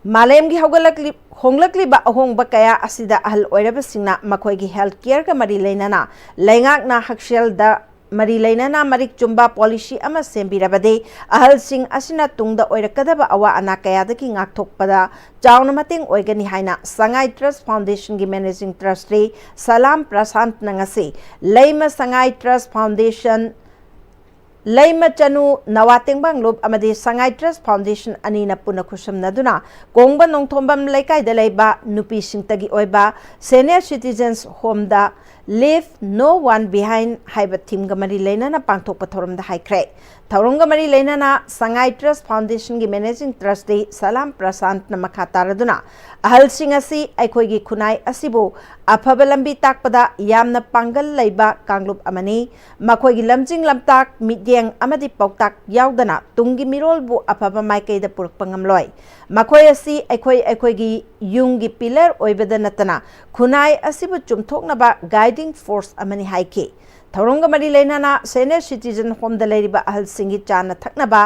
ꯃꯥꯂꯦꯝꯒꯤ ꯍꯧꯒꯠꯂꯛꯂꯤ-, ꯍꯣꯡꯂꯛꯂꯤꯕ ꯑꯍꯣꯡꯕ ꯀꯌꯥ ꯑꯁꯤꯗ ꯑꯍꯜ ꯑꯣꯏꯔꯕꯁꯤꯡꯅ ꯃꯈꯣꯏꯒꯤ health care ꯒ ꯃꯔꯤ ꯂꯩꯅꯅ ꯂꯩꯉꯥꯛꯅ ꯍꯛꯁꯦꯜꯗ ꯃꯔꯤ ꯂꯩꯅꯅ ꯃꯔꯤꯛ ꯆꯨꯝꯕ policy ꯑꯃ ꯁꯦꯝꯕꯤꯔꯕꯗꯤ ꯑꯍꯜꯁꯤꯡ ꯑꯁꯤꯅ ꯇꯨꯡꯗ ꯑꯣꯏꯔꯛꯀꯗꯕ ꯑꯋꯥ ꯑꯅꯥ ꯀꯌꯥꯗꯒꯤ ꯉꯥꯛꯊꯣꯛꯄꯗ ꯆꯥꯎꯅ ꯃꯇꯦꯡ ꯑꯣꯏꯒꯅꯤ ꯍꯥꯏꯅ ꯁꯉꯥꯏ Trust Foundation ꯒꯤ Managing Trustee ꯁꯂꯥꯝ ꯄ꯭ꯔꯁꯥꯟꯠꯅ ꯉꯁꯤ ꯂꯩꯃ ꯁꯉꯥꯏ Trust Foundation, ꯂꯩꯃ ꯆꯅꯨ ꯅꯋꯥ ꯇꯦꯡꯕꯥꯡꯂꯨꯞ ꯑꯃꯗꯤ ꯁꯉꯥꯏ Trust Foundation ꯑꯅꯤꯅ ꯄꯨꯟꯅ ꯈꯨꯠꯁꯝꯅꯗꯨꯅ ꯀꯣꯡꯕ ꯅꯣꯡꯊꯣꯝꯕꯝ ꯂꯩꯀꯥꯏꯗ ꯂꯩꯕ ꯅꯨꯄꯤꯁꯤꯡꯇꯒꯤ ꯑꯣꯏꯕ senior citizens home ꯗ Leave No One Behind ꯍꯥꯏꯕ ꯊꯤꯝꯒ ꯃꯔꯤ ꯂꯩꯅꯅ ꯄꯥꯡꯊꯣꯛꯄ ꯊꯧꯔꯝꯗ ꯍꯥꯏꯈ꯭ꯔꯦ꯫ ꯊꯧꯔꯝꯒ ꯃꯔꯤ ꯂꯩꯅꯅ ꯁꯉꯥꯏ ꯇ꯭ꯔꯁ ꯐꯥꯎꯟꯗꯦꯁꯟꯒꯤ ꯃꯦꯅꯦꯖꯤꯡ ꯇ꯭ꯔꯁꯇꯤ ꯁꯂꯥꯝ ꯄ꯭ꯔꯁꯥꯟꯠꯅ ꯃꯈꯥ ꯇꯥꯔꯗꯨꯅ, ꯑꯍꯜꯁꯤꯡ ꯑꯁꯤ ꯑꯩꯈꯣꯏꯒꯤ ꯈꯨꯟꯅꯥꯏ ꯑꯁꯤꯕꯨ ꯑꯐꯕ ꯂꯝꯕꯤ ꯇꯥꯛꯄꯗ ꯌꯥꯝꯅ ꯄꯥꯡꯒꯜ ꯂꯩꯕ ꯀꯥꯡꯂꯨꯞ ꯑꯃꯅꯤ꯫ ꯃꯈꯣꯏꯒꯤ ꯂꯝꯖꯤꯡ ꯂꯝꯇꯥꯛ, ꯃꯤꯠꯌꯦꯡ ꯑꯃꯗꯤ ꯄꯥꯎꯇꯥꯛ ꯌꯥꯎꯗꯅ ꯇꯨꯡꯒꯤ ꯃꯤꯔꯣꯜꯕꯨ ꯑꯐꯕ ꯃꯥꯏꯀꯩꯗ ꯄꯨꯔꯛꯄ ꯉꯝꯂꯣꯏ꯫ ꯃꯈꯣꯏ ꯑꯁꯤ ꯑꯩꯈꯣꯏ ꯑꯩꯈꯣꯏꯒꯤ ꯌꯨꯝꯒꯤ ꯄꯤꯂꯔ ꯑꯣꯏꯕꯗ ꯅꯠꯇꯅ ꯈꯨꯟꯅꯥꯏ ꯑꯁꯤꯕꯨ ꯆꯨꯝꯊꯣꯛꯅꯕ ꯒꯥꯏꯗꯤꯡ ꯐꯣꯔꯁ ꯑꯃꯅꯤ ꯍꯥꯏꯈꯤ꯫ ꯊꯧꯔꯝꯒ ꯃꯔꯤ ꯂꯩꯅꯅ ꯁꯦꯅꯤꯌꯔ ꯁꯤꯇꯤꯖꯟ ꯍꯣꯝꯗ ꯂꯩꯔꯤꯕ ꯑꯍꯜꯁꯤꯡꯒꯤ ꯆꯥꯅ ꯊꯛꯅꯕ,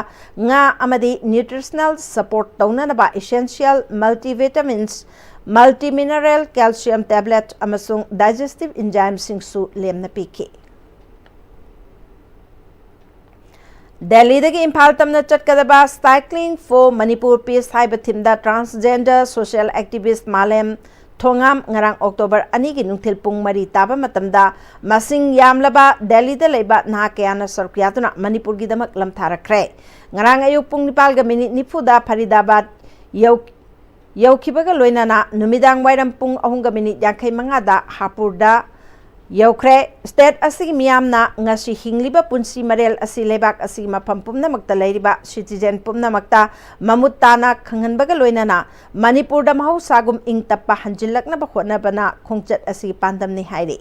ꯉꯥ ꯑꯃꯗꯤ ꯅ꯭ꯌꯨꯇ꯭ꯔꯤꯁꯅꯦꯜ ꯁꯄꯣꯔꯠ ꯇꯧꯅꯅꯕ ꯏꯁꯦꯟꯁꯤꯌꯦꯜ ꯃꯜꯇꯤꯚꯤꯇꯥꯃꯤꯟꯁ, ꯃꯜꯇꯤꯃꯤꯅꯔꯦꯜ, ꯀꯦꯜꯁꯤꯌꯝ ꯇꯦꯕ꯭ꯂꯦꯠ ꯑꯃꯁꯨꯡ ꯗꯥꯏꯖꯦꯁꯇꯤꯚ ꯏꯟꯖꯥꯏꯝꯁꯤꯡꯁꯨ ꯂꯦꯝꯅ ꯄꯤꯈꯤ꯫ ꯗꯦꯜꯂꯤꯗꯒꯤ ꯏꯝꯐꯥꯜ ꯇꯝꯅ ꯆꯠꯀꯗꯕ Cycling for Manipur Peace ꯍꯥꯏꯕ ꯊꯤꯝꯗ ꯇ꯭ꯔꯥꯟꯁꯖꯦꯟꯗꯔ ꯁꯣꯁꯤꯌꯦꯜ ꯑꯦꯛꯇꯤꯚꯤꯁ꯭ꯠ ꯃꯥꯂꯦꯝ ꯊꯣꯉꯥꯝ ꯉꯔꯥꯡ ꯑꯣꯛꯇꯣꯕꯔ ꯑꯅꯤꯒꯤ ꯅꯨꯡꯊꯤꯜ ꯄꯨꯡ ꯃꯔꯤ ꯇꯥꯕ ꯃꯇꯝꯗ ꯃꯁꯤꯡ ꯌꯥꯝꯂꯕ ꯗꯦꯜꯂꯤꯗ ꯂꯩꯕ ꯅꯍꯥ ꯀꯌꯥꯅ ꯁꯔꯨꯛ ꯌꯥꯗꯨꯅ ꯃꯅꯤꯄꯨꯔꯒꯤꯗꯃꯛ ꯂꯝꯊꯥꯔꯛꯈ꯭ꯔꯦ꯫ ꯉꯔꯥꯡ ꯑꯌꯨꯛ ꯄꯨꯡ ꯅꯤꯄꯥꯜꯒ ꯃꯤꯅꯤꯠ ꯅꯤꯐꯨꯗ ꯐꯔꯤꯗꯥꯕꯥꯗ ꯌꯧ-, ꯌꯧꯈꯤꯕꯒ ꯂꯣꯏꯅꯅ ꯅꯨꯃꯤꯗꯥꯡ ꯋꯥꯏꯔꯝ ꯄꯨꯡ ꯑꯍꯨꯝꯒ ꯃꯤꯅꯤꯠ ꯌꯥꯡꯈꯩ ꯃꯉꯥꯗ ꯍꯥꯄꯨꯔꯗ ꯌꯧꯈ꯭ꯔꯦ꯫ ꯁ꯭ꯇꯦꯠ ꯑꯁꯤꯒꯤ ꯃꯤꯌꯥꯝꯅ ꯉꯁꯤ ꯍꯤꯡꯂꯤꯕ ꯄꯨꯟꯁꯤ ꯃꯔꯦꯜ ꯑꯁꯤ ꯂꯩꯕꯥꯛ ꯑꯁꯤꯒꯤ ꯃꯐꯝ ꯄꯨꯝꯅꯃꯛꯇ ꯂꯩꯔꯤꯕ ꯁꯤꯇꯤꯖꯦꯟ ꯄꯨꯝꯅꯃꯛꯇ ꯃꯃꯨꯠ ꯇꯥꯅ ꯈꯪꯍꯟꯕꯒ ꯂꯣꯏꯅꯅ ꯃꯅꯤꯄꯨꯔꯗ ꯃꯍꯧꯁꯥꯒꯨꯝ ꯏꯪ ꯇꯞꯄ ꯍꯟꯖꯤꯜꯂꯛꯅꯕ ꯍꯣꯠꯅꯕꯅ ꯈꯣꯡꯆꯠ ꯑꯁꯤꯒꯤ ꯄꯥꯟꯗꯝꯅꯤ ꯍꯥꯏꯔꯤ꯫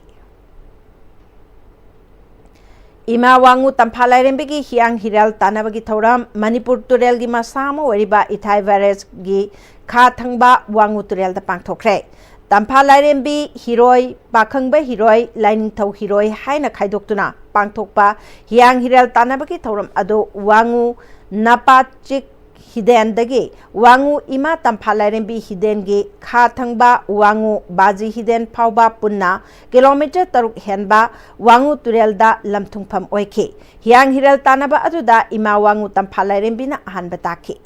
ꯏꯃꯥ ꯋꯥꯉꯨ ꯇꯝꯐꯥ ꯂꯥꯏꯔꯦꯝꯕꯤꯒꯤ ꯍꯤꯌꯥꯡ ꯍꯤꯔꯦꯜ ꯇꯥꯟꯅꯕꯒꯤ ꯊꯧꯔꯝ꯫ ꯃꯅꯤꯄꯨꯔ ꯇꯨꯔꯦꯜꯒꯤ ꯃꯁꯥ ꯑꯃ ꯑꯣꯏꯔꯤꯕ ꯏꯊꯥꯏ ꯕꯦꯔꯦꯖꯀꯤ ꯈꯥ ꯊꯪꯕ ꯋꯥꯉꯨ ꯇꯨꯔꯦꯜꯗ ꯄꯥꯡꯊꯣꯛꯈ꯭ꯔꯦ꯫ ꯇꯝꯐꯥ ꯂꯥꯏꯔꯦꯝꯕꯤ ꯍꯤꯔꯣꯏ, ꯄꯥꯈꯪꯕ ꯍꯤꯔꯣꯏ, ꯂꯥꯏꯅꯤꯡꯊꯧ ꯍꯤꯔꯣꯏ ꯍꯥꯏꯅ ꯈꯥꯏꯗꯣꯛꯇꯨꯅ ꯄꯥꯡꯊꯣꯛꯄ ꯍꯤꯌꯥꯡ ꯍꯤꯔꯦꯜ ꯇꯥꯟꯅꯕꯒꯤ ꯊꯧꯔꯝ ꯑꯗꯨ ꯋꯥꯉꯨ ꯅꯄꯥꯆꯤꯛ ꯍꯤꯗꯦꯟꯗꯒꯤ ꯋꯥꯉꯨ ꯏꯃꯥ ꯇꯝꯐꯥ ꯂꯥꯏꯔꯦꯝꯕꯤ ꯍꯤꯗꯦꯟꯒꯤ ꯈꯥ ꯊꯪꯕ ꯋꯥꯉꯨ ꯕꯥꯖꯤ ꯍꯤꯗꯦꯟ ꯐꯥꯎꯕ ꯄꯨꯟꯅ ꯀꯤꯂꯣꯃꯤꯇꯔ ꯇꯔꯨꯛ ꯍꯦꯟꯕ ꯋꯥꯉꯨ ꯇꯨꯔꯦꯜꯗ ꯂꯝꯊꯨꯡꯐꯝ ꯑꯣꯏꯈꯤ꯫ ꯍꯤꯌꯥꯡ ꯍꯤꯔꯦꯜ ꯇꯥꯟꯅꯕ ꯑꯗꯨꯗ ꯏꯃꯥ ꯋꯥꯉꯨ ꯇꯝꯐꯥ ꯂꯥꯏꯔꯦꯝꯕꯤꯅ ꯑꯍꯥꯟꯕ ꯇꯥꯈꯤ꯫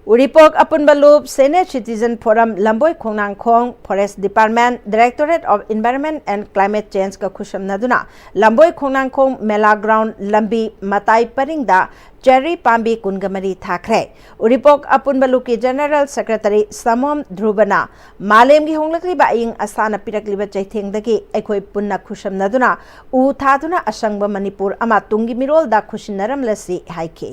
ꯎꯔꯤꯄꯣꯛ ꯑꯄꯨꯟꯕ ꯂꯨꯞ, Senior Citizen Forum, ꯂꯝꯕꯣꯏ Khongnangkhong, Forest Department, Directorate of Environment and Climate Change ꯀ ꯈꯨꯠꯁꯝꯅꯗꯨꯅ ꯂꯝꯕꯣꯏ ꯈꯣꯡꯅꯥꯡꯈꯣꯡ ꯃꯦꯂꯥ ꯒ꯭ꯔꯥꯎꯟ ꯂꯝꯕꯤ ꯃꯇꯥꯏ ꯄꯔꯤꯡꯗ ꯆꯦꯔꯤ ꯄꯥꯝꯕꯤ ꯀꯨꯟꯒ ꯃꯔꯤ ꯊꯥꯈ꯭ꯔꯦ꯫ ꯎꯔꯤꯄꯣꯛ ꯑꯄꯨꯟꯕ ꯂꯨꯞꯀꯤ General Secretary ꯁꯃꯣꯝ ꯙ꯭ꯔꯨꯕꯅ ꯃꯥꯂꯦꯝꯒꯤ ꯍꯣꯡꯂꯛꯂꯤꯕ ꯑꯏꯪ ꯑꯁꯥꯅ ꯄꯤꯔꯛꯂꯤꯕ ꯆꯩꯊꯦꯡꯗꯒꯤ ꯑꯩꯈꯣꯏ ꯄꯨꯟꯅ ꯈꯨꯠꯁꯝꯅꯗꯨꯅ ꯎ ꯊꯥꯗꯨꯅ ꯑꯁꯪꯕ ꯃꯅꯤꯄꯨꯔ ꯑꯃ ꯇꯨꯡꯒꯤ ꯃꯤꯔꯣꯜꯗ ꯈꯨꯠꯁꯤꯟꯅꯔꯝꯂꯁꯤ ꯍꯥꯏꯈꯤ꯫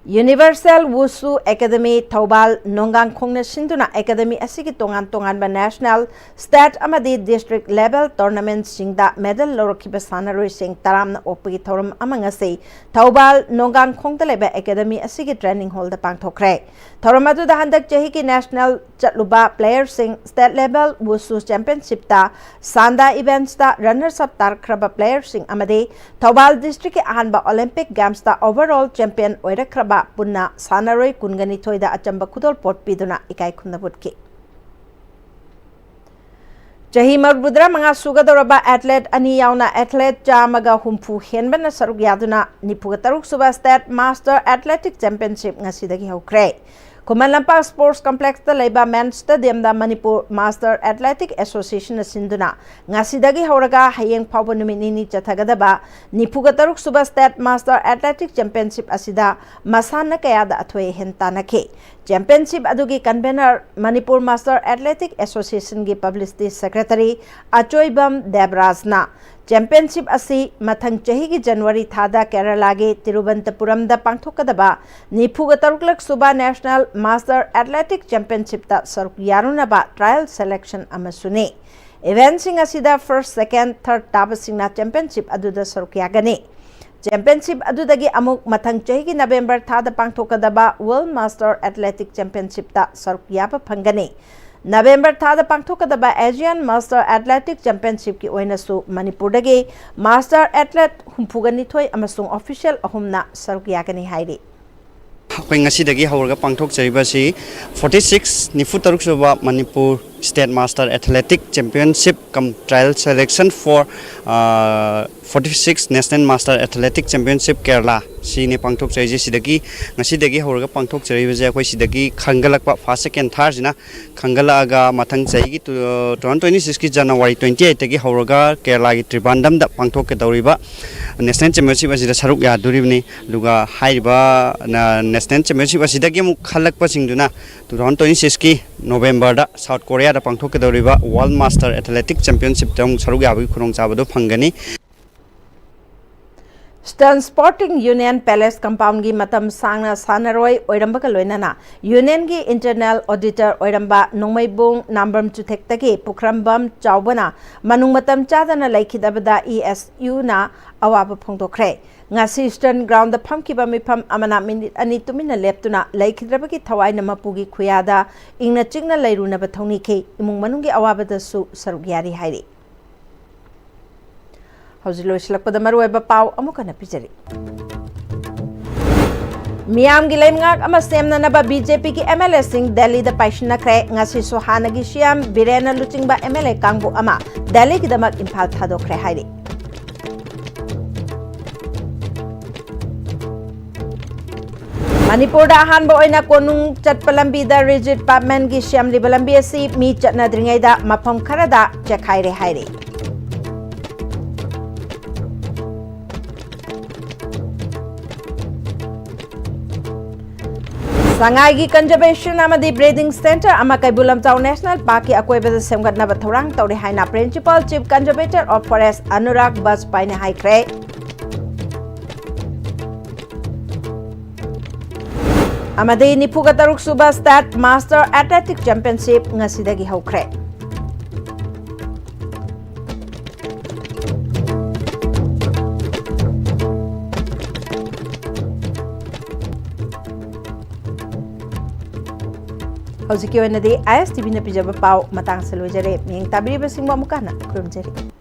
Universal Wushu Academy ꯊꯧꯕꯥꯜ ꯅꯣꯡꯒꯥꯡꯈꯣꯡꯅ ꯁꯤꯟꯗꯨꯅ ꯑꯦꯀꯥꯗꯃꯤ ꯑꯁꯤꯒꯤ ꯇꯣꯉꯥꯟ ꯇꯣꯉꯥꯟꯕ national, state ꯑꯃꯗꯤ district level tournament ꯁꯤꯡꯗ medal ꯂꯧꯔꯛꯈꯤꯕ ꯁꯥꯟꯅꯔꯣꯏꯁꯤꯡ ꯇꯔꯥꯝꯅ ꯑꯣꯛꯄꯒꯤ ꯊꯧꯔꯝ ꯑꯃ ꯉꯁꯤ ꯊꯧꯕꯥꯜ ꯅꯣꯡꯒꯥꯡꯈꯣꯡꯗ ꯂꯩꯕ ꯑꯦꯀꯥꯗꯃꯤ ꯑꯁꯤꯒꯤ training hall ꯗ ꯄꯥꯡꯊꯣꯛꯈ꯭ꯔꯦ꯫ ꯊꯧꯔꯝ ꯑꯗꯨꯗ ꯍꯟꯗꯛ ꯆꯍꯤꯒꯤ national ꯆꯠꯂꯨꯕ player ꯁꯤꯡ, state level Wushu championship ꯇ Sanda Events ꯇ runners up ꯇꯥꯔꯛꯈ꯭ꯔꯕ player ꯁꯤꯡ ꯑꯃꯗꯤ ꯊꯧꯕꯥꯜ district ꯀꯤ ꯑꯍꯥꯟꯕ Olympic Games ꯇ overall champion ꯑꯣꯏꯔꯛꯈ꯭ꯔꯕ ꯄꯨꯟꯅ ꯁꯥꯟꯅꯔꯣꯏ ꯀꯨꯟꯒ ꯅꯤꯊꯣꯏꯗ ꯑꯆꯝꯕ ꯈꯨꯗꯣꯜꯄꯣꯠ ꯄꯤꯗꯨꯅ ꯏꯀꯥꯏ ꯈꯨꯝꯅꯕ ꯎꯠꯈꯤ꯫ ꯆꯍꯤ ꯃꯧꯗ꯭ꯔꯥ ꯃꯉꯥ ꯁꯨꯒꯗꯧꯔꯕ athlete ꯑꯅꯤ ꯌꯥꯎꯅ athlete ꯆꯥꯝꯃꯒ ꯍꯨꯝꯐꯨ ꯍꯦꯟꯕꯅ ꯁꯔꯨꯛ ꯌꯥꯗꯨꯅ ꯅꯤꯐꯨꯒ ꯇꯔꯨꯛ ꯁꯨꯕ State Master Athletic Championship ꯉꯁꯤꯗꯒꯤ ꯍꯧꯈ꯭ꯔꯦ꯫ ꯈꯨꯃꯟ ꯂꯝꯄꯥꯛ Sports Complex ꯇ ꯂꯩꯕ main stadium ꯗ Manipur Master Athletic Association ꯅ ꯁꯤꯟꯗꯨꯅ ꯉꯁꯤꯗꯒꯤ ꯍꯧꯔꯒ ꯍꯌꯦꯡ ꯐꯥꯎꯕ ꯅꯨꯃꯤꯠ ꯅꯤꯅꯤ ꯆꯠꯊꯒꯗꯕ ꯅꯤꯐꯨꯒ ꯇꯔꯨꯛ ꯁꯨꯕ State Master Athletic Championship ꯑꯁꯤꯗ ꯃꯁꯥꯟꯅ ꯀꯌꯥꯗ ꯑꯊꯣꯏ ꯑꯍꯦꯟ ꯇꯥꯟꯅꯈꯤ꯫ Championship ꯑꯗꯨꯒꯤ convener Manipur Master Athletic Association ꯒꯤ publicity secretary ꯑꯆꯣꯏꯕꯝ ꯗꯦꯕꯔꯥꯖꯅ championship ꯑꯁꯤ ꯃꯊꯪ ꯆꯍꯤꯒꯤ January ꯊꯥꯗ ꯀꯦꯔꯂꯥꯒꯤ ꯇꯤꯔꯨꯕꯟꯇꯄꯨꯔꯝꯗ ꯄꯥꯡꯊꯣꯛꯀꯗꯕ ꯅꯤꯐꯨꯒ ꯇꯔꯨꯛꯂꯛ ꯁꯨꯕ National Master Athletic Championship ꯇ ꯁꯔꯨꯛ ꯌꯥꯔꯨꯅꯕ trial selection ꯑꯃꯁꯨꯅꯤ꯫ Event ꯁꯤꯡ ꯑꯁꯤꯗ first, second, third ꯇꯥꯕꯁꯤꯡꯅ championship ꯑꯗꯨꯗ ꯁꯔꯨꯛ ꯌꯥꯒꯅꯤ꯫ Championship ꯑꯗꯨꯗꯒꯤ ꯑꯃꯨꯛ ꯃꯊꯪ ꯆꯍꯤꯒꯤ November ꯊꯥꯗ ꯄꯥꯡꯊꯣꯛꯀꯗꯕ World Master Athletic Championship ꯇ ꯁꯔꯨꯛ ꯌꯥꯕ ꯐꯪꯒꯅꯤ꯫ November ꯊꯥꯗ ꯄꯥꯡꯊꯣꯛꯀꯗꯕ Asian Master Athletic Championship ꯀꯤ ꯑꯣꯏꯅꯁꯨ ꯃꯅꯤꯄꯨꯔꯗꯒꯤ master athlete ꯍꯨꯝꯐꯨꯒ ꯅꯤꯊꯣꯏ ꯑꯃꯁꯨꯡ official ꯑꯍꯨꯝꯅ ꯁꯔꯨꯛ ꯌꯥꯒꯅꯤ ꯍꯥꯏꯔꯤ꯫ ꯑꯩꯈꯣꯏ ꯉꯁꯤꯗꯒꯤ ꯍꯧꯔꯒ ꯄꯥꯡꯊꯣꯛꯆꯔꯤꯕ ꯑꯁꯤ forty six, ꯅꯤꯐꯨ ꯇꯔꯨꯛ ꯁꯨꯕ Manipur State Master Athletic Championship cum Trial Selection for, ꯑ, forty six National Master Athletic Championship Kerala ꯁꯤꯅꯤ ꯄꯥꯡꯊꯣꯛꯆꯔꯤꯁꯦ꯫ ꯁꯤꯗꯒꯤ, ꯉꯁꯤꯗꯒꯤ ꯍꯧꯔꯒ ꯄꯥꯡꯊꯣꯛꯆꯔꯤꯕꯁꯦ, ꯑꯩꯈꯣꯏ ꯁꯤꯗꯒꯤ ꯈꯟꯒꯠꯂꯛꯄ first, second, thirdꯁꯤꯅ ꯈꯟꯒꯠꯂꯛꯑꯒ, ꯃꯊꯪ ꯆꯍꯤꯒꯤ two thousand twenty sixꯀꯤ January twenty eightꯇꯒꯤ ꯍꯧꯔꯒ ꯀꯦꯔꯂꯥꯒꯤ ꯇ꯭ꯔꯤꯕꯥꯟꯗꯝꯗ ꯄꯥꯡꯊꯣꯛꯀꯗꯧꯔꯤꯕ national championship ꯑꯁꯤꯗ ꯁꯔꯨꯛ ꯌꯥꯗꯣꯔꯤꯕꯅꯤ꯫ ꯑꯗꯨꯒ ꯍꯥꯏꯔꯤꯕ national championship ꯑꯁꯤꯗꯒꯤ ꯑꯃꯨꯛ ꯈꯜꯂꯛꯄꯁꯤꯡꯗꯨꯅ two thousand twenty sixꯀꯤ Novemberꯗ South Koreaꯗ ꯄꯥꯡꯊꯣꯛꯀꯗꯧꯔꯤꯕ World Master Athletic Championshipꯇ ꯑꯃꯨꯛ ꯁꯔꯨꯛ ꯌꯥꯕꯒꯤ ꯈꯨꯗꯣꯡꯆꯥꯕꯗꯨ ꯐꯪꯒꯅꯤ꯫ Eastern Sporting Union Palace compoundꯒꯤ ꯃꯇꯝ ꯁꯥꯡꯅ ꯁꯥꯟꯅꯔꯣꯏ ꯑꯣꯏꯔꯝꯕꯒ ꯂꯣꯏꯅꯅ Unionꯒꯤ internal auditor ꯑꯣꯏꯔꯝꯕ ꯅꯣꯡꯃꯩꯕꯨꯡ ꯅꯥꯝꯕꯝ ꯆꯨꯊꯦꯛꯇꯒꯤ ꯄꯨꯈ꯭ꯔꯝꯕꯝ ꯆꯥꯎꯕꯅ ꯃꯅꯨꯡ ꯃꯇꯝ ꯆꯥꯗꯅ ꯂꯩꯈꯤꯗꯕꯗ ESUꯅ ꯑꯋꯥꯕ ꯐꯣꯡꯗꯣꯛꯈ꯭ꯔꯦ꯫ ꯉꯁꯤ Eastern Groundꯗ ꯐꯝꯈꯤꯕ ꯃꯤꯐꯝ ꯑꯃꯅ ꯃꯤꯅꯤꯠ ꯑꯅꯤ ꯇꯨꯃꯤꯟꯅ ꯂꯦꯞꯇꯨꯅ ꯂꯩꯈꯤꯗ꯭ꯔꯕꯒꯤ ꯊꯋꯥꯏꯅ ꯃꯄꯨꯒꯤ ꯈꯨꯌꯥꯗ ꯏꯪꯅ ꯆꯤꯛꯅ ꯂꯩꯔꯨꯅꯕ ꯊꯧꯅꯤꯈꯤ꯫ ꯏꯃꯨꯡ ꯃꯅꯨꯡꯒꯤ ꯑꯋꯥꯕꯗꯁꯨ ꯁꯔꯨꯛ ꯌꯥꯔꯤ ꯍꯥꯏꯔꯤ꯫ ꯍꯧꯖꯤꯛ ꯂꯣꯏꯁꯤꯜꯂꯛꯄꯗ ꯃꯔꯨꯑꯣꯏꯕ ꯄꯥꯎ ꯑꯃꯨꯛ ꯍꯟꯅ ꯄꯤꯖꯔꯤ꯫ ꯃꯤꯌꯥꯝꯒꯤ ꯂꯩꯉꯥꯛ ꯑꯃ ꯁꯦꯝꯅꯅꯕ BJPꯒꯤ MLAꯁꯤꯡ ꯗꯦꯜꯂꯤꯗ ꯄꯥꯏꯁꯤꯟꯅꯈ꯭ꯔꯦ꯫ ꯉꯁꯤꯁꯨ ꯍꯥꯟꯅꯒꯤ CM ꯕꯤꯔꯦꯟꯅ ꯂꯨꯆꯤꯡꯕ MLA ꯀꯥꯡꯕꯨ ꯑꯃ ꯗꯦꯜꯂꯤꯒꯤꯗꯃꯛ ꯏꯝꯐꯥꯜ ꯊꯥꯗꯣꯛꯈ꯭ꯔꯦ ꯍꯥꯏꯔꯤ꯫ ꯃꯅꯤꯄꯨꯔꯗ ꯑꯍꯥꯟꯕ ꯑꯣꯏꯅ ꯀꯣꯅꯨꯡ ꯆꯠꯄ ꯂꯝꯕꯤꯗ ꯔꯤꯖꯤꯠ ꯄꯥꯚꯦꯟꯒꯤ ꯁꯦꯝꯂꯤꯕ ꯂꯝꯕꯤ ꯑꯁꯤ ꯃꯤ ꯆꯠꯅꯗ꯭ꯔꯤꯉꯩꯗ ꯃꯐꯝ ꯈꯔꯗ ꯆꯦꯛꯈꯥꯏꯔꯦ ꯍꯥꯏꯔꯤ꯫ ꯁꯉꯥꯏꯒꯤ conservation ꯑꯃꯗꯤ breeding centre ꯑꯃ ꯀꯩꯕꯨꯜ ꯂꯝꯖꯥꯎ National Parkꯀꯤ ꯑꯀꯣꯏꯕꯗ ꯁꯦꯝꯒꯠꯅꯕ ꯊꯧꯔꯥꯡ ꯇꯧꯔꯤ ꯍꯥꯏꯅ Principal Chief Conservator of Forest Anurag ꯕꯥꯖꯄꯥꯏꯅ ꯍꯥꯏꯈ꯭ꯔꯦ꯫ ꯑꯃꯗꯤ ꯅꯤꯐꯨꯒ ꯇꯔꯨꯛ ꯁꯨꯕ State Master Athletic Championship ꯉꯁꯤꯗꯒꯤ ꯍꯧꯈ꯭ꯔꯦ꯫ ꯍꯧꯖꯤꯛꯀꯤ ꯑꯣꯏꯅꯗꯤ ISTVꯅ ꯄꯤꯖꯕ ꯄꯥꯎ ꯃꯇꯥꯡꯁꯤꯗ ꯂꯣꯏꯖꯔꯦ꯫ ꯃꯤꯠꯌꯦꯡ ꯇꯥꯕꯤꯔꯤꯕꯁꯤꯡꯕꯨ ꯑꯃꯨꯛꯀ ꯍꯟꯅ ꯈꯨꯔꯨꯝꯖꯔꯤ꯫